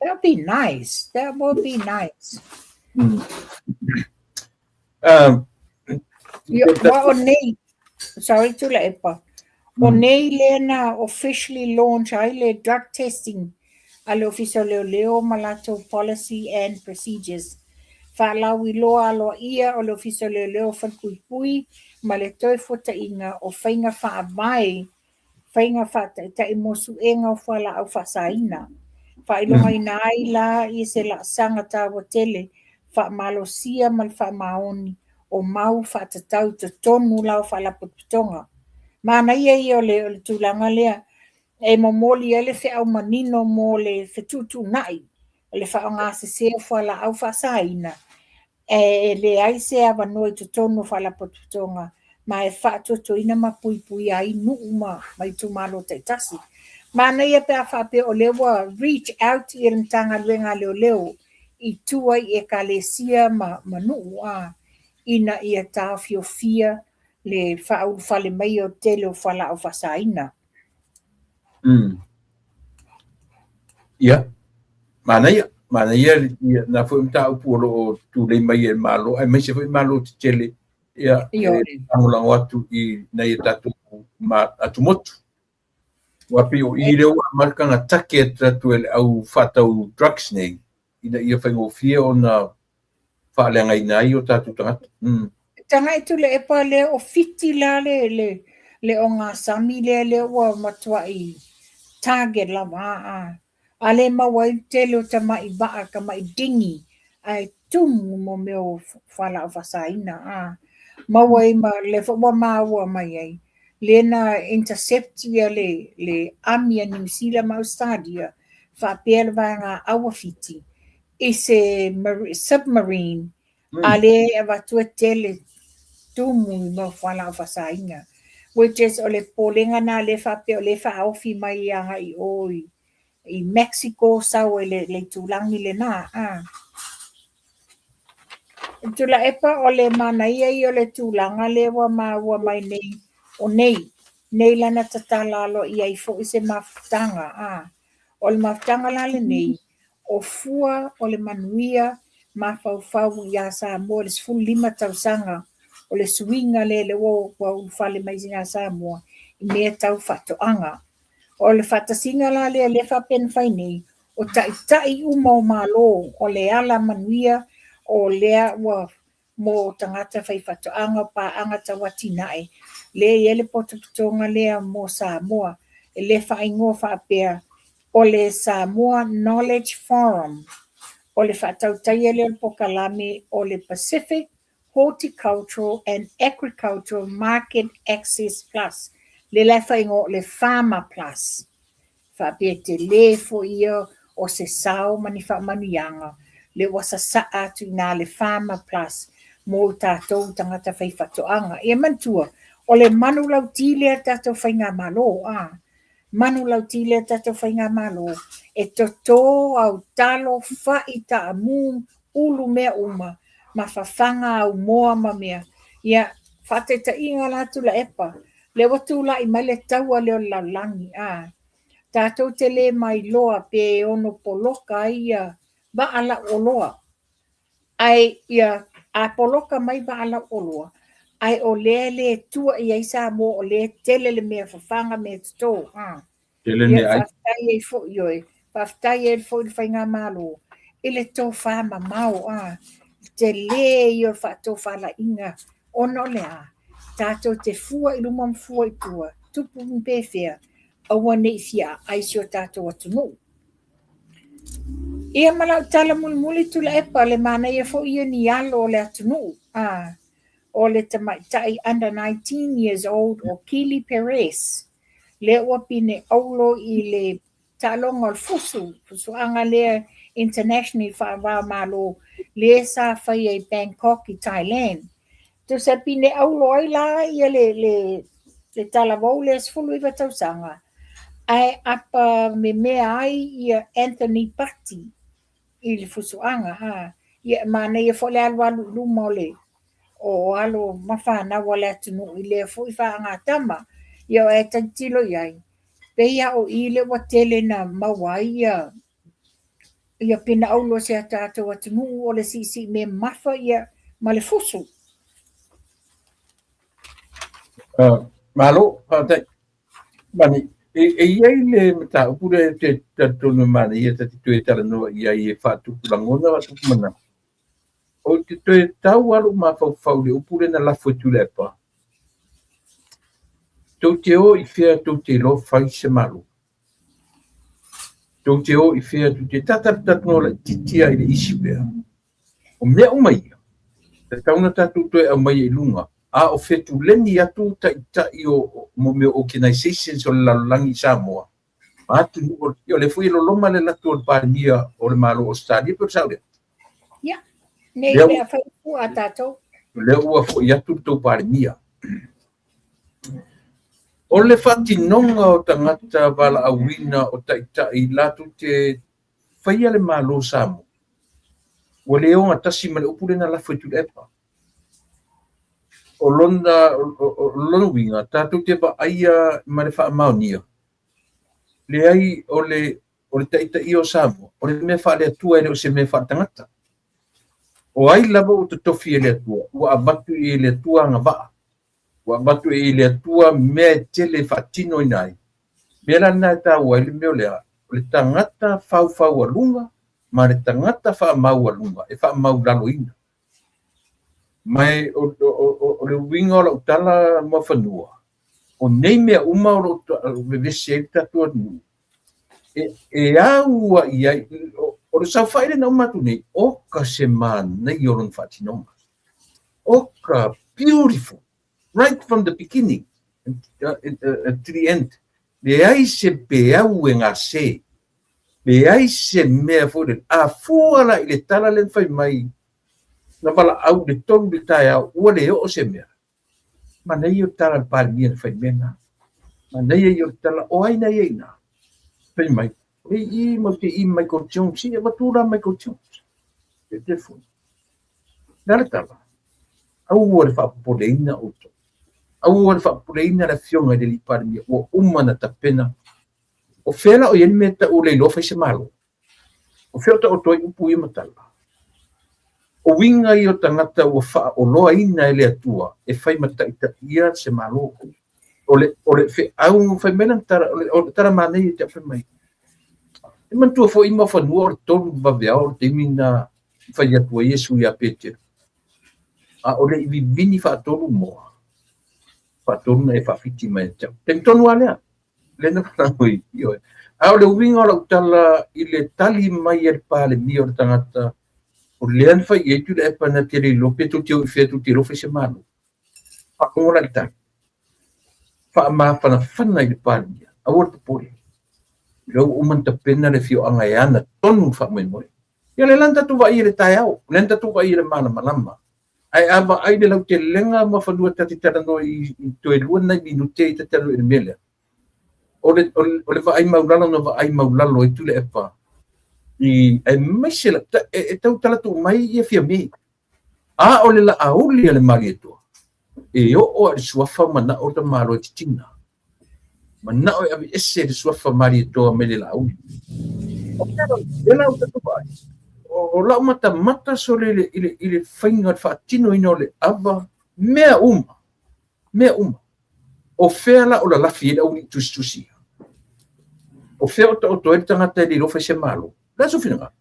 B: That would be nice. That would be nice. Wa o nei, sorry Tuilaepa, o nei lea na officially launch ai le drug testing a le Ofisa o Leoleo ma latou policy and procedures. Faalauiloa aloaia o le Ofisa o Leoleo Falepuipui ma le Toefuataiga o Faiga Faavae Faiga Faataitai mo Suega o Fualaau Faasaina. Faailogaina ai la i se laasaga taua tele faamalosia ma le faamaoni o mau faatatau i totonu la o faalapotopotoga. Manaia ia o le tulaga lea e momoli ai le feau manino mo le fetuutuunai o le faaaoga sese o fualaau faasaina e leai se avanoa i totonu o faalapotopotoga ma e faatuatuaina ma puipuia ai nuu ma itumalo taitasi. Manaia pe a faapea o lea ua reach out ia le Matagaluega a Leoleo i tua i ekalesia ma nuu a ina ia taofiofia le faaulufale mai o tele o fualaau faasaina.
A: Ia, manaia, manaia ia na foi mataupu o lo o tulei mai e le Malo, aemaise foi Malo tetele, ia, e lagolago atu i nai a tatou atumotu. Ua pei o i lea ua amata ona take atu e le au faatau drugs nei, ina ia faigofie ona faaleagaina ai o tatou tagata.
B: Tagai Tuilaepa lea o Fiti la le le le ogasami lea lea ua matuai target lava a a le maua ai le tele o tamai vaa tamai dinghy ae tumu mo mea o fualaau faasaina a maua ai ma lea foi ua maua mai ai lea na intercept ia le le army a Niu Sila ma Australia faapea le vaega aua Fiti i se submarine a lea e avatu e tele tumu i mea o fualaau faasaina which is o le popolega na lea faapea o lea e faaofi mai agai i o i Mexico sau ai le itulagi lena a. Tuilaepa o le manaia ia o le tulaga lea ua maua mai nei o nei nei lana tatala aloaia ai foi se mafutaga a. O le mafutaga la lenei o fua o le manuia mafaufau ia Samoa i le 15 tausaga o le suiga lea lea ua ulufale mai ia Samoa i mea tau faatoaga. O le faatasiga la lea lea faapea na fai nei, o taitai uma o Malo o le ala manuia o lea ua mo tagata faifaatoaga o paaga tau atinae, lea e i ai le potopotoga lea mo Samoa, e le faaigoa faapea o le Samoa Knowledge Forum, o le faatautaia lea o le polokalame o le Pacific Horticultural and Agricultural Market Access Plus, lea la e faaigoa o le Farmer Plus. Faapea tele foi ia o se sao ma ni faamanuiaga lea ua sasaa atu i ina le Farmer Plus mo tatou tagata faifaatoaga. Ia manatua, O le manulauti lea a le tatou faigamalo, a, manulauti lea a le tatou faigamalo, e toto au talo, fai, taamu, ulu mea uma, ma fafaga au moa ma mea. Ia, faataitaiga la Tuilaepa, lea ua tulai mai le taua lea o le lalolagi, a, tatou te le mailoa pe ono poloka ai ia vaa lauoloa. Ae ia, a poloka mai vaa lauoloa, ae o lea e le tua i ai Samoa, o lea e tele le mea fafaga mea toto. A.
A: Tele
B: Ia,
A: mea ai.
B: faafetai ai foi, ioe, faafetai ai foi le faigamalo i le tofa mamao, a, tele ia o le faatofalaiga, ona o le a? Tatou te fua i luma ma fua i tua, tupu pefea, aua ne i fia aai si o tatou atunuu. Ia ma lau tala mulimuli Tuilaepa, le manaia foi ia ni alo o le atunuu, a, o le tamaitai under 19 years old o Kili Perez, lea ua pine auro i le taaloga o le fusu, fusuaga lea internationally faava-o-Malo, lea sa faia i Bangkok i Thailand. Tusa pine auro ai la ia le talavou lea 19 tausaga, ae apa memea ai ia Anthony Pati i le fusuaga. Ha. Ia e manaia foi le alualu i luma o le o alo ma fanau a le atunuu i lea foi faagatama. Ia o e tilotilo i ai, pei lava o i lea ua tele na maua ai ia ia pine auro a si a tatou atunuu o le siisii mea mamafa ia ma le fusu.
A: Malo, faafetai. Mani, e i ai le mataupu lea te talitonu e manaia ta te toe talanoa i ai e faatupu lagona, faatupu manatu. O te toe tau lava lou mafaufau i le upu lea na lafo e Tuilaepa. Tou te o i fea tou te iloa fai se Malo. Tou te o i fea tou te talanoa laitiiti lava i le isi mea. O mea uma ia, tatau ona tatou toe aumaia i luga, a o fetuleni atu taitai o mo mea organizations o le lalolagi i Samoa, ma atunuu o lea foi e loloma le alu atu o le Palemia o le Malo o Ausetalia, pe o le sao lea?
B: Ia, nei le a fai fua a tatou.
A: O lea ua foi atu le tou Palemia. O le faatinoga o tagata valaauina o taitai latou te faia le Malo o Samoa, ua le ogatasi ma le upu lea na lafo e Tuilaepa. O lona uiga, tatou te vaaia ma le faamaonia, leai o le taitaia o Samoa, o le mea faale-Atua e le o se mea faaletagata. O ai lava ua totofi e le Atua, ua avatu i le Atua agavaa, ua avatu i le Atua mea e tele e faatinoina ai. Mea la lena e taua ai le mea o lea, o le tagata faufaualuga ma le tagata faamaualuga e faamaulaloina. Ma o le uiga o lau tala Muafanua, o nei mea uma o lo o vevesi ai le tatou atunuu, e au ai ai, o le saofai lea na uma atu nei, oka se manaia o lona faatinoga. Oka, beautiful, right from the beginning to the end. Leai se peau e gase, leai se mea foi lele. A fua la i le tala lea na fai mai, na valaau i le 3 i le taeao, ua le oo se mea. Manaia o le tala a le Palemia na fai mea na. Manaia ia o le tala, o ai na ia i ina? Fai mai, o le i mau te i Michael Jones, ia avatu la Michael Jones. Le telefoni. Le a le tala? Aua le faapopoleina outou. Aua le faapopoleina le afioga i le alii Palemia, ua uma na tapena. O fea la o i ai le mea e tau o le iloa fai se Malo? O fea o taoto ai upu ia ma tala? O uiga ia o tagata ua faaoloaina e le Atua e fai ma taitaia se Malo. O le feau, fai mai lana tala, o le tala manaia te au fai mai. E manatua foi Muafanua o le 3 vaveao o le taimi na fai atu ai Iesu ia Petero. A o le i vivini faatolu moa, faatolu na e faafiti mai ia te au. Taimi tonu lava lea, lea na falago i ioe. A o le uiga o lau tala i le tali mai a le Palemia o le tagata, o lea na fai i ai Tuilaepa na te le iloa pe tou te o i fea tou te iloa fai se Malo. Faalogo la i le tali. Faamafanafana i le Palemia, aua le popole. O lea ua uma ona tapena le afioaga e ana tonu le faamoemoe. Ia lea la na tatou vaai i le taeao, lea na tatou vaai i le malamalama. Ae a vaai i le lautelega ma fanua ta te talanoa i toe 2 nai minute i ta talanoa i le mea lea. O le vaai maulalo na vaai maulalo ai Tuilaepa i aemaise la, e tau talatuu mai ia Fiame. A o le laauli a le Malietoa, e oo lava i le suafa manao le tamaloa e titina. Manao e aveese le suafa Malietoa mai le laauli. O lea la ua tatou vaai, o lau matamata sole i le faiga o le faatinoina o le ava, mea uma, mea uma. O fea la o lalafi ai le aualii tusitusi ia? O fea o taoto ai le tagata e le iloa fai se Malo? O le a sou finagalo?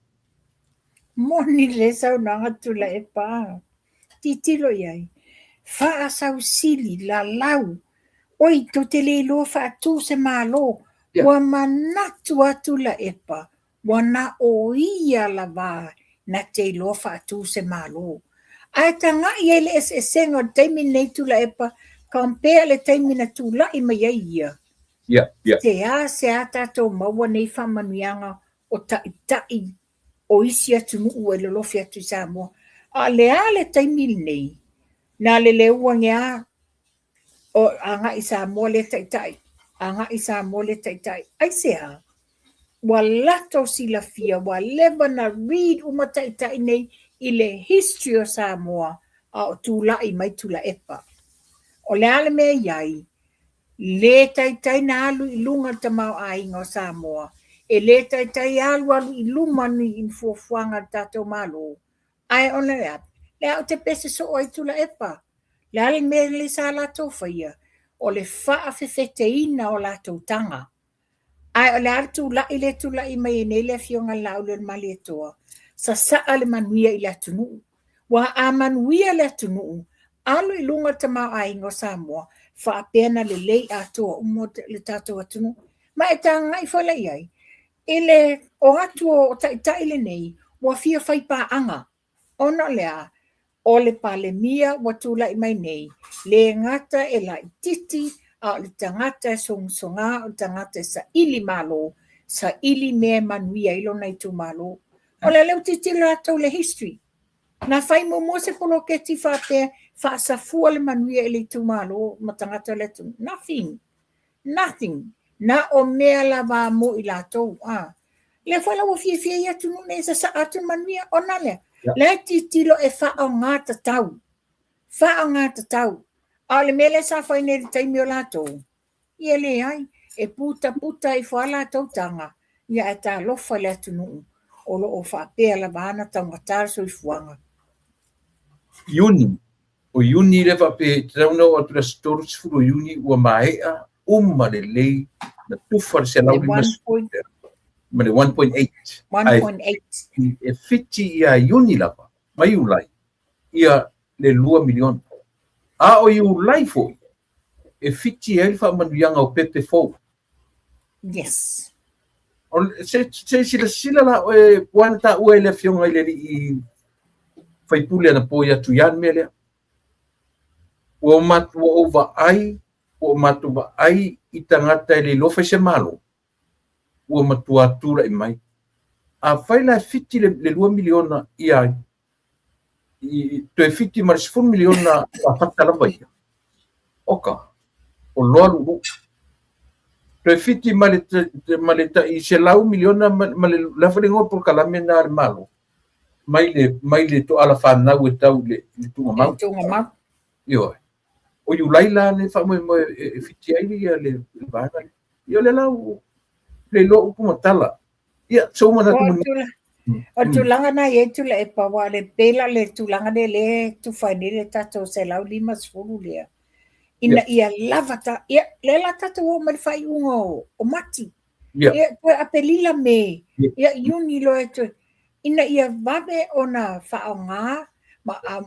B: Moni le saunoaga Tuilaepa. Tilotilo i ai. Faasausili, lalau. Oi, tou te le iloa faatu se Malo. Ua manatu lava Tuilaepa, ua na o ia lava na te iloa faatu se Malo. Ae tagai ai i le eseesega o le taimi lenei Tuilaepa compare le taimi na tulai mai ai ia. Se a se a tatou maua nei faamanuiaga o taitai o isi atunuu ua lolofi atu i Samoa. A o le a le taimi lenei, na le leua ane lava o agai i Samoa lea taitai, agai i Samoa lea taitai. Aisea? Ua latou silafia, ua leva na read uma taitai nei i le history o Samoa a o tulai mai Tuilaepa. O le a le mea e i ai? Le taitai na alu i luga le tamaoaiga o Samoa, e le taitai alu alu i luma ni fuafuaga a le tatou Malo. Ae ona o le a? Lea ou te pese soo ai Tuilaepa. Le a le mea lea sa latou faia? O le faafefeteina o latou taga. Ae o le a le tulai lea e tulai mai ai nei le Afioga i le Laauli o le Malietoa? Sasaa le manuia i le atunuu. Ua a manuia le atunuu, alu i luga le tamaoaiga o Samoa, faapea na lelei atoa uma le tatou atunuu. Ma e tagai foi la i ai, i le o atu o taitai lenei, ua fia fai paaga, ona o le a? O le Palemia ua tulai mai nei, le gata e laititi, a o le tagata e sogasoga, o le tagata e saili malo, saili mea e manuia ai lona itumalo. O lea ua tilotilo latou i le history. Na fai muamua se poloketi faapea, faasafua le manuia i le itumalo ma tagata o le atunuu. Nothing. Nothing. Na o mea lava mo i latou. Ah. Lea foi la ua fiafia ai atunuu nei e sasaa atu le manuia. Ona lea, lea e tilotilo e faaaoga tatau. Faaaoga tatau. A o le mea lea sa fai nei i le taimi o latou, ia leai, e putaputa ifo lava latou taga, ia ae talofa i le atunuu o lo o faapea lava ona taugata le soifuaga.
A: Iuni, o Iuni lea faapea e tatau ona oo atu i le aso 30 o Iuni ua maea uma lelei na tufa le 150 ma le 1.8.
B: 1.8.
A: E fiti ia Iuni lava ma Iulai ia le 2 miliona. A o Iulai foi e fiti ai le faamanuiaga o pepe fou.
B: Yes.
A: O, se silasila la oe, ua na taua e le afioga i le alii faipule anapo ia Tuia le mea lea. Ua ua ou vaai, ua ou matou vaai i tagata e le iloa fai se Malo, ua matua tulai mai. Afai la e fiti le 2 miliona ia toe fiti ma le 10 miliona fata lava ia. Oka, o loa lu'ulu'u. Toe fiti ma le tai 100 miliona ma le la foi le igoa o le polokalame lena a le Malo mai le toala fanau e tau i le tuugamau.
B: Tuugamau.
A: Ioe. O Iulai la le faamoemoe e fiti ai le vaega lea. Ia o lea la ua le iloa upu ma tala. Ia, sou manatu
B: mulimuli. O le tulaga na i ai Tuilaepa, aua o le pei la o le tulaga lea lea e tufa ai nei le tatou 150 lea, ina ia lava ta, ia, lea la tatou oo mai i le faaiuga o Mati. Ia, toe Aperila, Me, ia Iuni loa e toe, ina ia vave ona faaaoga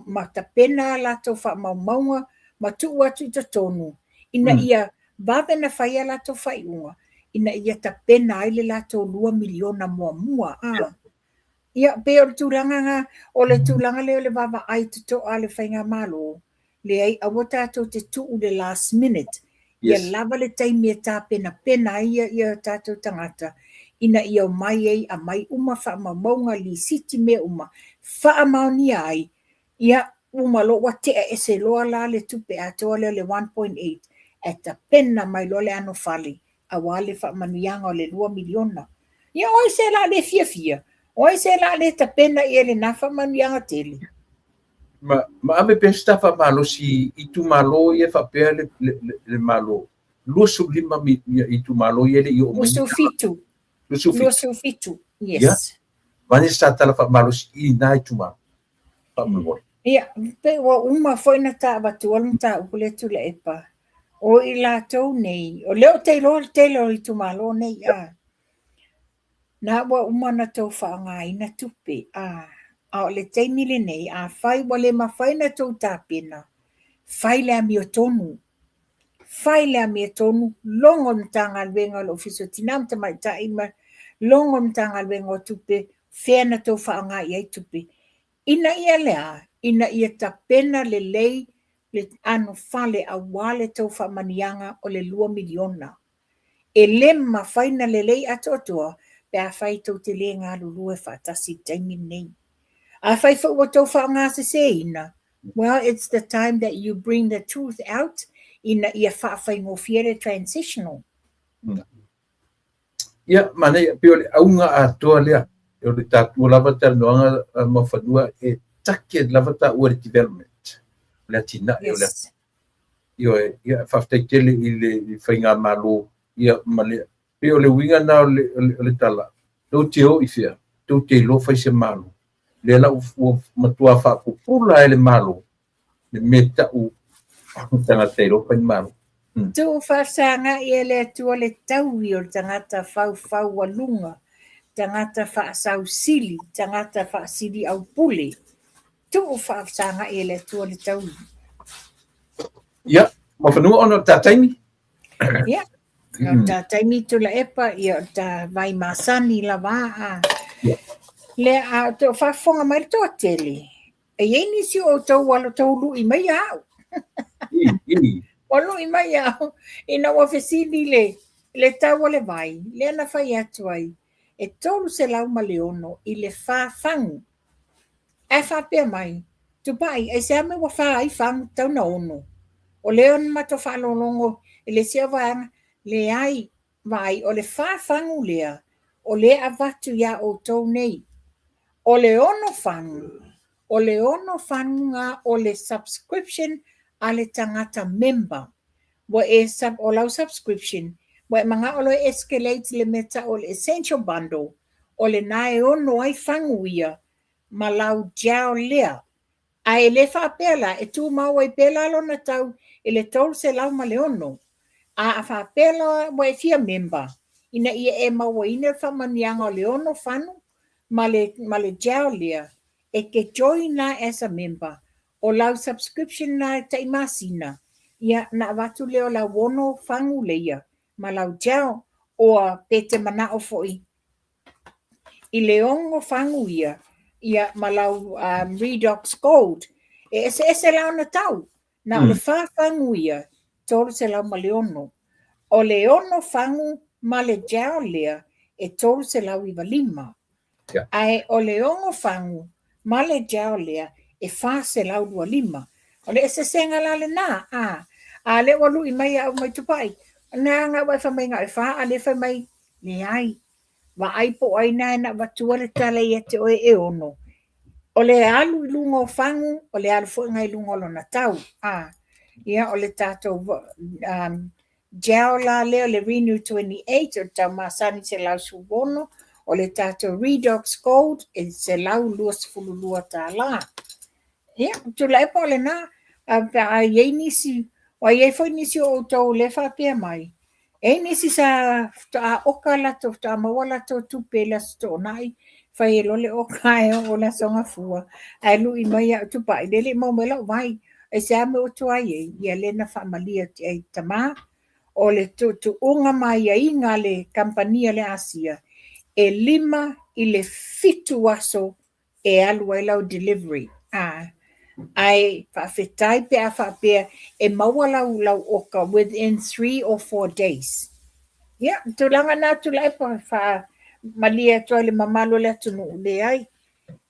B: ma tapena a latou faamaumauga ma tuu atu i totonu, ina ia vave na fai a latou faaiuga, ina ia tapena ai le latou 2 miliona muamua. Ia, pei o le tulaga na, o le tulaga lea o le vaavaai totoa a le faigamalo, leai, aua tatou te tuu le last minute, ia lava le taimi e tapenapena ai ia tatou tagata, ina ia omai ai, aumai uma faamaumauga, lisiti, mea uma, faamaonia ai, ia. Uma loa ua tea ese loa la le tupe atoa lea o le 1.8 ae tapena mai loa le anofale aua le faamanuiaga o le $2 miliona. Ia o ai se o le a le fiafia? O ai se o le a le tapena i ai i lena faamanuiaga tele?
A: Ma ave pea se ta faamalosi i itumalo ia faapea le Malo, 25 itumalo ia e le i oo mai.
B: 27.
A: 27.
B: 27, yes.
A: Ia, avane se ta tala faamalosi i na itumalo, faamolemole.
B: Ia, pei ua uma foi ona ta avatua le mataupu lea Tuilaepa. O i latou nei, o lea ou te iloa le tele o itumalo nei, a. Na ua uma ona tou faaaogaina tupe, a. A o le taimi lenei, afai ua le mafai ona tou tapena, fai le amiotonu. Fai le amiotonu, logo le Matagaluega o le Ofisa o Tina ma Tamaitai ma logo le Matagaluega o Tupe, fea na tou faaaoga i ai tupe. Ina ia le a? Ina ia tapena lelei le anofale aua le tou faamanuiaga o le $2 miliona. E le mafai ona lelei atoatoa pe afai tou te le galulue faatasi i le taimi lenei. Afai foi ua tou faaaogaseseina, well, it's the time that you bring the truth out ina ia faafaigofie le transitional.
A: Ia, manaia, pei o le auga atoa lea, o le tatou lava talanoaga Muafanua e target lava taua i le development, o le atinae o le. Ioe, ia, faafetai tele i le faigamalo, ia, ma le, pei o le uiga lena o le tala, tou te o i fea, tou te iloa fai se Malo. Lea la ua matua faapupula e le Malo le mea tau tagata iloa fai Malo.
B: Tuu faafesagai e le Atua le taui o le tagata faufaualuga, tagata faasausili, tagata faasiliaupule. Tuu faafesagai e le Atua le taui.
A: Ia, Muafanua ona o le ta taimi.
B: Ia, o le ta taimi Tuilaepa, ia o le ta vai masani lava a. Lea a o te o faafofoga mai le toatele, e i ai nisi o outou ua tou lui mai au. Ua lui mai au ina ua fesili le tau o le vai, lea na fai atu ai, e 306 i le fa fagu. Ae faapea mai, Tupai, aisea mea ua fa ai fagu tatau ona ono? O lea na matou faalogologo i le isi vaega, leai, vaai, o le fa fagu lea, o lea e avatu iā outou nei. O le ono fagu, o le ono fagu o le subscription a le tagata member. Ua e sub, o lau subscription, ua e manao loa e escalate le mea tau o le essential bundle, o lena e ono ai fagu ia ma lau gel lea. Ae le faapea la, e tumau ai pea la lona tau i le 306. A faapea la ua e fia member, ina ia e mauaina le faamanuiaga o le ono fagu ma le gel lea, e te join la as a member, o lau subscription na e tai masina, ia na avatu lea o lau ono fagu leia ma lau gel, oa pe te manao foi i le ono fagu ia, ia ma lau Redox Gold. E ese ese la ona tau. Na o le fa fagu ia, 306. O le ono fagu ma le gel lea, e 395. Ae o le ono fagu ma le gel lea, e 425. O le eseesega la lena, a. A lea ua lui mai au mai Tupai, na nga ua e fai mai na o le fa, a le fai mai, leai. Vaai po o ai na e na avatua le tala ia te oe e ono. O le alu i luga o fagu, o le alu foi ngai luga o lona tau. A. Ia, o le tatou gel la lea o le Renew 28, o le tau masani 116, o le tatou Redox Gold e $122. Ia, Tuilaepa o lena, pe a i ai nisi, ua i ai foi nisi o outou lea faapea mai, e i ai nisi sa faatoa oka latou, faatoa maua latou tupe i le Aso Toonai, fai ai loa le oka e oo i le Aso Gafua, ae lui mai au Tupai, lea e le i maua mai lau vai. Aisea mea ua tuai ai? Ia lea na faamalie atu ai tama, o le tuutuuga ma aiaiga a le kamupani a le Asia, e 5 i le 7 aso e alu ai lau delivery. Ae faafetai pe a faapea e maua lau oka within 3 or 4 days. Ia, tulaga na Tuilaepa faamalie atu ai le mamalu o le atunuu, leai.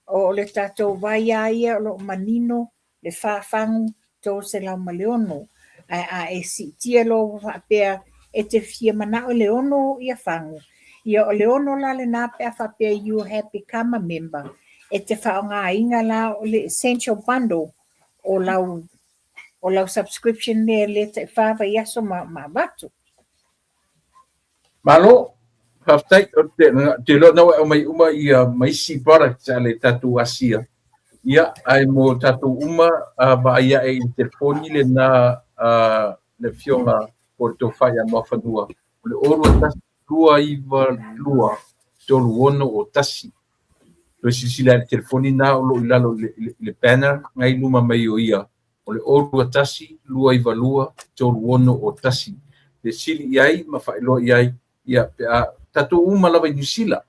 B: O le tatou vai lava ia o lo o manino. le fa fagu 306. Ae a e siitia loa ua faapea e te fia manao i le ono ia fagu, ia o le ono la lena pe a faapea you have become a member, e te faaaogaina la o le essential bundle o lau o lau subscription lea le tai fa vaiaso ma ma avatu.
A: Malo, faafetai. Ou te te iloa na ua e aumai uma ia ma isi products a le tatou Asia. Ia, ae mo tatou uma, vaai ae i le telefoni lena a le afioga po o le tofa ia Muafanua, o le 0 21 292 361. Toe silasila i le telefoni na o lo o i lalo i le banner ngai luma mai o ia, o le 021 292 361. Fesili i ai ma faailoa i ai, ia, pe a tatou uma lava i Niu Sila,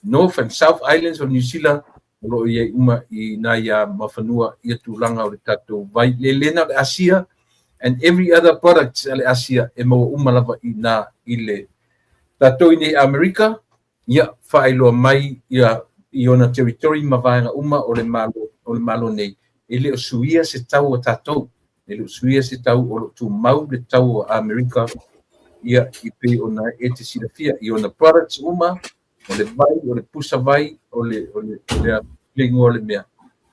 A: North and South Islands of New Zealand, o lo o i ai uma i nā ia Muafanua ia tulaga o le tatou vai le lena o le Asia and every other products a le Asia e maua uma lava i nā i le tatou i nei Amerika. Ia, faailoa mai ia i ona territory ma vaega uma o le Malo, o le Malo nei, e le o suia se tau a tatou, e le o suia se tau, o lo o tumau le tau o Amerika, ia, i pei ona e te silafia i ona products uma, o le vai, o le pusa vai, o le, o le, o le, le igoa o le mea,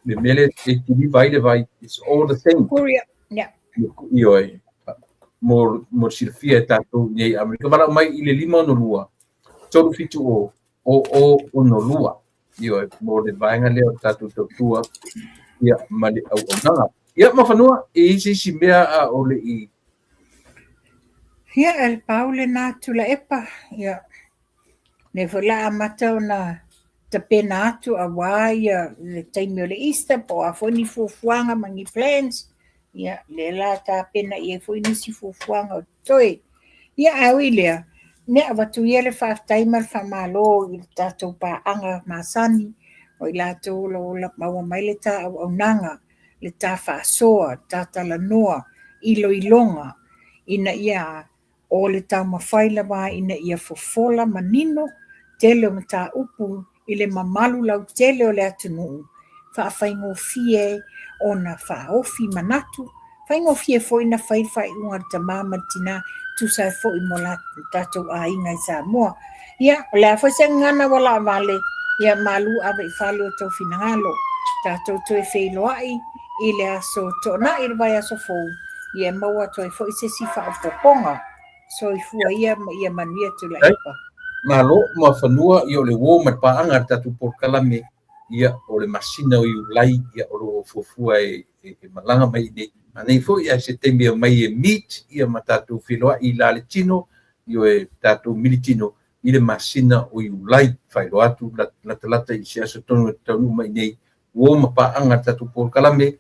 A: le mea lea e kiliva ai le vai, it's all the same.
B: Courier, yeah.
A: Ioe, mo, mo le silafia e tatou nei Amerika. Valaau mai i le 562 370 0062. Ioe, mo le vaega lea o le tatou tautua ia, ma le auaunaga. Ia, Muafanua, e i ai se isi mea a o le i...
B: Ia, e pau lena Tuilaepa, ia, lea foi o le a amata ona tapena atu aua ia le taimi o le Easter po o a foi ni fuafuaga ma ni plans, ia lea la tapena i ai foi nisi fuafuaga o totoe. Ia ae ui i lea, ia avatu ia le faafetai ma le faamalo i le tatou paaga masani o i latou o lo o maua mai le ta auaunaga, le ta faasoa, le ta talanoa, iloiloga ina ia O le taumafai lava ina ia fofola manino tele o mataupu i le mamalu lautele o le atunuu, faafaigofie ona faaofi manatu, faigofie foi ona fai le faaiuga a le tama ma le tina e tusa ai foi mo tatou aiga i Samoa. Ia, o le a foi se gagana ua laavale, ia malu ave i fale o tou finagalo. Tatou toe feiloai i le aso Toonai i le vaiaso fou, ia e maua atu ai foi se isi faaopoopoga. Soifua ia ma ia manuia Tuilaepa.
A: Malo, Muafanua, ia o le uo ma le paaga a le tatou polokalame, ia o le masina o Iulai, ia o lo o fuafua e, e, e malaga mai i nei. A nei foi ae se taimi e omai e meet ia ma tatou feiloai i la le tino, ioe, tatou militino i le masina o Iulai. Faailoa atu latalata i se aso tonu e taunuu mai nei, uo ma paaga le tatou polokalame,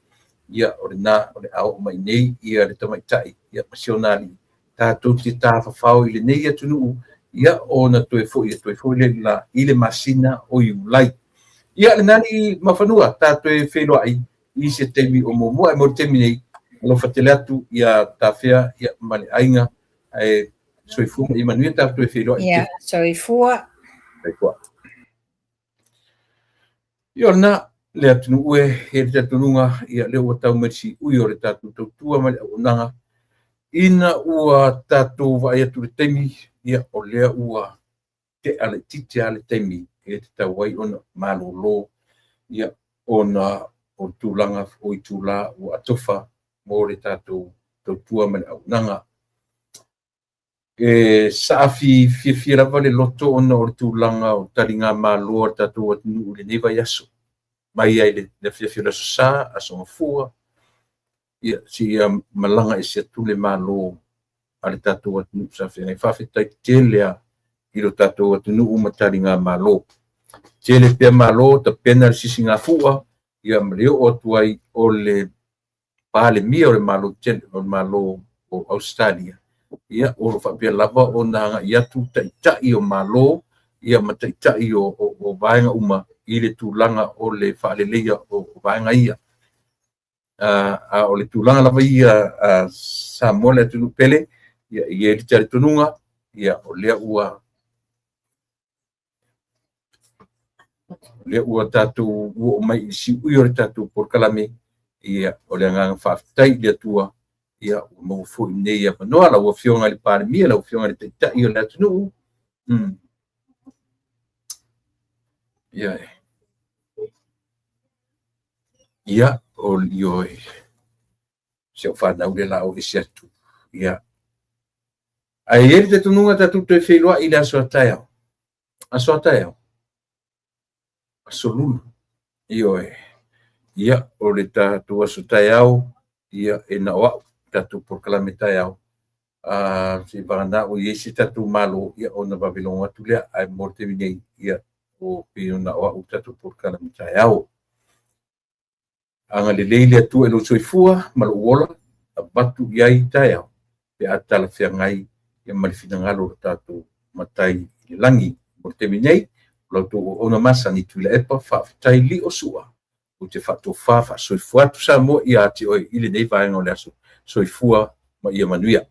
A: ia o lena o le a oo mai nei ia le tamaitai ia ma si ona alii tatou te tafafao i lenei atunuu, ia ona toe foi atu ai foi lea la i le masina o Iulai. Ia lena alii Muafanua, ta toe feiloai i se taimi o muamua, ae mo le taimi nei, alofa tele atu ia Tafea ia ma le aiga, ae soifua ma ia manuia, tatou toe feiloai.
B: Ia, soifua.
A: Soifua. Ia o lena, le atunuu e, e le talitonuga, ia lea ua tau mai le siui o le tatou tautua ma le auaunaga, ina ua tatou vaai atu i le taimi, ia o lea ua tea laitiiti lava le taimi e tatau ai ona malolo, ia ona o le tulaga o itula ua atofa mo le tatou tautua ma le auaunaga. E saafi fiafia lava le loto ona o le tulaga o taligamalo a le tatou atunuu i lenei vaiaso, mai ai le afiafi o le Aso Sa, Aso Gafua, ia seia malaga ese atu le Malo a le tatou atunuu sa feagai. Faafetai tele lava i lo tatou atunuu ma taligamalo. Tele pea malo, tapena le sisigafua, ia ma le oo atu ai o le Palemia o le Malo tele, o le Malo o Ausetalia, ia o lo faapea lava ona agai atu taitai o Malo ia ma taitai o, o, o vaega uma i le tulaga o le faaleleia o, o vaega ia. A o le tulaga lava ia a Samoa le atunuu pele, ia e i ai le talitonuga, ia o lea ua lea ua tatou oo mai i le siui o le tatou polokalame. Ia, o le agaga faafetai i le Atua, ia, ua maua foi lenei avanoa. Lau Afioga i le Palemia, lau Afioga i le Taitai o le atunuu, ia, ia, o ioe, si au fanau lea o le a oo ese atu. Ia, ae i ai le talitonuga tatou toe feiloai i le aso a taeao, aso a taeao, aso Lulu. Ioe. Ia, o le tatou aso taeao, ia, e na o au tatou polokalame taeao. Seivagana ua i ai se tatou Malo, ia ona vave logo atu lea. Ae mo le taimi nei, ia, ua pei na o au le tatou polokalame taeao. Agalelei le Atua i lou soifua ma lou ola, avatu i ai taeao pe a talafeagai ma le finagalo o lo tatou Matai i le lagi. Mo le taimi nei, o la outou auauna masani Tuilaepa, faafetai lio Sua, ou te faatofa faasoifua atu Samoa ia te oe i lenei vaega o le aso. Soifua ma ia manuia.